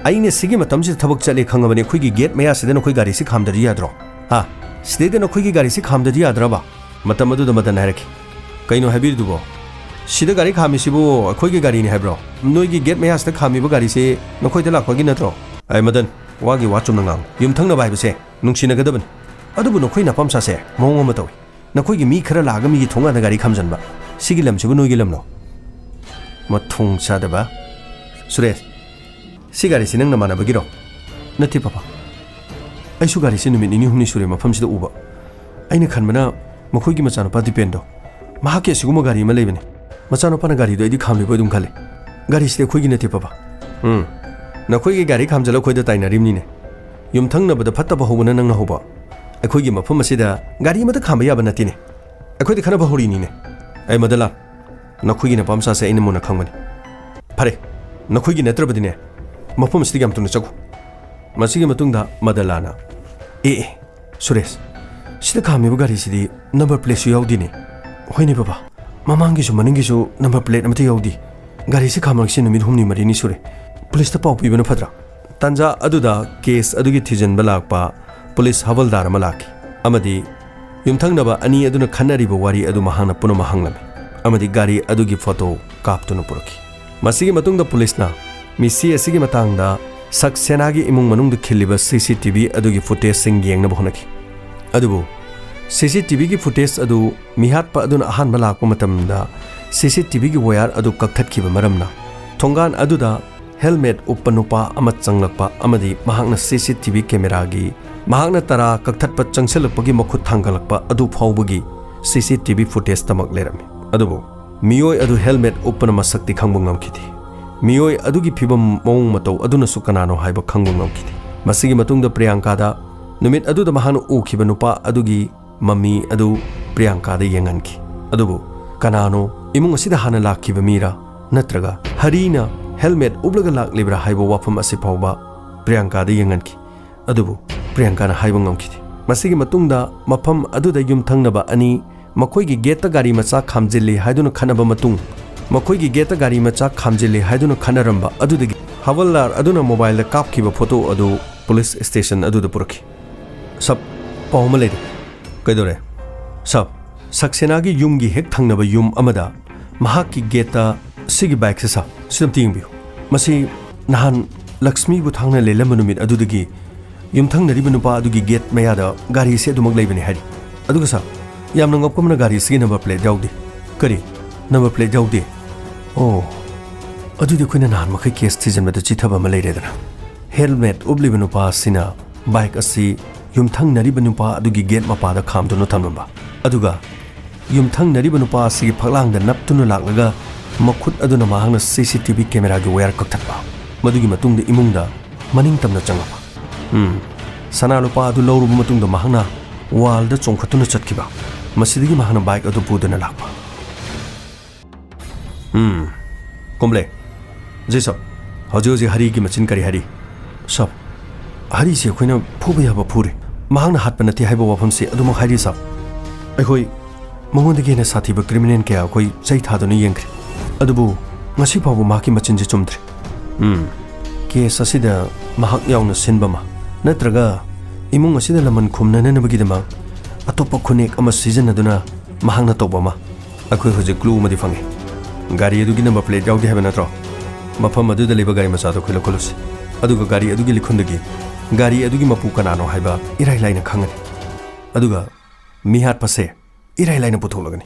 ꯑꯩꯅ ꯁꯤꯒꯤ ꯃꯇꯝꯁꯤꯗ ꯊꯕꯛ ꯆꯠꯂꯦ ꯈꯪꯉꯕꯅꯤ, ꯑꯩꯈꯣꯏꯒꯤ ꯒꯦꯠ ꯃꯌꯥꯁꯤꯗ ꯅꯈꯣꯏ ꯒꯥꯔꯤꯁꯤ ꯈꯥꯝꯗ꯭ꯔꯗꯤ ꯌꯥꯗ꯭ꯔꯣ? ꯍꯥ? ꯁꯤꯗꯩꯗ ꯅꯈꯣꯏꯒꯤ ꯒꯥꯔꯤꯁꯤ ꯈꯥꯝꯗ꯭ꯔꯗꯤ ꯌꯥꯗ꯭ꯔꯕ?" ꯃꯇꯝ ꯑꯗꯨꯗ ꯃꯗꯟ ꯍꯥꯏꯔꯛꯈꯤ, "ꯀꯩꯅꯣ ꯍꯥꯏꯕꯤꯔꯤꯗꯨꯕꯣ? ꯁꯤꯗ ꯒꯥꯔꯤ ꯈꯥꯝꯃꯤꯁꯤꯕꯨ ꯑꯩꯈꯣꯏꯒꯤ ꯒꯥꯔꯤꯅꯤ ꯍꯥꯏꯕ꯭ꯔꯣ? ꯅꯣꯏꯒꯤ ꯒꯦꯠ ꯃꯌꯥꯁꯤꯗ ꯈꯥꯝꯃꯤꯕ ꯒꯥꯔꯤꯁꯤ ꯅꯈꯣꯏꯗ ꯂꯥꯛꯄꯒꯤ ꯅꯠꯇ꯭ꯔꯣ?" "ꯑꯩ ꯃꯗꯟ, ꯋꯥꯒꯤ ꯋꯥ ꯆꯨꯝꯅ ꯉꯥꯡꯉꯨ꯫ ꯌꯨꯝꯊꯪꯅꯕ ꯍꯥꯏꯕꯁꯦ ꯅꯨꯡꯁꯤꯅꯒꯗꯕꯅꯤ꯫ ꯑꯗꯨꯕꯨ ꯅꯈꯣꯏ ꯅꯄꯥꯝꯆꯥꯁꯦ ꯃꯑꯣꯡ ꯑꯃ ꯇꯧꯏ꯫ ꯅꯈꯣꯏꯒꯤ ꯃꯤ ꯈꯔ ꯂꯥꯛꯑꯒ ꯃꯤꯒꯤ ꯊꯣꯡꯒꯥꯟꯗ ꯒꯥꯔꯤ ꯈꯥꯝꯖꯟꯕ꯫ ꯁꯤꯒꯤ ꯂꯝꯁꯤꯕꯨ ꯅꯣꯏꯒꯤ ꯂꯝꯂꯣ?" "ꯃꯊꯣꯡ ꯆꯥꯗꯕ꯫ ꯁꯨꯔꯦꯁ, ꯁꯤ ꯒꯥꯔꯤꯁꯤ ꯅꯪ ꯅꯃꯥꯟꯅꯕꯒꯤꯔꯣ?" ꯅꯠꯇꯦ ꯄꯥꯄꯥ, ꯑꯩꯁꯨ ꯒꯥꯔꯤꯁꯦ ꯅꯨꯃꯤꯠ ꯅꯤꯅꯤ ꯍꯨꯝꯅꯤ ꯁꯨꯔꯦ ꯃꯐꯝꯁꯤꯗ ꯎꯕ꯫ ꯑꯩꯅ ꯈꯟꯕꯅ ꯃꯈꯣꯏꯒꯤ ꯃꯆꯥꯅꯨꯄꯥ ꯗꯤꯄꯦꯟꯗꯣ, ꯃꯍꯥꯛꯀꯤ ꯑꯁꯤꯒꯨꯝꯕ ꯒꯥꯔꯤ ꯑꯃ ꯂꯩꯕꯅꯦ꯫ ꯃꯆꯥꯅꯨꯄꯥꯅ ꯒꯥꯔꯤꯗꯣ ꯑꯩꯗꯤ ꯈꯥꯝꯂꯤꯕꯣꯏ ꯑꯗꯨꯝ ꯈꯜꯂꯤ꯫ ꯒꯥꯔꯤꯁꯤꯗꯤ ꯑꯩꯈꯣꯏꯒꯤ ꯅꯠꯇꯦ ꯄꯥꯄꯥ꯫ ꯎꯝ, ꯅꯈꯣꯏꯒꯤ ꯒꯥꯔꯤ ꯈꯥꯝꯖꯜꯂ ꯑꯩꯈꯣꯏꯗ ꯇꯥꯏꯅꯔꯤꯕꯅꯤꯅꯦ꯫ ꯌꯨꯝꯊꯪꯅꯕꯗ ꯐꯠꯇꯕ ꯍꯧꯕꯅ ꯅꯪꯅ ꯍꯧꯕ꯫ ꯑꯩꯈꯣꯏꯒꯤ ꯃꯐꯝ ꯑꯁꯤꯗ ꯒꯥꯔꯤ ꯑꯃꯠꯇ ꯈꯥꯝꯕ ꯌꯥꯕ ꯅꯠꯇꯦꯅꯦ꯫ ꯑꯩꯈꯣꯏꯗ ꯈꯠꯅꯕ ꯍꯧꯔꯤꯅꯤꯅꯦ꯫ ꯑꯩ ꯃꯗꯂꯥ, ꯅꯈꯣꯏꯒꯤ ꯅꯄꯥ ꯃꯆꯥꯁꯦ ꯑꯩꯅ ꯃꯨꯟꯅ ꯈꯪꯕꯅꯤ꯫ ꯐꯔꯦ, ꯅꯈꯣꯏꯒꯤ ꯅꯠꯇ꯭ꯔꯕꯗꯤꯅꯦ, ꯃꯐꯝ ꯑꯁꯤꯗꯒꯤ ꯌꯥꯝ ꯊꯨꯅ ꯆꯠꯈꯣ꯫ ꯃꯁꯤꯒꯤ ꯃꯇꯨꯡꯗ ꯃꯗꯂꯥꯅ, "ꯑꯦ, ꯑꯦ, ꯁꯨꯔꯦꯁ, ꯁꯤꯗ ꯈꯥꯝꯃꯤꯕ ꯒꯥꯔꯤꯁꯤꯗꯤ ꯅꯝꯕꯔ ꯄ꯭ꯂꯦꯠꯁꯨ ꯌꯥꯎꯗꯦꯅꯦ꯫" "ꯍꯣꯏꯅꯦ ꯕꯕꯥ, ꯃꯃꯥꯡꯒꯤꯁꯨ ꯃꯅꯤꯡꯒꯤꯁꯨ ꯅꯝꯕꯔ ꯄ꯭ꯂꯦꯠ ꯑꯃꯠꯇ ꯌꯥꯎꯗꯦ꯫ ꯒꯥꯔꯤꯁꯤ ꯈꯥꯝꯃꯛꯏꯁꯦ ꯅꯨꯃꯤꯠ ꯍꯨꯝꯅꯤ ꯃꯔꯤꯅꯤ ꯁꯨꯔꯦ꯫ ꯄꯨꯂꯤꯁꯇ ꯄꯥꯎ ꯄꯤꯕꯅ ꯐꯠꯇ꯭ꯔꯥ?" ꯇꯥꯟꯖꯥ ꯑꯗꯨꯗ ꯀꯦꯁ ꯑꯗꯨꯒꯤ ꯊꯤꯖꯤꯟꯕ ꯂꯥꯛꯄ ꯄꯨꯂꯤꯁ ꯍꯋꯜꯗꯥꯔ ꯑꯃ ꯂꯥꯛꯈꯤ ꯑꯃꯗꯤ ꯌꯨꯝꯊꯪꯅꯕ ꯑꯅꯤ ꯑꯗꯨꯅ ꯈꯟꯅꯔꯤꯕ ꯋꯥꯔꯤ ꯑꯗꯨ ꯃꯍꯥꯛꯅ ꯄꯨꯝꯅꯃꯛ ꯍꯪꯂꯝꯃꯤ ꯑꯃꯗꯤ ꯒꯥꯔꯤ ꯑꯗꯨꯒꯤ ꯐꯣꯇꯣ ꯀꯥꯞꯇꯨꯅ ꯄꯨꯔꯛꯈꯤ꯫ ꯃꯁꯤꯒꯤ ꯃꯇꯨꯡꯗ ꯄꯨꯂꯤꯁꯅ ꯃꯤꯁꯤ ꯑꯁꯤꯒꯤ ꯃꯇꯥꯡꯗ ꯁꯛꯁꯦꯅꯥꯒꯤ ꯏꯃꯨꯡ ꯃꯅꯨꯡꯗ ꯈꯤꯜꯂꯤꯕ ꯁꯤ ꯁꯤ ꯇꯤ ꯚꯤ ꯑꯗꯨꯒꯤ ꯐꯨꯇꯦꯖꯁꯤꯡ ꯌꯦꯡꯅꯕ ꯍꯣꯠꯅꯈꯤ꯫ ꯑꯗꯨꯕꯨ ꯁꯤ ꯁꯤ ꯇꯤ ꯚꯤꯒꯤ ꯐꯨꯇꯦꯖ ꯑꯗꯨ ꯃꯤꯍꯥꯠꯄ ꯑꯗꯨꯅ ꯑꯍꯥꯟꯕ ꯂꯥꯛꯄ ꯃꯇꯝꯗ ꯁꯤ ꯁꯤ ꯇꯤ ꯚꯤꯒꯤ ꯋꯥꯌꯔ ꯑꯗꯨ ꯀꯛꯊꯠꯈꯤꯕ ꯃꯔꯝꯅ ꯊꯣꯡꯒꯥꯟ ꯑꯗꯨꯗ ꯍꯦꯜꯃꯦꯠ ꯎꯞꯄ ꯅꯨꯄꯥ ꯑꯃ ꯆꯪꯂꯛꯄ ꯑꯃꯗꯤ ꯃꯍꯥꯛꯅ ꯁꯤ ꯁꯤ ꯇꯤ ꯚꯤ ꯀꯦꯃꯦꯔꯥꯒꯤ ꯃꯍꯥꯛꯅ ꯇꯔꯥ ꯀꯛꯊꯠꯄ ꯆꯪꯁꯤꯜꯂꯛꯄꯒꯤ ꯃꯈꯨꯠ ꯊꯥꯡꯒꯠꯂꯛꯄ ꯑꯗꯨ ꯐꯥꯎꯕꯒꯤ ꯁꯤ ꯁꯤ ꯇꯤ ꯚꯤ ꯐꯨꯇꯦꯖꯇꯃꯛ ꯂꯩꯔꯝꯃꯤ꯫ ꯑꯗꯨꯕꯨ ꯃꯤꯑꯣꯏ ꯑꯗꯨ ꯍꯦꯜꯃꯦꯠ ꯎꯞꯄꯅ ꯃꯁꯛꯇꯤ ꯈꯪꯕ ꯉꯝꯈꯤꯗꯦ꯫ ꯃꯤꯑꯣꯏ ꯑꯗꯨꯒꯤ ꯐꯤꯕꯝ ꯃꯑꯣꯡ ꯃꯇꯧ ꯑꯗꯨꯅꯁꯨ ꯀꯅꯥꯅꯣ ꯍꯥꯏꯕ ꯈꯪꯕ ꯉꯝꯈꯤꯗꯦ꯫ ꯃꯁꯤꯒꯤ ꯃꯇꯨꯡꯗ ꯄ꯭ꯔꯤꯌꯥꯡꯀꯥꯗ ꯅꯨꯃꯤꯠ ꯑꯗꯨꯗ ꯃꯍꯥꯛꯅ ꯎꯈꯤꯕ ꯅꯨꯄꯥ ꯑꯗꯨꯒꯤ ꯃꯃꯤ ꯑꯗꯨ ꯄ꯭ꯔꯤꯌꯥꯡꯀꯥꯗ ꯌꯦꯡꯍꯟꯈꯤ꯫ ꯑꯗꯨꯕꯨ ꯀꯅꯥꯅꯣ, ꯏꯃꯨꯡ ꯑꯁꯤꯗ ꯍꯥꯟꯅ ꯂꯥꯛꯈꯤꯕ ꯃꯤꯔꯥ ꯅꯠꯇ꯭ꯔꯒ ꯍꯔꯤꯅ ꯍꯦꯜꯃꯦꯠ ꯎꯞꯂꯒ ꯂꯥꯛꯂꯤꯕ꯭ꯔꯥ ꯍꯥꯏꯕ ꯋꯥꯐꯝ ꯑꯁꯤ ꯐꯥꯎꯕ ꯄ꯭ꯔꯤꯌꯥꯡꯀꯥꯗ ꯌꯦꯡꯍꯟꯈꯤ꯫ ꯑꯗꯨꯕꯨ ꯄ꯭ꯔꯤꯌꯥꯡꯀꯥꯅ ꯍꯥꯏꯕ ꯉꯝꯈꯤꯗꯦ꯫ ꯃꯁꯤꯒꯤ ꯃꯇꯨꯡꯗ ꯃꯐꯝ ꯑꯗꯨꯗ ꯌꯨꯝꯊꯪꯅꯕ ꯑꯅꯤ ꯃꯈꯣꯏꯒꯤ ꯒꯦꯠꯇ ꯒꯥꯔꯤ ꯃꯆꯥ ꯈꯥꯝꯖꯤꯜꯂꯤ ꯍꯥꯏꯗꯨꯅ ꯈꯠꯅꯕ ꯃꯇꯨꯡ, ꯃꯈꯣꯏꯒꯤ ꯒꯦꯠꯇ ꯒꯥꯔꯤ ꯃꯆꯥ ꯈꯥꯝꯖꯤꯜꯂꯤ ꯍꯥꯏꯗꯨꯅ ꯈꯠꯅꯔꯝꯕ ꯑꯗꯨꯗꯒꯤ ꯍꯋꯜꯗꯥꯔ ꯑꯗꯨꯅ ꯃꯣꯕꯥꯏꯜꯗ ꯀꯥꯞꯈꯤꯕ ꯐꯣꯇꯣ ꯑꯗꯨ ꯄꯨꯂꯤꯁ ꯁ꯭ꯇꯦꯁꯟ ꯑꯗꯨꯗ ꯄꯨꯔꯛꯈꯤ꯫ "ꯁꯕ, ꯄꯥꯎ ꯑꯃ ꯂꯩꯔꯦ꯫" "ꯀꯩꯗꯧꯔꯦ?" "ꯁꯕ, ꯁꯛꯁꯦꯅꯥꯒꯤ ꯌꯨꯝꯒꯤ ꯍꯦꯛ ꯊꯪꯅꯕ ꯌꯨꯝ ꯑꯃꯗ ꯃꯍꯥꯛꯀꯤ ꯒꯦꯠꯇ ꯁꯤꯒꯤ ꯕꯥꯏꯛꯁꯦ, ꯁꯥꯔ, ꯁꯤꯗ ꯑꯝꯇ ꯌꯦꯡꯕꯤꯌꯨ꯫ ꯃꯁꯤ ꯅꯍꯥꯟ ꯂꯛꯁꯃꯤꯕꯨ ꯊꯥꯡꯅ ꯂꯦꯜꯂꯝꯕ ꯅꯨꯃꯤꯠ ꯑꯗꯨꯗꯒꯤ ꯌꯨꯝꯊꯪꯅꯔꯤꯕ ꯅꯨꯄꯥ ꯑꯗꯨꯒꯤ ꯒꯦꯠ ꯃꯌꯥꯗ ꯒꯥꯔꯤꯁꯦ ꯑꯗꯨꯃꯛ ꯂꯩꯕꯅꯤ ꯍꯥꯏꯔꯤ꯫ ꯑꯗꯨꯒ ꯁꯥꯔ, ꯌꯥꯝꯅ ꯉꯛꯄ ꯑꯃꯅ ꯒꯥꯔꯤꯁꯤꯒꯤ ꯅꯝꯕꯔ ꯄ꯭ꯂꯦꯠ ꯌꯥꯎꯗꯦ꯫" "ꯀꯔꯤ? ꯅꯝꯕꯔ ꯄ꯭ꯂꯦꯠ ꯌꯥꯎꯗꯦ? ꯑꯣ, ꯑꯗꯨꯗꯤ ꯑꯩꯈꯣꯏꯅ ꯅꯍꯥꯟ ꯃꯈꯩ ꯀꯦꯁ ꯊꯤꯖꯤꯟꯕꯗ ꯆꯤꯊꯕ ꯑꯃ ꯂꯩꯔꯦꯗꯅ꯫" ꯍꯦꯜꯃꯦꯠ ꯎꯞꯂꯤꯕ ꯅꯨꯄꯥ ꯑꯁꯤꯅ ꯕꯥꯏꯛ ꯑꯁꯤ ꯌꯨꯝꯊꯪꯅꯔꯤꯕ ꯅꯨꯄꯥ ꯑꯗꯨꯒꯤ ꯒꯦꯠ ꯃꯄꯥꯗ ꯈꯥꯝꯗꯨꯅ ꯊꯝꯂꯝꯕ꯫ ꯑꯗꯨꯒ ꯌꯨꯝꯊꯪꯅꯔꯤꯕ ꯅꯨꯄꯥ ꯑꯁꯤꯒꯤ ꯐꯛꯂꯥꯡꯗ ꯅꯞꯇꯨꯅ ꯂꯥꯛꯂꯒ ꯃꯈꯨꯠ ꯑꯗꯨꯅ ꯃꯍꯥꯛꯅ ꯁꯤ ꯁꯤ ꯇꯤ ꯚꯤ ꯀꯦꯃꯦꯔꯥꯒꯤ ꯋꯥꯌꯔ ꯀꯛꯊꯠꯄ꯫ ꯃꯗꯨꯒꯤ ꯃꯇꯨꯡꯗ ꯏꯃꯨꯡꯗ ꯃꯅꯤꯡ ꯇꯝꯅ ꯆꯪꯂꯛꯄ꯫ ꯎꯝ, ꯁꯅꯥ ꯂꯨꯄꯥ ꯑꯗꯨ ꯂꯧꯔꯨꯕ ꯃꯇꯨꯡꯗ ꯃꯍꯥꯛꯅ ꯋꯥꯜꯗ ꯆꯣꯡꯈꯠꯇꯨꯅ ꯆꯠꯈꯤꯕ꯫ ꯃꯁꯤꯗꯒꯤ ꯃꯍꯥꯛꯅ ꯕꯥꯏꯛ ꯑꯗꯨ ꯄꯨꯗꯨꯅ ꯂꯥꯛꯄ꯫ ꯎꯝ, ꯀꯨꯝꯕ꯭ꯂꯦ꯫ ꯖꯤ ꯁꯥꯕ, ꯍꯧꯖꯤꯛ ꯍꯧꯖꯤꯛ ꯍꯔꯤꯒꯤ ꯃꯆꯤꯟ ꯀꯔꯤ ꯍꯥꯏꯔꯤ? ꯁꯥꯕ, ꯍꯔꯤꯁꯤ ꯑꯩꯈꯣꯏꯅ ꯐꯨꯕ ꯌꯥꯕ ꯐꯨꯔꯦ꯫ ꯃꯍꯥꯛꯅ ꯍꯥꯠꯄ ꯅꯠꯇꯦ ꯍꯥꯏꯕ ꯋꯥꯐꯝꯁꯤ ꯑꯗꯨꯃꯛ ꯍꯥꯏꯔꯤ, ꯁꯥꯕ꯫ ꯑꯩꯈꯣꯏ ꯃꯉꯣꯟꯗꯒꯤ ꯍꯦꯟꯅ ꯁꯥꯊꯤꯕ ꯀ꯭ꯔꯤꯃꯤꯅꯦꯜ ꯀꯌꯥ ꯑꯩꯈꯣꯏ ꯆꯩ ꯊꯥꯗꯨꯅ ꯌꯦꯡꯈ꯭ꯔꯦ꯫ ꯑꯗꯨꯕꯨ ꯉꯁꯤ ꯐꯥꯎꯕ ꯃꯍꯥꯛꯀꯤ ꯃꯆꯤꯟꯁꯤ ꯆꯨꯝꯗ꯭ꯔꯤ꯫ ꯎꯝ, ꯀꯦꯁ ꯑꯁꯤꯗ ꯃꯍꯥꯛ ꯌꯥꯎꯅ ꯁꯤꯟꯕ ꯑꯃ, ꯅꯠꯇ꯭ꯔꯒ ꯏꯃꯨꯡ ꯑꯁꯤꯗ ꯂꯃꯟ ꯈꯨꯝꯅꯅꯅꯕꯒꯤꯗꯃꯛ ꯑꯇꯣꯞꯄ ꯈꯨꯠꯅꯦꯛ ꯑꯃ ꯁꯤꯖꯤꯟꯅꯗꯨꯅ ꯃꯍꯥꯛꯅ ꯇꯧꯕ ꯑꯃ꯫ ꯑꯩꯈꯣꯏ ꯍꯧꯖꯤꯛ ꯀ꯭ꯂꯨ ꯑꯃꯗꯤ ꯐꯪꯉꯦ꯫ ꯒꯥꯔꯤ ꯑꯗꯨꯒꯤ ꯅꯝꯕꯔ ꯄ꯭ꯂꯦꯠ ꯌꯥꯎꯗꯦ ꯍꯥꯏꯕ ꯅꯠꯇ꯭ꯔꯣ? ꯃꯐꯝ ꯑꯗꯨꯗ ꯂꯩꯕ ꯒꯥꯔꯤ ꯃꯆꯥꯗꯣ ꯑꯩꯈꯣꯏ ꯂꯧꯈꯠꯂꯨꯁꯤ꯫ ꯑꯗꯨꯒ ꯒꯥꯔꯤ ꯑꯗꯨꯒꯤ ꯂꯤꯈꯨꯟꯗꯒꯤ ꯒꯥꯔꯤ ꯑꯗꯨꯒꯤ ꯃꯄꯨ ꯀꯅꯥꯅꯣ ꯍꯥꯏꯕ ꯏꯔꯥꯏ ꯂꯥꯏꯅ ꯈꯪꯒꯅꯤ꯫ ꯑꯗꯨꯒ ꯃꯤꯍꯥꯠꯄꯁꯦ ꯏꯔꯥꯏ ꯂꯥꯏꯅ ꯄꯨꯊꯣꯛꯂꯒꯅꯤ꯫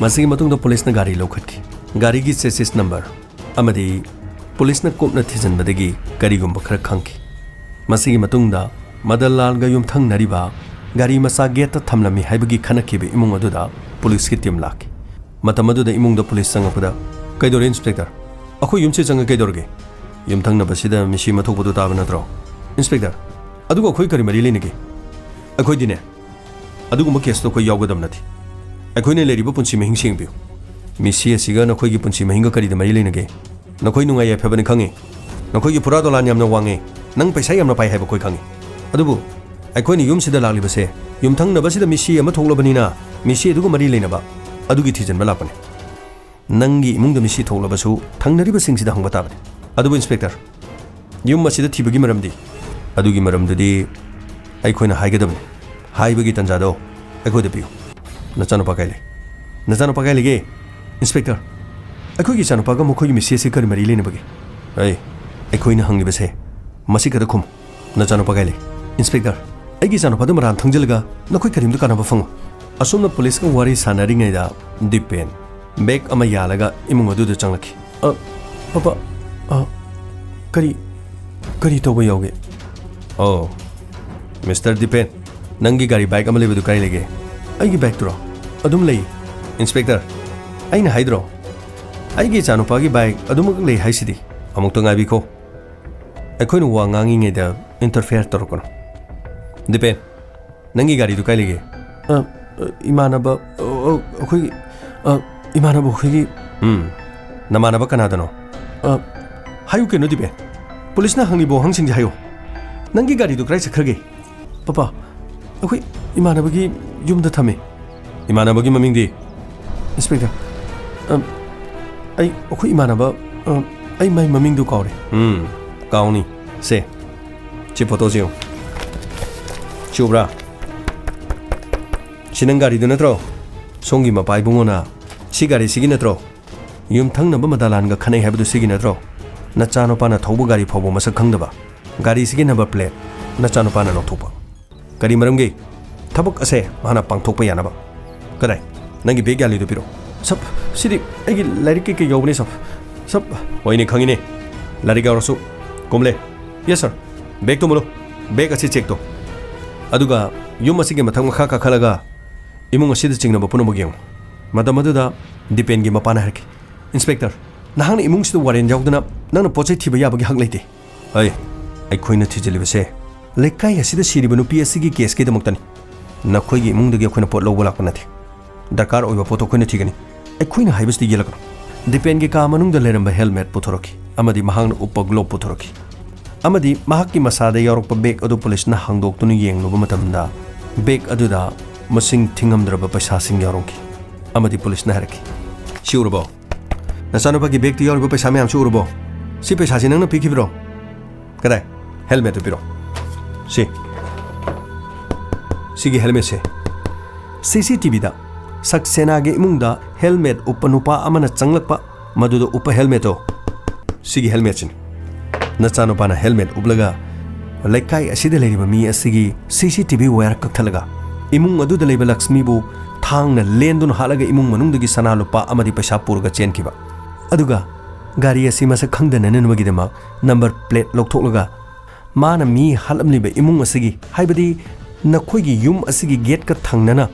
ꯃꯁꯤꯒꯤ ꯃꯇꯨꯡꯗ ꯄꯨꯂꯤꯁꯅ ꯒꯥꯔꯤ ꯂꯧꯈꯠꯈꯤ꯫ ꯒꯥꯔꯤꯒꯤ ꯆꯦꯁꯤꯁ ꯅꯝꯕꯔ ꯑꯃꯗꯤ ꯄꯨꯂꯤꯁꯅ ꯀꯨꯞꯅ ꯊꯤꯖꯤꯟꯕꯗꯒꯤ ꯀꯔꯤꯒꯨꯝꯕ ꯈꯔ ꯈꯪꯈꯤ꯫ ꯃꯁꯤꯒꯤ ꯃꯇꯨꯡꯗ ꯃꯗꯟꯂꯥꯜꯒ ꯌꯨꯝꯊꯪꯅꯔꯤꯕ ꯒꯥꯔꯤ ꯃꯆꯥ ꯒꯦꯠꯇ ꯊꯝꯂꯝꯃꯤ ꯍꯥꯏꯕꯒꯤ ꯈꯟꯅꯈꯤꯕ ꯏꯃꯨꯡ ꯑꯗꯨꯗ ꯄꯨꯂꯤꯁꯀꯤ ꯇꯤꯝ ꯂꯥꯛꯈꯤ꯫ ꯃꯇꯝ ꯑꯗꯨꯗ ꯏꯃꯨꯡꯗ ꯄꯨꯂꯤꯁ ꯆꯪꯂꯛꯄꯗ, "ꯀꯩꯗꯧꯔꯦ, ꯏꯟꯁꯄꯦꯛꯇꯔ? ꯑꯩꯈꯣꯏ ꯌꯨꯝꯁꯤ ꯆꯪꯉ ꯀꯩꯗꯧꯔꯒꯦ? ꯌꯨꯝꯊꯪꯅꯕꯁꯤꯗ ꯃꯤꯁꯤ ꯑꯃ ꯊꯣꯛꯄꯗꯨ ꯇꯥꯕ ꯅꯠꯇ꯭ꯔꯣ?" "ꯏꯟꯁꯄꯦꯛꯇꯔ, ꯑꯗꯨꯒ ꯑꯩꯈꯣꯏ ꯀꯔꯤ ꯃꯔꯤ ꯂꯩꯅꯒꯦ? ꯑꯩꯈꯣꯏꯗꯤꯅꯦ, ꯑꯗꯨꯒꯨꯝꯕ ꯀꯦꯁꯇꯣ ꯑꯩꯈꯣꯏ ꯌꯥꯎꯒꯗꯕ ꯅꯠꯇꯦ꯫ ꯑꯩꯈꯣꯏꯅ ꯂꯩꯔꯤꯕ ꯄꯨꯟꯁꯤ ꯃꯍꯤꯡꯁꯤ ꯌꯦꯡꯕꯤꯌꯨ꯫ ꯃꯤꯁꯤ ꯑꯁꯤꯒ ꯅꯈꯣꯏꯒꯤ ꯄꯨꯟꯁꯤ ꯃꯍꯤꯡꯒ ꯀꯔꯤꯗ ꯃꯔꯤ ꯂꯩꯅꯒꯦ? ꯅꯈꯣꯏ ꯅꯨꯡꯉꯥꯏ ꯌꯥꯏꯐꯕꯅꯤ ꯈꯪꯉꯤ꯫ ꯅꯈꯣꯏꯒꯤ ꯐꯨꯔꯥ ꯗꯣꯂꯥꯟ ꯌꯥꯝꯅ ꯋꯥꯡꯉꯦ꯫ ꯅꯪ ꯄꯩꯁꯥ ꯌꯥꯝꯅ ꯄꯥꯏ ꯍꯥꯏꯕ ꯑꯩꯈꯣꯏ ꯈꯪꯉꯤ꯫ ꯑꯗꯨꯕꯨ ꯑꯩꯈꯣꯏꯅ ꯌꯨꯝꯁꯤꯗ ꯂꯥꯛꯂꯤꯕꯁꯦ ꯌꯨꯝꯊꯪꯅꯕꯁꯤꯗ ꯃꯤꯁꯤ ꯑꯃ ꯊꯣꯛꯂꯕꯅꯤꯅ ꯃꯤꯁꯤ ꯑꯗꯨꯒ ꯃꯔꯤ ꯂꯩꯅꯕ ꯑꯗꯨꯒꯤ ꯊꯤꯖꯤꯟꯕ ꯂꯥꯛꯄꯅꯤ꯫ ꯅꯪꯒꯤ ꯏꯃꯨꯡꯗ ꯃꯤꯁꯤ ꯊꯣꯛꯂꯕꯁꯨ ꯊꯪꯅꯔꯤꯕꯁꯤꯡꯁꯤꯗ ꯍꯪꯕ ꯇꯥꯕꯅꯤ꯫ ꯑꯗꯨꯕꯨ ꯏꯟꯁꯄꯦꯛꯇꯔ, ꯌꯨꯝ ꯑꯁꯤꯗ ꯊꯤꯕꯒꯤ ꯃꯔꯝꯗꯤ?" "ꯑꯗꯨꯒꯤ ꯃꯔꯝꯗꯨꯗꯤ ꯑꯩꯈꯣꯏꯅ ꯍꯥꯏꯒꯗꯕꯅꯤ꯫ ꯍꯥꯏꯕꯒꯤ ꯇꯟꯖꯥꯗꯣ ꯑꯩꯈꯣꯏꯗ ꯄꯤꯌꯨ꯫ ꯅꯆꯥꯅꯨꯄꯥ ꯀꯥꯏ ꯂꯩ? ꯅꯆꯥꯅꯨꯄꯥ ꯀꯥꯏ ꯂꯩꯒꯦ?" "ꯏꯟꯁꯄꯦꯛꯇꯔ, ꯑꯩꯈꯣꯏꯒꯤ ꯏꯆꯥꯅꯨꯄꯥꯒ ꯃꯈꯣꯏꯒꯤ ꯃꯤꯁꯤ ꯑꯁꯤ ꯀꯔꯤ ꯃꯔꯤ ꯂꯩꯅꯕꯒꯦ?" "ꯑꯩ, ꯑꯩꯈꯣꯏꯅ ꯍꯪꯂꯤꯕꯁꯦ ꯃꯁꯤ ꯈꯛꯇ ꯈꯨꯝꯃꯨ꯫ ꯅꯆꯥꯅꯨꯄꯥ ꯀꯥꯏ ꯂꯩ?" "ꯏꯟꯁꯄꯦꯛꯇꯔ, ꯑꯩꯒꯤ ꯏꯆꯥꯅꯨꯄꯥꯗꯨ ꯃꯔꯥꯟ ꯊꯪꯖꯤꯜꯂꯒ ꯅꯈꯣꯏ ꯀꯔꯤꯝꯇ ꯀꯥꯟꯅꯕ ꯐꯪꯉꯣꯏ꯫" ꯑꯁꯨꯝꯅ ꯄꯨꯂꯤꯁꯀ ꯋꯥꯔꯤ ꯁꯥꯟꯅꯔꯤꯉꯩꯗ ꯗꯤꯄꯦꯟ ꯕꯦꯒ ꯑꯃ ꯌꯥꯜꯂꯒ ꯏꯃꯨꯡ ꯑꯗꯨꯗ ꯆꯪꯂꯛꯈꯤ꯫ "ꯑ, ꯄꯥꯄꯥ, ꯑ, ꯀꯔꯤ, ꯀꯔꯤ ꯇꯧꯕ ꯌꯥꯎꯒꯦ? ꯑꯣ, ꯃꯤꯁꯇꯔ ꯗꯤꯄꯦꯟ, ꯅꯪꯒꯤ ꯒꯥꯔꯤ ꯕꯥꯏꯛ ꯑꯃ ꯂꯩꯕꯗꯨ ꯀꯥꯏ ꯂꯩꯒꯦ? ꯑꯩꯒꯤ ꯕꯥꯏꯛꯇꯨꯔꯣ? ꯑꯗꯨꯝ ꯂꯩ꯫ ꯏꯟꯁꯄꯦꯛꯇꯔ, ꯑꯩꯅ ꯍꯥꯏꯗ꯭ꯔꯣ? ꯑꯩꯒꯤ ꯏꯆꯥꯅꯨꯄꯥꯒꯤ ꯕꯥꯏꯛ ꯑꯗꯨꯃꯛ ꯂꯩ ꯍꯥꯏꯁꯤꯗꯤ꯫ ꯑꯃꯨꯛꯇ ꯉꯥꯏꯕꯤꯈꯣ꯫ ꯑꯩꯈꯣꯏꯅ ꯋꯥ ꯉꯥꯡꯉꯤꯉꯩꯗ ꯏꯟꯇꯔꯐꯤꯌꯔ ꯇꯧꯔꯛꯀꯅꯨ꯫ ꯗꯤꯄꯦꯟ, ꯅꯪꯒꯤ ꯒꯥꯔꯤꯗꯨ ꯀꯥꯏ ꯂꯩꯒꯦ? ꯑ, ꯑ, ꯏꯃꯥꯟꯅꯕ, ꯑ, ꯑ, ꯑꯩꯈꯣꯏꯒꯤ, ꯑ, ꯏꯃꯥꯟꯅꯕ ꯑꯩꯈꯣꯏꯒꯤ ꯎꯝ꯫ ꯅꯃꯥꯟꯅꯕ ꯀꯅꯥꯗꯅꯣ? ꯑ, ꯍꯥꯏꯌꯨ ꯀꯩꯅꯣ, ꯗꯤꯄꯦꯟ꯫ ꯄꯨꯂꯤꯁꯅ ꯍꯪꯂꯤꯕ ꯋꯥꯍꯪꯁꯤꯡꯁꯦ ꯍꯥꯏꯌꯨ꯫ ꯅꯪꯒꯤ ꯒꯥꯔꯤꯗꯨ ꯀꯗꯥꯏ ꯆꯠꯈ꯭ꯔꯒꯦ? ꯄꯄꯥ, ꯑꯩꯈꯣꯏ ꯏꯃꯥꯟꯅꯕꯒꯤ ꯌꯨꯝꯗ ꯊꯝꯃꯤ꯫ ꯏꯃꯥꯟꯅꯕꯒꯤ ꯃꯃꯤꯡꯗꯤ? ꯏꯟꯁꯄꯦꯛꯇꯔ, ꯑ, ꯑꯩ, ꯑꯩꯈꯣꯏ ꯏꯃꯥꯟꯅꯕ, ꯑ, ꯑꯩ ꯃꯥꯏ ꯃꯃꯤꯡꯗꯨ ꯀꯥꯎꯔꯦ꯫ ꯎꯝ, ꯀꯥꯎꯅꯤ꯫ ꯁꯦ, ꯁꯤ ꯐꯣꯇꯣꯁꯤ ꯌꯦꯡꯉꯨ꯫ ꯁꯤ ꯎꯕ꯭ꯔꯥ? ꯁꯤ ꯅꯪ ꯒꯥꯔꯤꯗꯨ ꯅꯠꯇ꯭ꯔꯣ? ꯁꯣꯝꯒꯤ ꯃꯄꯥ ꯏꯕꯨꯡꯉꯣꯅ ꯁꯤ ꯒꯥꯔꯤꯁꯤꯒꯤ ꯅꯠꯇ꯭ꯔꯣ? ꯌꯨꯝꯊꯪꯅꯕ ꯃꯗꯥꯂꯥꯟꯒ ꯈꯠꯅꯩ ꯍꯥꯏꯕꯗꯨ ꯁꯤꯒꯤ ꯅꯠꯇ꯭ꯔꯣ? ꯅꯆꯥꯅꯨꯄꯥꯅ ꯊꯧꯕ ꯒꯥꯔꯤ ꯐꯥꯎꯕ ꯃꯁꯛ ꯈꯪꯗꯕ, ꯒꯥꯔꯤꯁꯤꯒꯤ ꯅꯝꯕꯔ ꯄ꯭ꯂꯦꯠ ꯅꯆꯥꯅꯨꯄꯥꯅ ꯂꯧꯊꯣꯛꯄ꯫ ꯀꯔꯤ ꯃꯔꯝꯒꯤ? ꯊꯕꯛ ꯑꯁꯦ ꯃꯥꯅ ꯄꯥꯡꯊꯣꯛꯄ ꯌꯥꯅꯕ꯫ ꯀꯗꯥꯏ? ꯅꯪꯒꯤ ꯕꯦꯒ ꯌꯥꯜꯂꯤꯗꯨ ꯄꯤꯔꯛꯑꯣ꯫ ꯁꯞ, ꯁꯤꯗꯤ ꯑꯩꯒꯤ ꯂꯥꯏꯔꯤꯛ ꯀꯩꯀꯩ ꯌꯥꯎꯕꯅꯦ, ꯁꯞ꯫ ꯁꯞ꯫ ꯍꯣꯏꯅꯦ, ꯈꯪꯉꯤꯅꯦ꯫ ꯂꯥꯏꯔꯤꯛ ꯌꯥꯎꯔꯁꯨ꯫ ꯀꯣꯝꯂꯦ꯫ Yes, sir. ꯕꯦꯒꯇꯣ ꯃꯨꯜꯂꯨ꯫ ꯕꯦꯒ ꯑꯁꯤ ꯆꯦꯛ ꯇꯧ꯫ ꯑꯗꯨꯒ ꯌꯨꯝ ꯑꯁꯤꯒꯤ ꯃꯊꯛ ꯃꯈꯥ ꯀꯥꯈꯠꯂꯒ ꯏꯃꯨꯡ ꯑꯁꯤꯗ ꯆꯤꯡꯅꯕ ꯄꯨꯝꯅꯃꯛ ꯌꯦꯡꯉꯨ꯫ ꯃꯇꯝ ꯑꯗꯨꯗ ꯗꯤꯄꯦꯟꯒꯤ ꯃꯄꯥꯅ ꯍꯥꯏꯔꯛꯈꯤ, "ꯏꯟꯁꯄꯦꯛꯇꯔ, ꯅꯍꯥꯛꯅ ꯏꯃꯨꯡꯁꯤꯗ ꯋꯥꯔꯦꯟ ꯌꯥꯎꯗꯅ ꯅꯪꯅ ꯄꯣꯠ ꯆꯩ ꯊꯤꯕ ꯌꯥꯕꯒꯤ ꯍꯛ ꯂꯩꯇꯦ꯫" "ꯑꯩ, ꯑꯩꯈꯣꯏꯅ ꯊꯤꯖꯤꯜꯂꯤꯕꯁꯦ ꯂꯩꯀꯥꯏ ꯑꯁꯤꯗ ꯁꯤꯔꯤꯕ ꯅꯨꯄꯤ ꯑꯁꯤꯒꯤ ꯀꯦꯁꯀꯤꯗꯃꯛꯇꯅꯤ꯫ ꯅꯈꯣꯏꯒꯤ ꯏꯃꯨꯡꯗꯒꯤ ꯑꯩꯈꯣꯏꯅ ꯄꯣꯠ ꯂꯧꯕ ꯂꯥꯛꯄ ꯅꯠꯇꯦ꯫ ꯗꯔꯀꯥꯔ ꯑꯣꯏꯕ ꯄꯣꯠꯇꯣ ꯑꯩꯈꯣꯏꯅ ꯊꯤꯒꯅꯤ꯫ ꯑꯩꯈꯣꯏꯅ ꯍꯥꯏꯕꯁꯤꯗꯤ ꯌꯦꯜꯂꯛꯀꯅꯨ꯫" ꯗꯤꯄꯦꯟꯒꯤ ꯀꯥ ꯃꯅꯨꯡꯗ ꯂꯩꯔꯝꯕ ꯍꯦꯜꯃꯦꯠ ꯄꯨꯊꯣꯔꯛꯈꯤ ꯑꯃꯗꯤ ꯃꯍꯥꯛꯅ ꯎꯞꯄ ꯒ꯭ꯂꯣꯕ ꯄꯨꯊꯣꯔꯛꯈꯤ꯫ ꯑꯃꯗꯤ ꯃꯍꯥꯛꯀꯤ ꯃꯁꯥꯗ ꯌꯥꯎꯔꯛꯄ ꯕꯦꯒ ꯑꯗꯨ ꯄꯨꯂꯤꯁꯅ ꯍꯥꯡꯗꯣꯛꯇꯨꯅ ꯌꯦꯡꯂꯨꯕ ꯃꯇꯝꯗ, ꯕꯦꯒ ꯑꯗꯨꯗ ꯃꯁꯤꯡ ꯊꯤꯉꯝꯗ꯭ꯔꯕ ꯄꯩꯁꯥꯁꯤꯡ ꯌꯥꯎꯔꯝꯈꯤ꯫ ꯑꯃꯗꯤ ꯄꯨꯂꯤꯁꯅ ꯍꯥꯏꯔꯛꯈꯤ, "ꯁꯤ ꯎꯔꯕꯣ? ꯅꯆꯥꯅꯨꯄꯥꯒꯤ ꯕꯦꯒꯇ ꯌꯥꯎꯔꯤꯕ ꯄꯩꯁꯥ ꯃꯌꯥꯝꯁꯤ ꯎꯔꯕꯣ? ꯁꯤ ꯄꯩꯁꯥꯁꯤ ꯅꯪꯅ ꯄꯤꯈꯤꯕ꯭ꯔꯣ? ꯀꯗꯥꯏ? ꯍꯦꯜꯃꯦꯠꯇꯨ ꯄꯤꯔꯣ꯫ ꯁꯤ, ꯁꯤꯒꯤ ꯍꯦꯜꯃꯦꯠꯁꯦ꯫ ꯁꯤ ꯁꯤ ꯇꯤ ꯚꯤꯗ ꯁꯛꯁꯦꯅꯥꯒꯤ ꯏꯃꯨꯡꯗ ꯍꯦꯜꯃꯦꯠ ꯎꯞꯄ ꯅꯨꯄꯥ ꯑꯃꯅ ꯆꯪꯂꯛꯄ, ꯃꯗꯨꯗ ꯎꯞꯄ ꯍꯦꯜꯃꯦꯠꯇꯣ, ꯁꯤꯒꯤ ꯍꯦꯜꯃꯦꯠꯁꯤꯅꯤ꯫" ꯅꯆꯥꯅꯨꯄꯥꯅ ꯍꯦꯜꯃꯦꯠ ꯎꯞꯂꯒ ꯂꯩꯀꯥꯏ ꯑꯁꯤꯗ ꯂꯩꯔꯤꯕ ꯃꯤ ꯑꯁꯤꯒꯤ ꯁꯤ ꯁꯤ ꯇꯤ ꯚꯤ ꯋꯥꯌꯔ ꯀꯛꯊꯠꯂꯒ ꯏꯃꯨꯡ ꯑꯗꯨꯗ ꯂꯩꯕ ꯂꯛꯁꯃꯤꯕꯨ ꯊꯥꯡꯅ ꯂꯦꯟꯗꯨꯅ ꯍꯥꯠꯂꯒ ꯏꯃꯨꯡ ꯃꯅꯨꯡꯗꯒꯤ ꯁꯅꯥ ꯂꯨꯄꯥ ꯑꯃꯗꯤ ꯄꯩꯁꯥ ꯄꯨꯔꯒ ꯆꯦꯟꯈꯤꯕ꯫ ꯑꯗꯨꯒ ꯒꯥꯔꯤ ꯑꯁꯤ ꯃꯁꯛ ꯈꯪꯗꯅꯅꯕꯒꯤꯗꯃꯛ ꯅꯝꯕꯔ ꯄ꯭ꯂꯦꯠ ꯂꯧꯊꯣꯛꯂꯒ ꯃꯥꯅ ꯃꯤ ꯍꯥꯠꯂꯝꯂꯤꯕ ꯏꯃꯨꯡ ꯑꯁꯤꯒꯤ, ꯍꯥꯏꯕꯗꯤ ꯅꯈꯣꯏꯒꯤ ꯌꯨꯝ ꯑꯁꯤꯒꯤ ꯒꯦꯠꯀ ꯊꯪꯅꯅ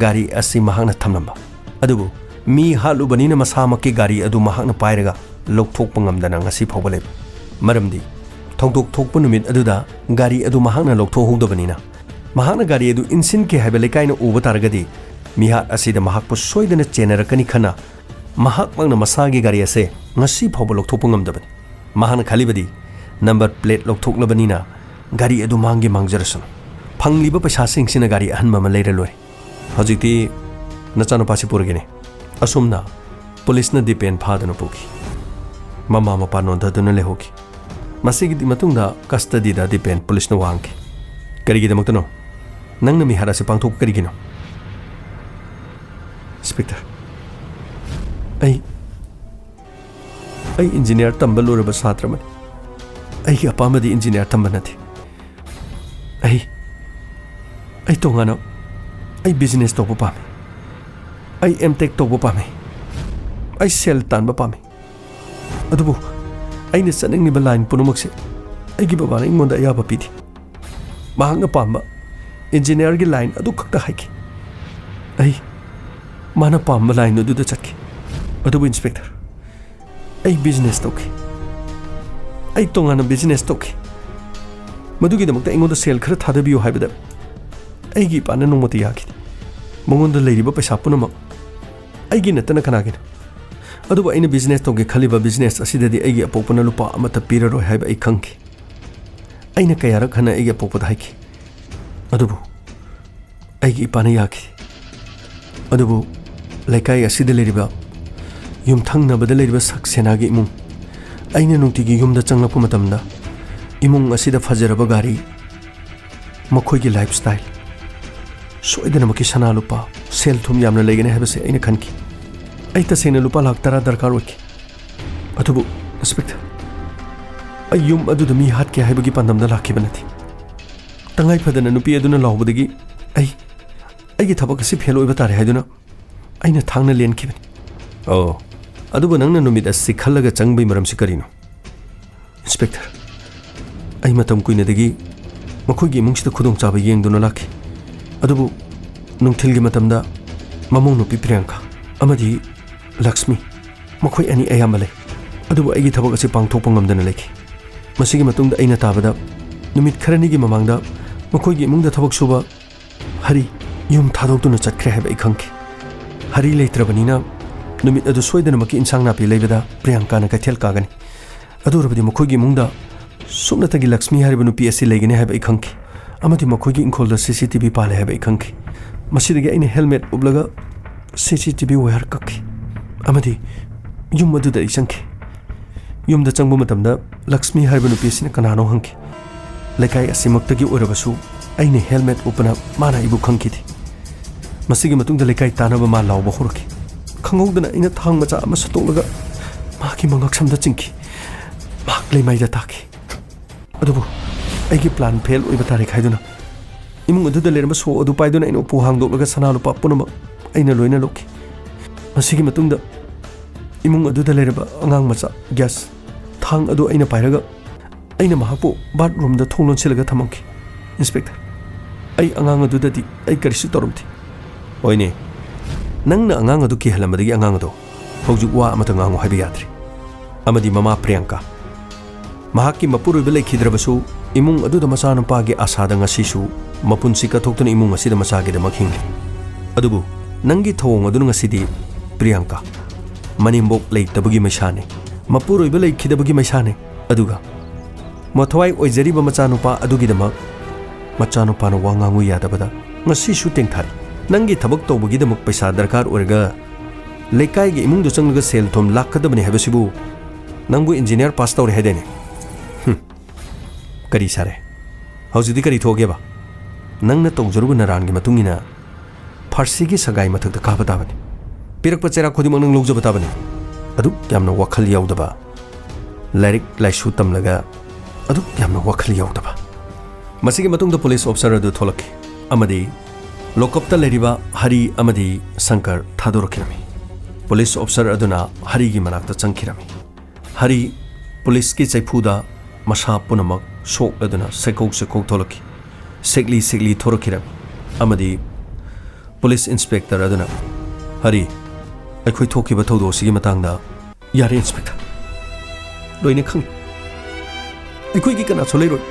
ꯒꯥꯔꯤ ꯑꯁꯤ ꯃꯍꯥꯛꯅ ꯊꯝꯂꯝꯕ꯫ ꯑꯗꯨꯕꯨ ꯃꯤ ꯍꯥꯠꯂꯨꯕꯅꯤꯅ ꯃꯁꯥꯃꯛꯀꯤ ꯒꯥꯔꯤ ꯑꯗꯨ ꯃꯍꯥꯛꯅ ꯄꯥꯏꯔꯒ ꯂꯧꯊꯣꯛꯄ ꯉꯝꯗꯅ ꯉꯁꯤ ꯐꯥꯎꯕ ꯂꯩꯕ꯫ ꯃꯔꯝꯗꯤ ꯊꯧꯗꯣꯛ ꯊꯣꯛꯄ ꯅꯨꯃꯤꯠ ꯑꯗꯨꯗ ꯒꯥꯔꯤ ꯑꯗꯨ ꯃꯍꯥꯛꯅ ꯂꯧꯊꯣꯛꯍꯧꯗꯕꯅꯤꯅ, ꯃꯍꯥꯛꯅ ꯒꯥꯔꯤ ꯑꯗꯨ ꯏꯟꯁꯤꯟꯈꯤ ꯍꯥꯏꯕ ꯂꯩꯀꯥꯏꯅ ꯎꯕ ꯇꯥꯔꯒꯗꯤ ꯃꯤꯍꯥꯠ ꯑꯁꯤꯗ ꯃꯍꯥꯛꯄꯨ ꯁꯣꯏꯗꯅ ꯆꯦꯟꯅꯔꯛꯀꯅꯤ ꯈꯟꯅ ꯃꯍꯥꯛꯃꯛꯅ ꯃꯁꯥꯒꯤ ꯒꯥꯔꯤ ꯑꯁꯦ ꯉꯁꯤ ꯐꯥꯎꯕ ꯂꯧꯊꯣꯛꯄ ꯉꯝꯗꯕꯅꯤ꯫ ꯃꯍꯥꯛꯅ ꯈꯜꯂꯤꯕꯗꯤ ꯅꯝꯕꯔ ꯄ꯭ꯂꯦꯠ ꯂꯧꯊꯣꯛꯂꯕꯅꯤꯅ ꯒꯥꯔꯤ ꯑꯗꯨ ꯃꯥꯡꯒꯦ ꯃꯥꯡꯖꯔꯁꯅꯨ, ꯐꯪꯂꯤꯕ ꯄꯩꯁꯥꯁꯤꯡꯁꯤꯅ ꯒꯥꯔꯤ ꯑꯍꯟꯕ ꯑꯃ ꯂꯩꯔ ꯂꯣꯏꯔꯦ꯫ ꯍꯧꯖꯤꯛꯇꯤ ꯅꯆꯥꯅꯨꯄꯥꯁꯤ ꯄꯨꯔꯒꯦꯅꯦ꯫ ꯑꯁꯨꯝꯅ ꯄꯨꯂꯤꯁꯅ ꯗꯤꯄꯦꯟ ꯐꯥꯗꯨꯅ ꯄꯨꯈꯤ꯫ ꯃꯃꯥ ꯃꯄꯥ ꯅꯣꯟꯊꯗꯨꯅ ꯂꯩꯍꯧꯈꯤ꯫ ꯃꯁꯤꯒꯤ ꯃꯇꯨꯡꯗ ꯀꯁꯇꯗꯤꯗ ꯗꯤꯄꯦꯟ ꯄꯨꯂꯤꯁꯅ ꯋꯥ ꯍꯪꯈꯤ꯫ "ꯀꯔꯤꯒꯤꯗꯃꯛꯇꯅꯣ? ꯅꯪꯅ ꯃꯤꯍꯥꯠ ꯑꯁꯤ ꯄꯥꯡꯊꯣꯛꯄ ꯀꯔꯤꯒꯤꯅꯣ?" "ꯏꯟꯁꯄꯦꯛꯇꯔ, ꯑꯩ, ꯑꯩ ꯏꯟꯖꯤꯅꯤꯌꯥꯔ ꯇꯝꯕ ꯂꯣꯏꯔꯕ ꯁꯥꯇ꯭ꯔ ꯑꯃꯅꯤ꯫ ꯑꯩꯒꯤ ꯑꯄꯥꯝꯕꯗꯤ ꯏꯟꯖꯤꯅꯤꯌꯥꯔ ꯇꯝꯕ ꯅꯠꯇꯦ꯫ ꯑꯩ, ꯑꯩ ꯇꯣꯉꯥꯟꯅ, ꯑꯩ ꯕꯤꯖꯤꯅꯦꯁ ꯇꯧꯕ ꯄꯥꯝꯃꯤ꯫ ꯑꯩ ꯑꯦꯝ ꯇꯦꯛ ꯇꯧꯕ ꯄꯥꯝꯃꯤ꯫ ꯑꯩ ꯁꯦꯜ ꯇꯥꯟꯕ ꯄꯥꯝꯃꯤ꯫ ꯑꯗꯨꯕꯨ ꯑꯩꯅ ꯆꯠꯅꯤꯡꯂꯤꯕ ꯂꯥꯏꯟ ꯄꯨꯝꯅꯃꯛꯁꯦ ꯑꯩꯒꯤ ꯕꯕꯥꯅ ꯑꯩꯉꯣꯟꯗ ꯑꯌꯥꯕ ꯄꯤꯗꯦ꯫ ꯃꯍꯥꯛꯅ ꯄꯥꯝꯕ ꯏꯟꯖꯤꯅꯤꯌꯥꯔꯒꯤ ꯂꯥꯏꯟ ꯑꯗꯨꯈꯛꯇ ꯍꯥꯏꯈꯤ꯫ ꯑꯩ ꯃꯥꯅ ꯄꯥꯝꯕ ꯂꯥꯏꯟ ꯑꯗꯨꯗ ꯆꯠꯈꯤ꯫ ꯑꯗꯨꯕꯨ ꯏꯟꯁꯄꯦꯛꯇꯔ, ꯑꯩ ꯕꯤꯖꯤꯅꯦꯁ ꯇꯧꯈꯤ꯫ ꯑꯩ ꯇꯣꯉꯥꯟꯅ ꯕꯤꯖꯤꯅꯦꯁ ꯇꯧꯈꯤ꯫ ꯃꯗꯨꯒꯤꯗꯃꯛꯇ ꯑꯩꯉꯣꯟꯗ ꯁꯦꯜ ꯈꯔ ꯊꯥꯗꯕꯤꯌꯨ ꯍꯥꯏꯕꯗ ꯑꯩꯒꯤ ꯏꯄꯥꯅ ꯅꯣꯡꯃꯇ ꯌꯥꯈꯤꯗꯦ꯫ ꯃꯉꯣꯟꯗ ꯂꯩꯔꯤꯕ ꯄꯩꯁꯥ ꯄꯨꯝꯅꯃꯛ ꯑꯩꯒꯤ ꯅꯠꯇꯅ ꯀꯅꯥꯒꯤꯅꯣ? ꯑꯗꯨꯕꯨ ꯑꯩꯅ ꯕꯤꯖꯤꯅꯦꯁ ꯇꯧꯒꯦ ꯈꯜꯂꯤꯕ ꯕꯤꯖꯤꯅꯦꯁ ꯑꯁꯤꯗꯗꯤ ꯑꯩꯒꯤ ꯑꯄꯣꯛꯄꯅ ꯂꯨꯄꯥ ꯑꯃꯠꯇ ꯄꯤꯔꯔꯣꯏ ꯍꯥꯏꯕ ꯑꯩ ꯈꯪꯈꯤ꯫ ꯑꯩꯅ ꯀꯌꯥꯔꯛ ꯍꯟꯅ ꯑꯩꯒꯤ ꯑꯄꯣꯛꯄꯗ ꯍꯥꯏꯈꯤ, ꯑꯗꯨꯕꯨ ꯑꯩꯒꯤ ꯏꯄꯥꯅ ꯌꯥꯈꯤ꯫ ꯑꯗꯨꯕꯨ ꯂꯩꯀꯥꯏ ꯑꯁꯤꯗ ꯂꯩꯔꯤꯕ, ꯌꯨꯝꯊꯪꯅꯕꯗ ꯂꯩꯔꯤꯕ ꯁꯛꯁꯦꯅꯥꯒꯤ ꯏꯃꯨꯡ, ꯑꯩꯅ ꯅꯨꯡꯇꯤꯒꯤ ꯌꯨꯝꯗ ꯆꯪꯂꯛꯄ ꯃꯇꯝꯗ ꯏꯃꯨꯡ ꯑꯁꯤꯗ ꯐꯖꯔꯕ ꯒꯥꯔꯤ, ꯃꯈꯣꯏꯒꯤ ꯂꯥꯏꯐ ꯁ꯭ꯇꯥꯏꯜ, ꯁꯣꯏꯗꯅꯃꯛꯀꯤ ꯁꯅꯥ ꯂꯨꯄꯥ, ꯁꯦꯜ ꯊꯨꯝ ꯌꯥꯝꯅ ꯂꯩꯒꯅꯤ ꯍꯥꯏꯕꯁꯦ ꯑꯩꯅ ꯈꯟꯈꯤ꯫ ꯑꯩ ꯇꯁꯦꯡꯅ ꯂꯨꯄꯥ ꯂꯥꯈ ꯇꯔꯥ ꯗꯔꯀꯥꯔ ꯑꯣꯏꯈꯤ꯫ ꯑꯗꯨꯕꯨ ꯏꯟꯁꯄꯦꯛꯇꯔ, ꯑꯩ ꯌꯨꯝ ꯑꯗꯨꯗ ꯃꯤ ꯍꯥꯠꯀꯦ ꯍꯥꯏꯕꯒꯤ ꯄꯥꯟꯗꯝꯗ ꯂꯥꯛꯈꯤꯕ ꯅꯠꯇꯦ꯫ ꯇꯉꯥꯏ ꯐꯗꯅ ꯅꯨꯄꯤ ꯑꯗꯨꯅ ꯂꯥꯎꯕꯗꯒꯤ ꯑꯩ, ꯑꯩꯒꯤ ꯊꯕꯛ ꯑꯁꯤ ꯐꯦꯜ ꯑꯣꯏꯕ ꯇꯥꯔꯦ ꯍꯥꯏꯗꯨꯅ ꯑꯩꯅ ꯊꯥꯡꯅ ꯂꯦꯟꯈꯤꯕꯅꯤ꯫ ꯑꯣ, ꯑꯗꯨꯕꯨ ꯅꯪꯅ ꯅꯨꯃꯤꯠ ꯑꯁꯤ ꯈꯜꯂꯒ ꯆꯪꯕꯒꯤ ꯃꯔꯝꯁꯤ ꯀꯔꯤꯅꯣ? ꯏꯟꯁꯄꯦꯛꯇꯔ, ꯑꯩ ꯃꯇꯝ ꯀꯨꯏꯅꯗꯒꯤ ꯃꯈꯣꯏꯒꯤ ꯏꯃꯨꯡꯁꯤꯗ ꯈꯨꯗꯣꯡꯆꯥꯕ ꯌꯦꯡꯗꯨꯅ ꯂꯥꯛꯈꯤ꯫ ꯑꯗꯨꯕꯨ ꯅꯨꯡꯊꯤꯜꯒꯤ ꯃꯇꯝꯗ ꯃꯃꯧ ꯅꯨꯄꯤ ꯄ꯭ꯔꯤꯌꯥꯡꯀꯥ ꯑꯃꯗꯤ ꯂꯛꯁꯃꯤ, ꯃꯈꯣꯏ ꯑꯅꯤ ꯑꯌꯥꯝꯕ ꯂꯩ꯫ ꯑꯗꯨꯕꯨ ꯑꯩꯒꯤ ꯊꯕꯛ ꯑꯁꯤ ꯄꯥꯡꯊꯣꯛꯄ ꯉꯝꯗꯅ ꯂꯩꯈꯤ꯫ ꯃꯁꯤꯒꯤ ꯃꯇꯨꯡꯗ ꯑꯩꯅ ꯇꯥꯕꯗ, ꯅꯨꯃꯤꯠ ꯈꯔꯅꯤꯒꯤ ꯃꯃꯥꯡꯗ ꯃꯈꯣꯏꯒꯤ ꯏꯃꯨꯡꯗ ꯊꯕꯛ ꯁꯨꯕ ꯍꯔꯤ ꯌꯨꯝ ꯊꯥꯗꯣꯛꯇꯨꯅ ꯆꯠꯈ꯭ꯔꯦ ꯍꯥꯏꯕ ꯑꯩ ꯈꯪꯈꯤ꯫ ꯍꯔꯤ ꯂꯩꯇ꯭ꯔꯕꯅꯤꯅ ꯅꯨꯃꯤꯠ ꯑꯗꯨ ꯁꯣꯏꯗꯅꯃꯛꯀꯤ ꯏꯟꯁꯥꯡ ꯅꯥꯄꯤ ꯂꯩꯕꯗ ꯄ꯭ꯔꯤꯌꯥꯡꯀꯥꯅ ꯀꯩꯊꯦꯜ ꯀꯥꯒꯅꯤ꯫ ꯑꯗꯨ ꯑꯣꯏꯔꯕꯗꯤ ꯃꯈꯣꯏꯒꯤ ꯏꯃꯨꯡꯗ ꯁꯨꯞꯅꯇꯒꯤ ꯂꯛꯁꯃꯤ ꯍꯥꯏꯔꯤꯕ ꯅꯨꯄꯤ ꯑꯁꯤ ꯂꯩꯒꯅꯤ ꯍꯥꯏꯕ ꯑꯩ ꯈꯪꯈꯤ꯫ ꯑꯃꯗꯤ ꯃꯈꯣꯏꯒꯤ ꯏꯪꯈꯣꯜꯗ ꯁꯤ ꯁꯤ ꯇꯤ ꯚꯤ ꯄꯥꯜꯂꯦ ꯍꯥꯏꯕ ꯑꯩ ꯈꯪꯈꯤ꯫ ꯃꯁꯤꯗꯒꯤ ꯑꯩꯅ ꯍꯦꯜꯃꯦꯠ ꯎꯞꯂꯒ ꯁꯤ ꯁꯤ ꯇꯤ ꯚꯤ ꯋꯥꯌꯔ ꯀꯛꯈꯤ ꯑꯃꯗꯤ ꯌꯨꯝ ꯑꯗꯨꯗ ꯑꯩ ꯆꯪꯈꯤ꯫ ꯌꯨꯝꯗ ꯆꯪꯕ ꯃꯇꯝꯗ ꯂꯛꯁꯃꯤ ꯍꯥꯏꯔꯤꯕ ꯅꯨꯄꯤ ꯑꯁꯤꯅ ꯀꯅꯥꯅꯣ ꯍꯪꯈꯤ꯫ ꯂꯩꯀꯥꯏ ꯑꯁꯤꯃꯛꯇꯒꯤ ꯑꯣꯏꯔꯕꯁꯨ ꯑꯩꯅ ꯍꯦꯜꯃꯦꯠ ꯎꯞꯄꯅ ꯃꯥꯅ ꯑꯩꯕꯨ ꯈꯪꯈꯤꯗꯦ꯫ ꯃꯁꯤꯒꯤ ꯃꯇꯨꯡꯗ ꯂꯩꯀꯥꯏ ꯇꯥꯟꯅꯕ ꯃꯥ ꯂꯥꯎꯕ ꯍꯧꯔꯛꯈꯤ꯫ ꯈꯪꯍꯧꯗꯅ ꯑꯩꯅ ꯊꯥꯡ ꯃꯆꯥ ꯑꯃ ꯁꯠꯇꯣꯛꯂꯒ ꯃꯍꯥꯛꯀꯤ ꯃꯉꯛꯁꯝꯗ ꯆꯤꯡꯈꯤ꯫ ꯃꯍꯥꯛ ꯂꯩꯃꯥꯏꯗ ꯇꯥꯈꯤ꯫ ꯑꯗꯨꯕꯨ ꯑꯩꯒꯤ ꯄ꯭ꯂꯥꯟ ꯐꯦꯜ ꯑꯣꯏꯕ ꯇꯥꯔꯦ ꯈꯥꯏꯗꯨꯅ ꯏꯃꯨꯡ ꯑꯗꯨꯗ ꯂꯩꯔꯝꯕ ꯁꯣ ꯑꯗꯨ ꯄꯥꯏꯗꯨꯅ ꯑꯩꯅ ꯎꯄꯨ ꯍꯥꯡꯗꯣꯛꯂꯒ ꯁꯅꯥ ꯂꯨꯄꯥ ꯄꯨꯝꯅꯃꯛ ꯑꯩꯅ ꯂꯣꯏꯅ ꯂꯧꯈꯤ꯫ ꯃꯁꯤꯒꯤ ꯃꯇꯨꯡꯗ ꯏꯃꯨꯡ ꯑꯗꯨꯗ ꯂꯩꯔꯝꯕ ꯑꯉꯥꯡ ꯃꯆꯥ ꯒ꯭ꯌꯥꯁ ꯊꯥꯡ ꯑꯗꯨ ꯑꯩꯅ ꯄꯥꯏꯔꯒ ꯑꯩꯅ ꯃꯍꯥꯛꯄꯨ ꯕꯥꯠꯔꯨꯝꯗ ꯊꯣꯡ ꯂꯣꯟꯁꯤꯜꯂꯒ ꯊꯝꯃꯝꯈꯤ꯫ ꯏꯟꯁꯄꯦꯛꯇꯔ, ꯑꯩ ꯑꯉꯥꯡ ꯑꯗꯨꯗꯗꯤ ꯑꯩ ꯀꯔꯤꯁꯨ ꯇꯧꯔꯝꯗꯦ꯫ ꯍꯣꯏꯅꯦ, ꯅꯪꯅ ꯑꯉꯥꯡ ꯑꯗꯨ ꯀꯤꯍꯜꯂꯝꯕꯗꯒꯤ ꯑꯉꯥꯡ ꯑꯗꯣ ꯍꯧꯖꯤꯛ ꯋꯥ ꯑꯃꯠꯇ ꯉꯥꯡꯉꯨ ꯍꯥꯏꯕ ꯌꯥꯗ꯭ꯔꯦ꯫ ꯑꯃꯗꯤ ꯃꯃꯥ ꯄ꯭ꯔꯤꯌꯥꯡꯀꯥ, ꯃꯍꯥꯛꯀꯤ ꯃꯄꯨꯔꯣꯏꯕ ꯂꯩꯈꯤꯗ꯭ꯔꯕꯁꯨ ꯏꯃꯨꯡ ꯑꯗꯨꯗ ꯃꯆꯥꯅꯨꯄꯥꯒꯤ ꯑꯁꯥꯗ ꯉꯁꯤꯁꯨ ꯃꯄꯨꯟꯁꯤ ꯀꯠꯊꯣꯛꯇꯨꯅ ꯏꯃꯨꯡ ꯑꯁꯤꯗ ꯃꯆꯥꯒꯤꯗꯃꯛ ꯍꯤꯡꯂꯤ꯫ ꯑꯗꯨꯕꯨ ꯅꯪꯒꯤ ꯊꯧꯑꯣꯡ ꯑꯗꯨꯅ ꯉꯁꯤꯗꯤ, ꯄ꯭ꯔꯤꯌꯥꯡꯀꯥ, ꯃꯅꯦꯝꯕꯣꯛ ꯂꯩꯇꯕꯒꯤ ꯃꯩꯁꯥꯅꯤ, ꯃꯄꯨꯔꯣꯏꯕ ꯂꯩꯈꯤꯗꯕꯒꯤ ꯃꯩꯁꯥꯅꯤ꯫ ꯑꯗꯨꯒ ꯃꯊ꯭ꯋꯥꯏ ꯑꯣꯏꯖꯔꯤꯕ ꯃꯆꯥꯅꯨꯄꯥ ꯑꯗꯨꯒꯤꯗꯃꯛ ꯃꯆꯥꯅꯨꯄꯥꯅ ꯋꯥ ꯉꯥꯡꯉꯨ ꯌꯥꯗꯕꯗ ꯉꯁꯤꯁꯨ ꯇꯦꯡꯊꯥꯔꯤ꯫ ꯅꯪꯒꯤ ꯊꯕꯛ ꯇꯧꯕꯒꯤꯗꯃꯛ ꯄꯩꯁꯥ ꯗꯔꯀꯥꯔ ꯑꯣꯏꯔꯒ ꯂꯩꯀꯥꯏꯒꯤ ꯏꯃꯨꯡꯗ ꯆꯪꯂꯒ ꯁꯦꯜ ꯊꯨꯝ ꯂꯥꯛꯀꯗꯕꯅꯤ ꯍꯥꯏꯕꯁꯤꯕꯨ ꯅꯪꯕꯨ ꯏꯟꯖꯤꯅꯤꯌꯥꯔ ꯄꯥꯁ ꯇꯧꯔꯦ ꯍꯥꯏꯗꯥꯏꯅꯦ? ꯍꯨꯝ꯫ ꯀꯔꯤ ꯁꯥꯔꯦ? ꯍꯧꯖꯤꯛꯇꯤ ꯀꯔꯤ ꯊꯣꯛꯑꯒꯦꯕ? ꯅꯪꯅ ꯇꯧꯖꯔꯨꯕ ꯅꯔꯥꯟꯒꯤ ꯃꯇꯨꯡ ꯏꯟꯅ ꯐꯥꯔꯁꯤꯒꯤ ꯁꯒꯥꯏ ꯃꯊꯛꯇ ꯀꯥꯕ ꯇꯥꯕꯅꯤ꯫ ꯄꯤꯔꯛꯄ ꯆꯩꯔꯥꯛ ꯈꯨꯗꯤꯡꯃꯛ ꯅꯪ ꯂꯧꯖꯕ ꯇꯥꯕꯅꯤ꯫ ꯑꯗꯨꯛ ꯌꯥꯝꯅ ꯋꯥꯈꯜ ꯌꯥꯎꯗꯕ, ꯂꯥꯏꯔꯤꯛ ꯂꯥꯏꯁꯨ ꯇꯝꯂꯒ ꯑꯗꯨꯛ ꯌꯥꯝꯅ ꯋꯥꯈꯜ ꯌꯥꯎꯗꯕ꯫ ꯃꯁꯤꯒꯤ ꯃꯇꯨꯡꯗ ꯄꯨꯂꯤꯁ ꯑꯣꯐꯤꯁꯥꯔ ꯑꯗꯨ ꯊꯣꯛꯂꯛꯈꯤ ꯑꯃꯗꯤ ꯂꯣꯀꯞꯇ ꯂꯩꯔꯤꯕ ꯍꯔꯤ ꯑꯃꯗꯤ ꯁꯪꯀꯔ ꯊꯥꯗꯣꯔꯛꯈꯤꯔꯝꯃꯤ꯫ ꯄꯨꯂꯤꯁ ꯑꯣꯐꯤꯁꯔ ꯑꯗꯨꯅ ꯍꯔꯤꯒꯤ ꯃꯅꯥꯛꯇ ꯆꯪꯈꯤꯔꯝꯃꯤ꯫ ꯍꯔꯤ ꯄꯨꯂꯤꯁꯀꯤ ꯆꯩꯐꯨꯗ ꯃꯁꯥ ꯄꯨꯝꯅꯃꯛ ꯁꯣꯛꯂꯗꯨꯅ ꯁꯦꯛꯀꯧ ꯁꯦꯛꯀꯧ ꯊꯣꯛꯂꯛꯈꯤ꯫ ꯁꯦꯛꯂꯤ ꯁꯦꯛꯂꯤ ꯊꯣꯔꯛꯈꯤꯔꯝꯃꯤ ꯑꯃꯗꯤ ꯄꯨꯂꯤꯁ ꯏꯟꯁꯄꯦꯛꯇꯔ ꯑꯗꯨꯅ, "ꯍꯔꯤ, ꯑꯩꯈꯣꯏ ꯊꯣꯛꯈꯤꯕ ꯊꯧꯗꯣꯛ ꯑꯁꯤꯒꯤ ꯃꯇꯥꯡꯗ"꯫ "ꯌꯥꯔꯦ, ꯏꯟꯁꯄꯦꯛꯇꯔ꯫ ꯂꯣꯏꯅ ꯈꯪꯉꯤ꯫ ꯑꯩꯈꯣꯏꯒꯤ ꯀꯅꯥꯁꯨ ꯂꯩꯔꯣꯏ꯫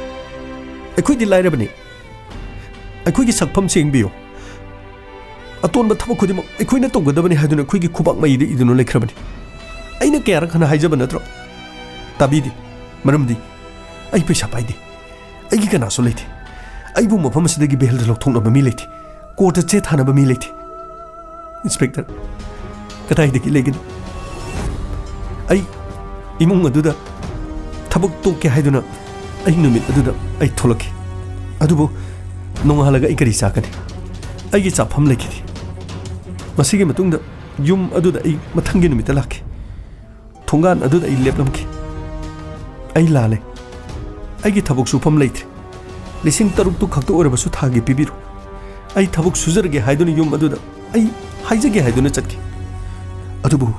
ꯑꯩꯈꯣꯏꯗꯤ ꯂꯥꯏꯔꯕꯅꯤ꯫ ꯑꯩꯈꯣꯏꯒꯤ ꯁꯛꯐꯝ ꯁꯦꯡꯕꯤꯌꯨ꯫ ꯑꯇꯣꯟꯕ ꯊꯕꯛ ꯈꯨꯗꯤꯡꯃꯛ ꯑꯩꯈꯣꯏꯅ ꯇꯧꯒꯗꯕꯅꯤ ꯍꯥꯏꯗꯨꯅ ꯑꯩꯈꯣꯏꯒꯤ ꯈꯨꯕꯥꯛ ꯃꯩꯗ ꯏꯗꯨꯅ ꯂꯩꯈ꯭ꯔꯕꯅꯤ꯫ ꯑꯩꯅ ꯀꯌꯥꯔꯛ ꯍꯟꯅ ꯍꯥꯏꯖꯕ ꯅꯠꯇ꯭ꯔꯣ? ꯇꯥꯕꯤꯗꯦ꯫ ꯃꯔꯝꯗꯤ ꯑꯩ ꯄꯩꯁꯥ ꯄꯥꯏꯗꯦ꯫ ꯑꯩꯒꯤ ꯀꯅꯥꯁꯨ ꯂꯩꯇꯦ꯫ ꯑꯩꯕꯨ ꯃꯐꯝ ꯑꯁꯤꯗꯒꯤ ꯕꯦꯜꯗ ꯂꯧꯊꯣꯛꯅꯕ ꯃꯤ ꯂꯩꯇꯦ꯫ ꯀꯣꯔꯠꯇ ꯆꯦ ꯊꯥꯅꯕ ꯃꯤ ꯂꯩꯇꯦ꯫" "ꯏꯟꯁꯄꯦꯛꯇꯔ, ꯀꯗꯥꯏꯗꯒꯤ ꯂꯩꯒꯅꯤ? ꯑꯩ ꯏꯃꯨꯡ ꯑꯗꯨꯗ ꯊꯕꯛ ꯇꯣꯛꯀꯦ ꯍꯥꯏꯗꯨꯅ ꯑꯩ ꯅꯨꯃꯤꯠ ꯑꯗꯨꯗ ꯑꯩ ꯊꯣꯛꯂꯛꯈꯤ꯫ ꯑꯗꯨꯕꯨ ꯅꯣꯡꯉꯥꯜꯂꯒ ꯑꯩ ꯀꯔꯤ ꯆꯥꯒꯅꯤ? ꯑꯩꯒꯤ ꯆꯥꯐꯝ ꯂꯩꯈꯤꯗꯦ꯫ ꯃꯁꯤꯒꯤ ꯃꯇꯨꯡꯗ ꯌꯨꯝ ꯑꯗꯨꯗ ꯑꯩ ꯃꯊꯪꯒꯤ ꯅꯨꯃꯤꯠꯇ ꯂꯥꯛꯈꯤ꯫ ꯊꯣꯡꯒꯥꯟ ꯑꯗꯨꯗ ꯑꯩ ꯂꯦꯞꯂꯝꯈꯤ꯫ ꯑꯩ ꯂꯥꯜꯂꯦ꯫ ꯑꯩꯒꯤ ꯊꯕꯛ ꯁꯨꯐꯝ ꯂꯩꯇ꯭ꯔꯦ꯫ ꯂꯤꯁꯤꯡ ꯇꯔꯨꯛꯇꯨ ꯈꯛꯇ ꯑꯣꯏꯔꯕꯁꯨ ꯊꯥꯒꯤ ꯄꯤꯕꯤꯔꯣ꯫ ꯑꯩ ꯊꯕꯛ ꯁꯨꯖꯔꯒꯦ ꯍꯥꯏꯗꯨꯅ ꯌꯨꯝ ꯑꯗꯨꯗ ꯑꯩ ꯍꯥꯏꯖꯒꯦ ꯍꯥꯏꯗꯨꯅ ꯆꯠꯈꯤ꯫ ꯑꯗꯨꯕꯨ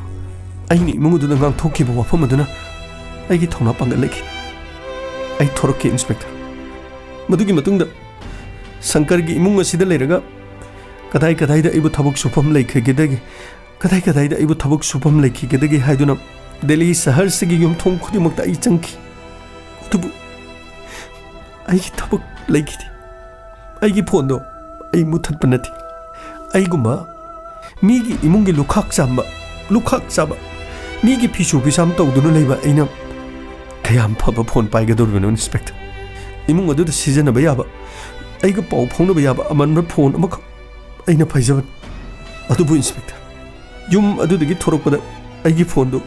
ꯑꯩꯅ ꯏꯃꯨꯡ ꯑꯗꯨꯗ ꯉꯥꯡꯊꯣꯛꯈꯤꯕ ꯋꯥꯐꯝ ꯑꯗꯨꯅ ꯑꯩꯒꯤ ꯊꯧꯅꯥ ꯄꯥꯡꯒꯜ ꯂꯩꯈꯤ꯫ ꯑꯩ ꯊꯣꯔꯛꯈꯤ, ꯏꯟꯁꯄꯦꯛꯇꯔ꯫ ꯃꯗꯨꯒꯤ ꯃꯇꯨꯡꯗ ꯁꯪꯀꯔꯒꯤ ꯏꯃꯨꯡ ꯑꯁꯤꯗ ꯂꯩꯔꯒ ꯀꯗꯥꯏ ꯀꯗꯥꯏꯗ ꯑꯩꯕꯨ ꯊꯕꯛ ꯁꯨꯐꯝ ꯂꯩꯈꯤꯒꯗꯒꯦ, ꯀꯗꯥꯏ ꯀꯗꯥꯏꯗ ꯑꯩꯕꯨ ꯊꯕꯛ ꯁꯨꯐꯝ ꯂꯩꯈꯤꯒꯗꯒꯦ ꯍꯥꯏꯗꯨꯅ ꯗꯦꯜꯂꯤ ꯁꯍꯔꯁꯤꯒꯤ ꯌꯨꯝꯊꯣꯡ ꯈꯨꯗꯤꯡꯃꯛꯇ ꯑꯩ ꯆꯪꯈꯤ꯫ ꯑꯗꯨꯕꯨ ꯑꯩꯒꯤ ꯊꯕꯛ ꯂꯩꯈꯤꯗꯦ꯫ ꯑꯩꯒꯤ ꯐꯣꯟꯗꯣ ꯑꯩ ꯃꯨꯊꯠꯄ ꯅꯠꯇꯦ꯫ ꯑꯩꯒꯨꯝꯕ ꯃꯤꯒꯤ ꯏꯃꯨꯡꯒꯤ ꯂꯨꯈꯥꯛ ꯆꯥꯝꯕ, ꯂꯨꯈꯥꯛ ꯆꯥꯕ, ꯃꯤꯒꯤ ꯐꯤꯁꯨ ꯐꯤꯁꯥꯝ ꯇꯧꯗꯨꯅ ꯂꯩꯕ ꯑꯩꯅ ꯀꯌꯥꯝ ꯐꯕ ꯐꯣꯟ ꯄꯥꯏꯒꯗꯧꯔꯤꯕꯅꯣ, ꯏꯟꯁꯄꯦꯛꯇꯔ? ꯏꯃꯨꯡ ꯑꯗꯨꯗ ꯁꯤꯖꯤꯟꯅꯕ ꯌꯥꯕ, ꯑꯩꯒ ꯄꯥꯎ ꯐꯥꯎꯅꯕ ꯌꯥꯕ ꯑꯃꯟꯕ ꯐꯣꯟ ꯑꯃꯈꯛ ꯑꯩꯅ ꯄꯥꯏꯖꯕꯅꯤ꯫ ꯑꯗꯨꯕꯨ, ꯏꯟꯁꯄꯦꯛꯇꯔ, ꯌꯨꯝ ꯑꯗꯨꯗꯒꯤ ꯊꯣꯔꯛꯄꯗ ꯑꯩꯒꯤ ꯐꯣꯟꯗꯨ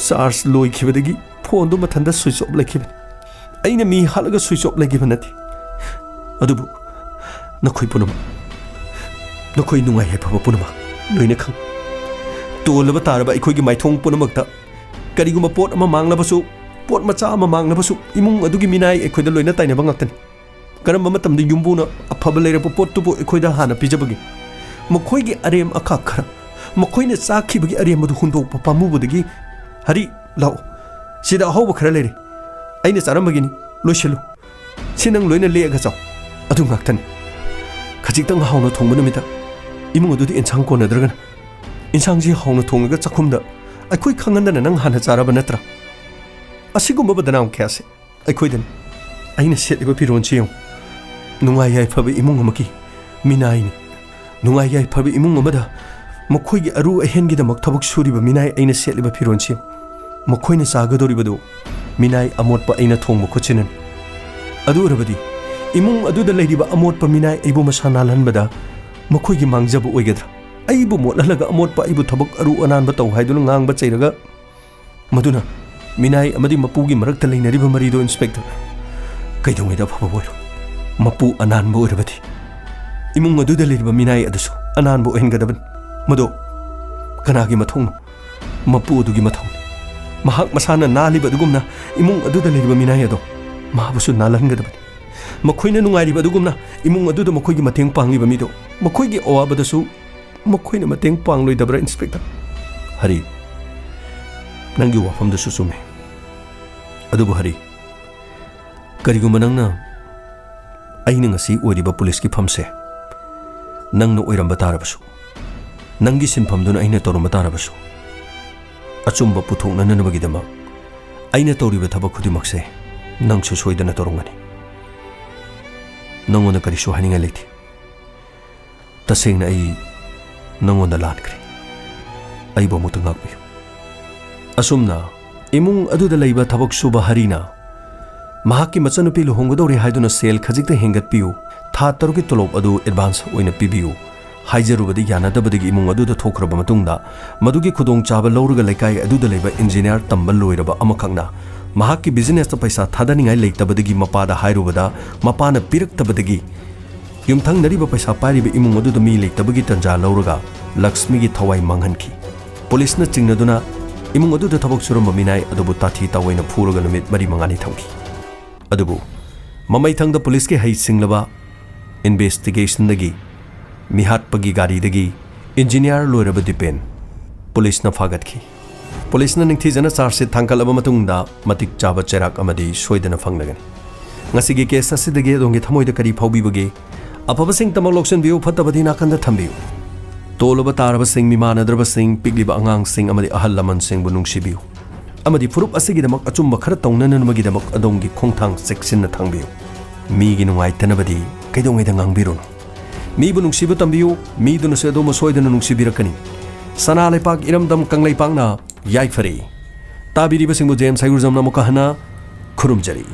ꯆꯥꯔꯖ ꯂꯣꯏꯈꯤꯕꯗꯒꯤ ꯐꯣꯟꯗꯨ ꯃꯊꯟꯇ ꯁ꯭ꯋꯤꯆ ꯑꯣꯐ ꯂꯩꯈꯤꯕꯅꯤ꯫ ꯑꯩꯅ ꯃꯤ ꯍꯥꯠꯂꯒ ꯁ꯭ꯋꯤꯆ ꯑꯣꯐ ꯂꯩꯈꯤꯕ ꯅꯠꯇꯦ꯫ ꯑꯗꯨꯕꯨ ꯅꯈꯣꯏ ꯄꯨꯝꯅꯃꯛ, ꯅꯈꯣꯏ ꯅꯨꯡꯉꯥꯏ ꯌꯥꯏꯐꯕ ꯄꯨꯝꯅꯃꯛ ꯂꯣꯏꯅ ꯈꯪꯏ꯫ ꯇꯣꯜꯂꯕ ꯇꯥꯔꯕ ꯑꯩꯈꯣꯏꯒꯤ ꯃꯥꯏꯊꯣꯡ ꯄꯨꯝꯅꯃꯛꯇ ꯀꯔꯤꯒꯨꯝꯕ ꯄꯣꯠ ꯑꯃ ꯃꯥꯡꯂꯕꯁꯨ, ꯄꯣꯠ ꯃꯆꯥ ꯑꯃ ꯃꯥꯡꯂꯕꯁꯨ, ꯏꯃꯨꯡ ꯑꯗꯨꯒꯤ ꯃꯤꯅꯥꯏ ꯑꯩꯈꯣꯏꯗ ꯂꯣꯏꯅ ꯇꯥꯏꯅꯕ ꯉꯥꯛꯇꯅꯤ꯫ ꯀꯔꯝꯕ ꯃꯇꯝꯗ ꯌꯨꯝꯕꯨꯅ ꯑꯐꯕ ꯂꯩꯔꯛꯄ ꯄꯣꯠꯇꯨꯕꯨ ꯑꯩꯈꯣꯏꯗ ꯍꯥꯟꯅ ꯄꯤꯖꯕꯒꯦ? ꯃꯈꯣꯏꯒꯤ ꯑꯔꯦꯝ ꯑꯈꯥꯛ ꯈꯔ, ꯃꯈꯣꯏꯅ ꯆꯥꯈꯤꯕꯒꯤ ꯑꯔꯦꯝꯕꯗꯨ ꯍꯨꯟꯗꯣꯛꯄ ꯄꯥꯝꯃꯨꯕꯗꯒꯤ, "ꯍꯔꯤ, ꯂꯥꯛꯑꯣ, ꯁꯤꯗ ꯑꯍꯧꯕ ꯈꯔ ꯂꯩꯔꯦ, ꯑꯩꯅ ꯆꯥꯔꯝꯕꯒꯤꯅꯤ, ꯂꯣꯏꯁꯤꯜꯂꯨ꯫ ꯁꯤ ꯅꯪ ꯂꯣꯏꯅ ꯂꯦꯛꯑꯒ ꯆꯥꯎ"꯫ ꯑꯗꯨ ꯉꯥꯛꯇꯅꯤ꯫ ꯈꯖꯤꯛꯇꯪ ꯍꯥꯎꯅ ꯊꯣꯡꯕ ꯅꯨꯃꯤꯠꯇ ꯏꯃꯨꯡ ꯑꯗꯨꯗ ꯏꯟꯁꯥꯡ ꯀꯣꯟꯅꯗ꯭ꯔꯒꯅ, ꯏꯟꯁꯥꯡꯁꯤ ꯍꯥꯎꯅ ꯊꯣꯡꯉꯒ ꯆꯥꯛꯈꯨꯝꯗ ꯑꯩꯈꯣꯏ ꯈꯪꯍꯟꯗꯅ ꯅꯪ ꯍꯥꯟꯅ ꯆꯥꯔꯕ ꯅꯠꯇ꯭ꯔꯥ? ꯑꯁꯤꯒꯨꯝꯕ ꯕꯗꯅꯥꯝ ꯀꯌꯥꯁꯦ ꯑꯩꯈꯣꯏꯗꯅꯤ꯫ ꯑꯩꯅ ꯁꯦꯠꯂꯤꯕ ꯐꯤꯔꯣꯜꯁꯤ ꯌꯦꯡꯉꯨ꯫ ꯅꯨꯡꯉꯥꯏ ꯌꯥꯏꯐꯕ ꯏꯃꯨꯡ ꯑꯃꯒꯤ ꯃꯤꯅꯥꯏꯅꯤ꯫ ꯅꯨꯡꯉꯥꯏ ꯌꯥꯏꯐꯕ ꯏꯃꯨꯡ ꯑꯃꯗ ꯃꯈꯣꯏꯒꯤ ꯑꯔꯨ ꯑꯍꯦꯟꯒꯤꯗꯃꯛ ꯊꯕꯛ ꯁꯨꯔꯤꯕ ꯃꯤꯅꯥꯏ ꯑꯩꯅ ꯁꯦꯠꯂꯤꯕ ꯐꯤꯔꯣꯜꯁꯤ ꯌꯦꯡꯉꯨ꯫ ꯃꯈꯣꯏꯅ ꯆꯥꯒꯗꯧꯔꯤꯕꯗꯨ ꯃꯤꯅꯥꯏ ꯑꯃꯣꯠꯄ ꯑꯩꯅ ꯊꯣꯡꯕ ꯈꯨꯠꯁꯤꯅꯅꯤ꯫ ꯑꯗꯨ ꯑꯣꯏꯔꯕꯗꯤ ꯏꯃꯨꯡ ꯑꯗꯨꯗ ꯂꯩꯔꯤꯕ ꯑꯃꯣꯠꯄ ꯃꯤꯅꯥꯏ ꯑꯩꯕꯨ ꯃꯁꯥ ꯅꯥꯜꯍꯟꯕꯗ ꯃꯈꯣꯏꯒꯤ ꯃꯥꯡꯖꯕ ꯑꯣꯏꯒꯗ꯭ꯔꯥ? ꯑꯩꯕꯨ ꯃꯣꯠꯍꯜꯂꯒ ꯑꯃꯣꯠꯄ ꯑꯩꯕꯨ ꯊꯕꯛ ꯑꯔꯨ ꯑꯅꯥꯟꯕ ꯇꯧ ꯍꯥꯏꯗꯨꯅ ꯉꯥꯡꯕ ꯆꯩꯔꯒ ꯃꯗꯨꯅ ꯃꯤꯅꯥꯏ ꯑꯃꯗꯤ ꯃꯄꯨꯒꯤ ꯃꯔꯛꯇ ꯂꯩꯅꯔꯤꯕ ꯃꯔꯤꯗꯣ, ꯏꯟꯁꯄꯦꯛꯇꯔ, ꯀꯩꯗꯧꯉꯩꯗ ꯑꯐꯕ ꯑꯣꯏꯔꯣꯏ꯫ ꯃꯄꯨ ꯑꯅꯥꯟꯕ ꯑꯣꯏꯔꯕꯗꯤ ꯏꯃꯨꯡ ꯑꯗꯨꯗ ꯂꯩꯔꯤꯕ ꯃꯤꯅꯥꯏ ꯑꯗꯨꯁꯨ ꯑꯅꯥꯟꯕ ꯑꯣꯏꯍꯟꯒꯗꯕꯅꯤ꯫ ꯃꯗꯨ ꯀꯅꯥꯒꯤ ꯃꯊꯧꯅꯣ? ꯃꯄꯨ ꯑꯗꯨꯒꯤ ꯃꯊꯧꯅꯤ꯫ ꯃꯍꯥꯛ ꯃꯁꯥꯅ ꯅꯥꯜꯂꯤꯕ ꯑꯗꯨꯒꯨꯝꯅ ꯏꯃꯨꯡ ꯑꯗꯨꯗ ꯂꯩꯔꯤꯕ ꯃꯤꯅꯥꯏ ꯑꯗꯣ ꯃꯍꯥꯛꯄꯨꯁꯨ ꯅꯥꯜꯍꯟꯒꯗꯕꯅꯤ꯫ ꯃꯈꯣꯏꯅ ꯅꯨꯡꯉꯥꯏꯔꯤꯕ ꯑꯗꯨꯒꯨꯝꯅ ꯏꯃꯨꯡ ꯑꯗꯨꯗ ꯃꯈꯣꯏꯒꯤ ꯃꯇꯦꯡ ꯄꯥꯡꯂꯤꯕ ꯃꯤꯗꯣ ꯃꯈꯣꯏꯒꯤ ꯑꯋꯥꯕꯗꯁꯨ ꯃꯈꯣꯏꯅ ꯃꯇꯦꯡ ꯄꯥꯡꯂꯣꯏꯗꯕ꯭ꯔꯥ, ꯏꯟꯁꯄꯦꯛꯇꯔ? ꯍꯔꯤ, ꯅꯪꯒꯤ ꯋꯥꯐꯝꯗꯨꯁꯨ ꯆꯨꯝꯃꯤ꯫ ꯑꯗꯨꯕꯨ ꯍꯔꯤ, ꯀꯔꯤꯒꯨꯝꯕ ꯅꯪꯅ ꯑꯩꯅ ꯉꯁꯤ ꯑꯣꯏꯔꯤꯕ ꯄꯨꯂꯤꯁꯀꯤ ꯐꯝꯁꯦ ꯅꯪꯅ ꯑꯣꯏꯔꯝꯕ ꯇꯥꯔꯕꯁꯨ, ꯅꯪꯒꯤ ꯁꯤꯟꯐꯝꯗꯨꯅ ꯑꯩꯅ ꯇꯧꯔꯝꯕ ꯇꯥꯔꯕꯁꯨ, ꯑꯆꯨꯝꯕ ꯄꯨꯊꯣꯛꯅꯅꯕꯒꯤꯗꯃꯛ ꯑꯩꯅ ꯇꯧꯔꯤꯕ ꯊꯕꯛ ꯈꯨꯗꯤꯡꯃꯛꯁꯦ ꯅꯪꯁꯨ ꯁꯣꯏꯗꯅ ꯇꯧꯔꯝꯒꯅꯤ꯫ ꯅꯪꯉꯣꯟꯗ ꯀꯔꯤꯁꯨ ꯍꯥꯏꯅꯤꯡꯉꯥꯏ ꯂꯩꯇꯦ꯫ ꯇꯁꯦꯡꯅ ꯑꯩ ꯅꯪꯉꯣꯟꯗ ꯂꯥꯟꯈ꯭ꯔꯦ꯫ ꯑꯩꯕꯨ ꯑꯃꯨꯛꯇ ꯉꯥꯛꯄꯤꯌꯨ꯫ ꯑꯁꯨꯝꯅ ꯏꯃꯨꯡ ꯑꯗꯨꯗ ꯂꯩꯕ ꯊꯕꯛ ꯁꯨꯕ ꯍꯔꯤꯅ ꯃꯍꯥꯛꯀꯤ ꯃꯆꯟꯅꯨꯄꯤ ꯂꯨꯍꯣꯡꯒꯗꯧꯔꯦ ꯍꯥꯏꯗꯨꯅ ꯁꯦꯜ ꯈꯖꯤꯛꯇ ꯍꯦꯟꯒꯠꯄꯤꯌꯨ, ꯊꯥ ꯇꯔꯨꯛꯀꯤ ꯇꯣꯂꯣꯞ ꯑꯗꯨ ꯑꯦꯗꯚꯥꯟꯁ ꯑꯣꯏꯅ ꯄꯤꯕꯤꯌꯨ ꯍꯥꯏꯖꯔꯨꯕꯗ ꯌꯥꯅꯗꯕꯗꯒꯤ ꯏꯃꯨꯡ ꯑꯗꯨꯗ ꯊꯣꯛꯈ꯭ꯔꯕ ꯃꯇꯨꯡꯗ, ꯃꯗꯨꯒꯤ ꯈꯨꯗꯣꯡꯆꯥꯕ ꯂꯧꯔꯒ ꯂꯩꯀꯥꯏ ꯑꯗꯨꯗ ꯂꯩꯕ ꯏꯟꯖꯤꯅꯤꯌꯥꯔ ꯇꯝꯕ ꯂꯣꯏꯔꯕ ꯑꯃꯈꯛꯅ ꯃꯍꯥꯛꯀꯤ ꯕꯤꯖꯤꯅꯦꯁꯇ ꯄꯩꯁꯥ ꯊꯥꯗꯅꯤꯡꯉꯥꯏ ꯂꯩꯇꯕꯗꯒꯤ ꯃꯄꯥꯗ ꯍꯥꯏꯔꯨꯕꯗ ꯃꯄꯥꯅ ꯄꯤꯔꯛꯇꯕꯗꯒꯤ ꯌꯨꯝꯊꯪꯅꯔꯤꯕ ꯄꯩꯁꯥ ꯄꯥꯏꯔꯤꯕ ꯏꯃꯨꯡ ꯑꯗꯨꯗ ꯃꯤ ꯂꯩꯇꯕꯒꯤ ꯇꯟꯖꯥ ꯂꯧꯔꯒ ꯂꯛꯁꯃꯤꯒꯤ ꯊꯋꯥꯏ ꯃꯥꯡꯍꯟꯈꯤ꯫ ꯄꯨꯂꯤꯁꯅ ꯆꯤꯡꯅꯗꯨꯅ ꯏꯃꯨꯡ ꯑꯗꯨꯗ ꯊꯕꯛ ꯁꯨꯔꯝꯕ ꯃꯤꯅꯥꯏ ꯑꯗꯨꯕꯨ ꯇꯥꯊꯤ ꯇꯥꯑꯣꯏꯅ ꯐꯨꯔꯒ ꯅꯨꯃꯤꯠ ꯃꯔꯤ ꯃꯉꯥꯅꯤ ꯊꯝꯈꯤ꯫ ꯑꯗꯨꯕꯨ ꯃꯃꯩꯊꯪꯗ ꯄꯨꯂꯤꯁꯀꯤ ꯍꯩꯁꯤꯡꯂꯕ ꯏꯟꯚꯦꯁꯇꯤꯒꯦꯁꯟꯗꯒꯤ ꯃꯤꯍꯥꯠꯄꯒꯤ ꯒꯥꯔꯤꯗꯒꯤ ꯏꯟꯖꯤꯅꯤꯌꯥꯔ ꯂꯣꯏꯔꯕ ꯗꯤꯄꯦꯟ ꯄꯨꯂꯤꯁꯅ ꯐꯥꯒꯠꯈꯤ꯫ ꯄꯨꯂꯤꯁꯅ ꯅꯤꯡꯊꯤꯖꯅ ꯆꯥꯔꯖ ꯁꯤꯠ ꯊꯥꯡꯒꯠꯂꯕ ꯃꯇꯨꯡꯗ ꯃꯇꯤꯛ ꯆꯥꯕ ꯆꯩꯔꯥꯛ ꯑꯃꯗꯤ ꯁꯣꯏꯗꯅ ꯐꯪꯂꯒꯅꯤ꯫ ꯉꯁꯤꯒꯤ ꯀꯦꯁ ꯑꯁꯤꯗꯒꯤ ꯑꯗꯣꯝꯒꯤ ꯊꯃꯣꯏꯗ ꯀꯔꯤ ꯐꯥꯎꯕꯤꯕꯒꯦ? ꯑꯐꯕꯁꯤꯡꯇꯃꯛ ꯂꯧꯁꯤꯟꯕꯤꯌꯨ, ꯐꯠꯇꯕꯗꯤ ꯅꯥꯀꯟꯗ ꯊꯝꯕꯤꯌꯨ꯫ ꯇꯣꯜꯂꯕ ꯇꯥꯔꯕꯁꯤꯡ, ꯃꯤꯃꯥꯟꯅꯗ꯭ꯔꯕꯁꯤꯡ, ꯄꯤꯛꯂꯤꯕ ꯑꯉꯥꯡꯁꯤꯡ ꯑꯃꯗꯤ ꯑꯍꯜ ꯂꯃꯟꯁꯤꯡꯕꯨ ꯅꯨꯡꯁꯤꯕꯤꯌꯨ꯫ ꯑꯃꯗꯤ ꯐꯨꯔꯨꯞ ꯑꯁꯤꯒꯤꯗꯃꯛ ꯑꯆꯨꯝꯕ ꯈꯔ ꯇꯧꯅꯅꯕꯒꯤꯗꯃꯛ ꯑꯗꯣꯝꯒꯤ ꯈꯣꯡꯊꯥꯡ ꯆꯦꯛꯁꯤꯟꯅ ꯊꯥꯡꯕꯤꯌꯨ꯫ ꯃꯤꯒꯤ ꯅꯨꯡꯉꯥꯏꯇꯅꯕꯗꯤ ꯀꯩꯗꯧꯉꯩꯗ ꯉꯥꯡꯕꯤꯔꯨꯅꯨ꯫ ꯃꯤꯕꯨ ꯅꯨꯡꯁꯤꯕ ꯇꯝꯕꯤꯌꯨ, ꯃꯤꯗꯨꯅꯁꯨ ꯑꯗꯣꯝꯕꯨ ꯁꯣꯏꯗꯅ ꯅꯨꯡꯁꯤꯕꯤꯔꯛꯀꯅꯤ꯫ ꯁꯅꯥ ꯂꯩꯄꯥꯛ ꯏꯔꯝꯗꯝ ꯀꯪꯂꯩꯄꯥꯛꯅ ꯌꯥꯏꯐꯔꯦ꯫ ꯇꯥꯕꯤꯔꯤꯕꯁꯤꯡꯕꯨ ꯖꯦꯝꯁ ꯍꯩꯒ꯭ꯔꯨꯖꯝꯅ ꯑꯃꯨꯛꯀ ꯍꯟꯅ ꯈꯨꯔꯨꯝꯖꯔꯤ꯫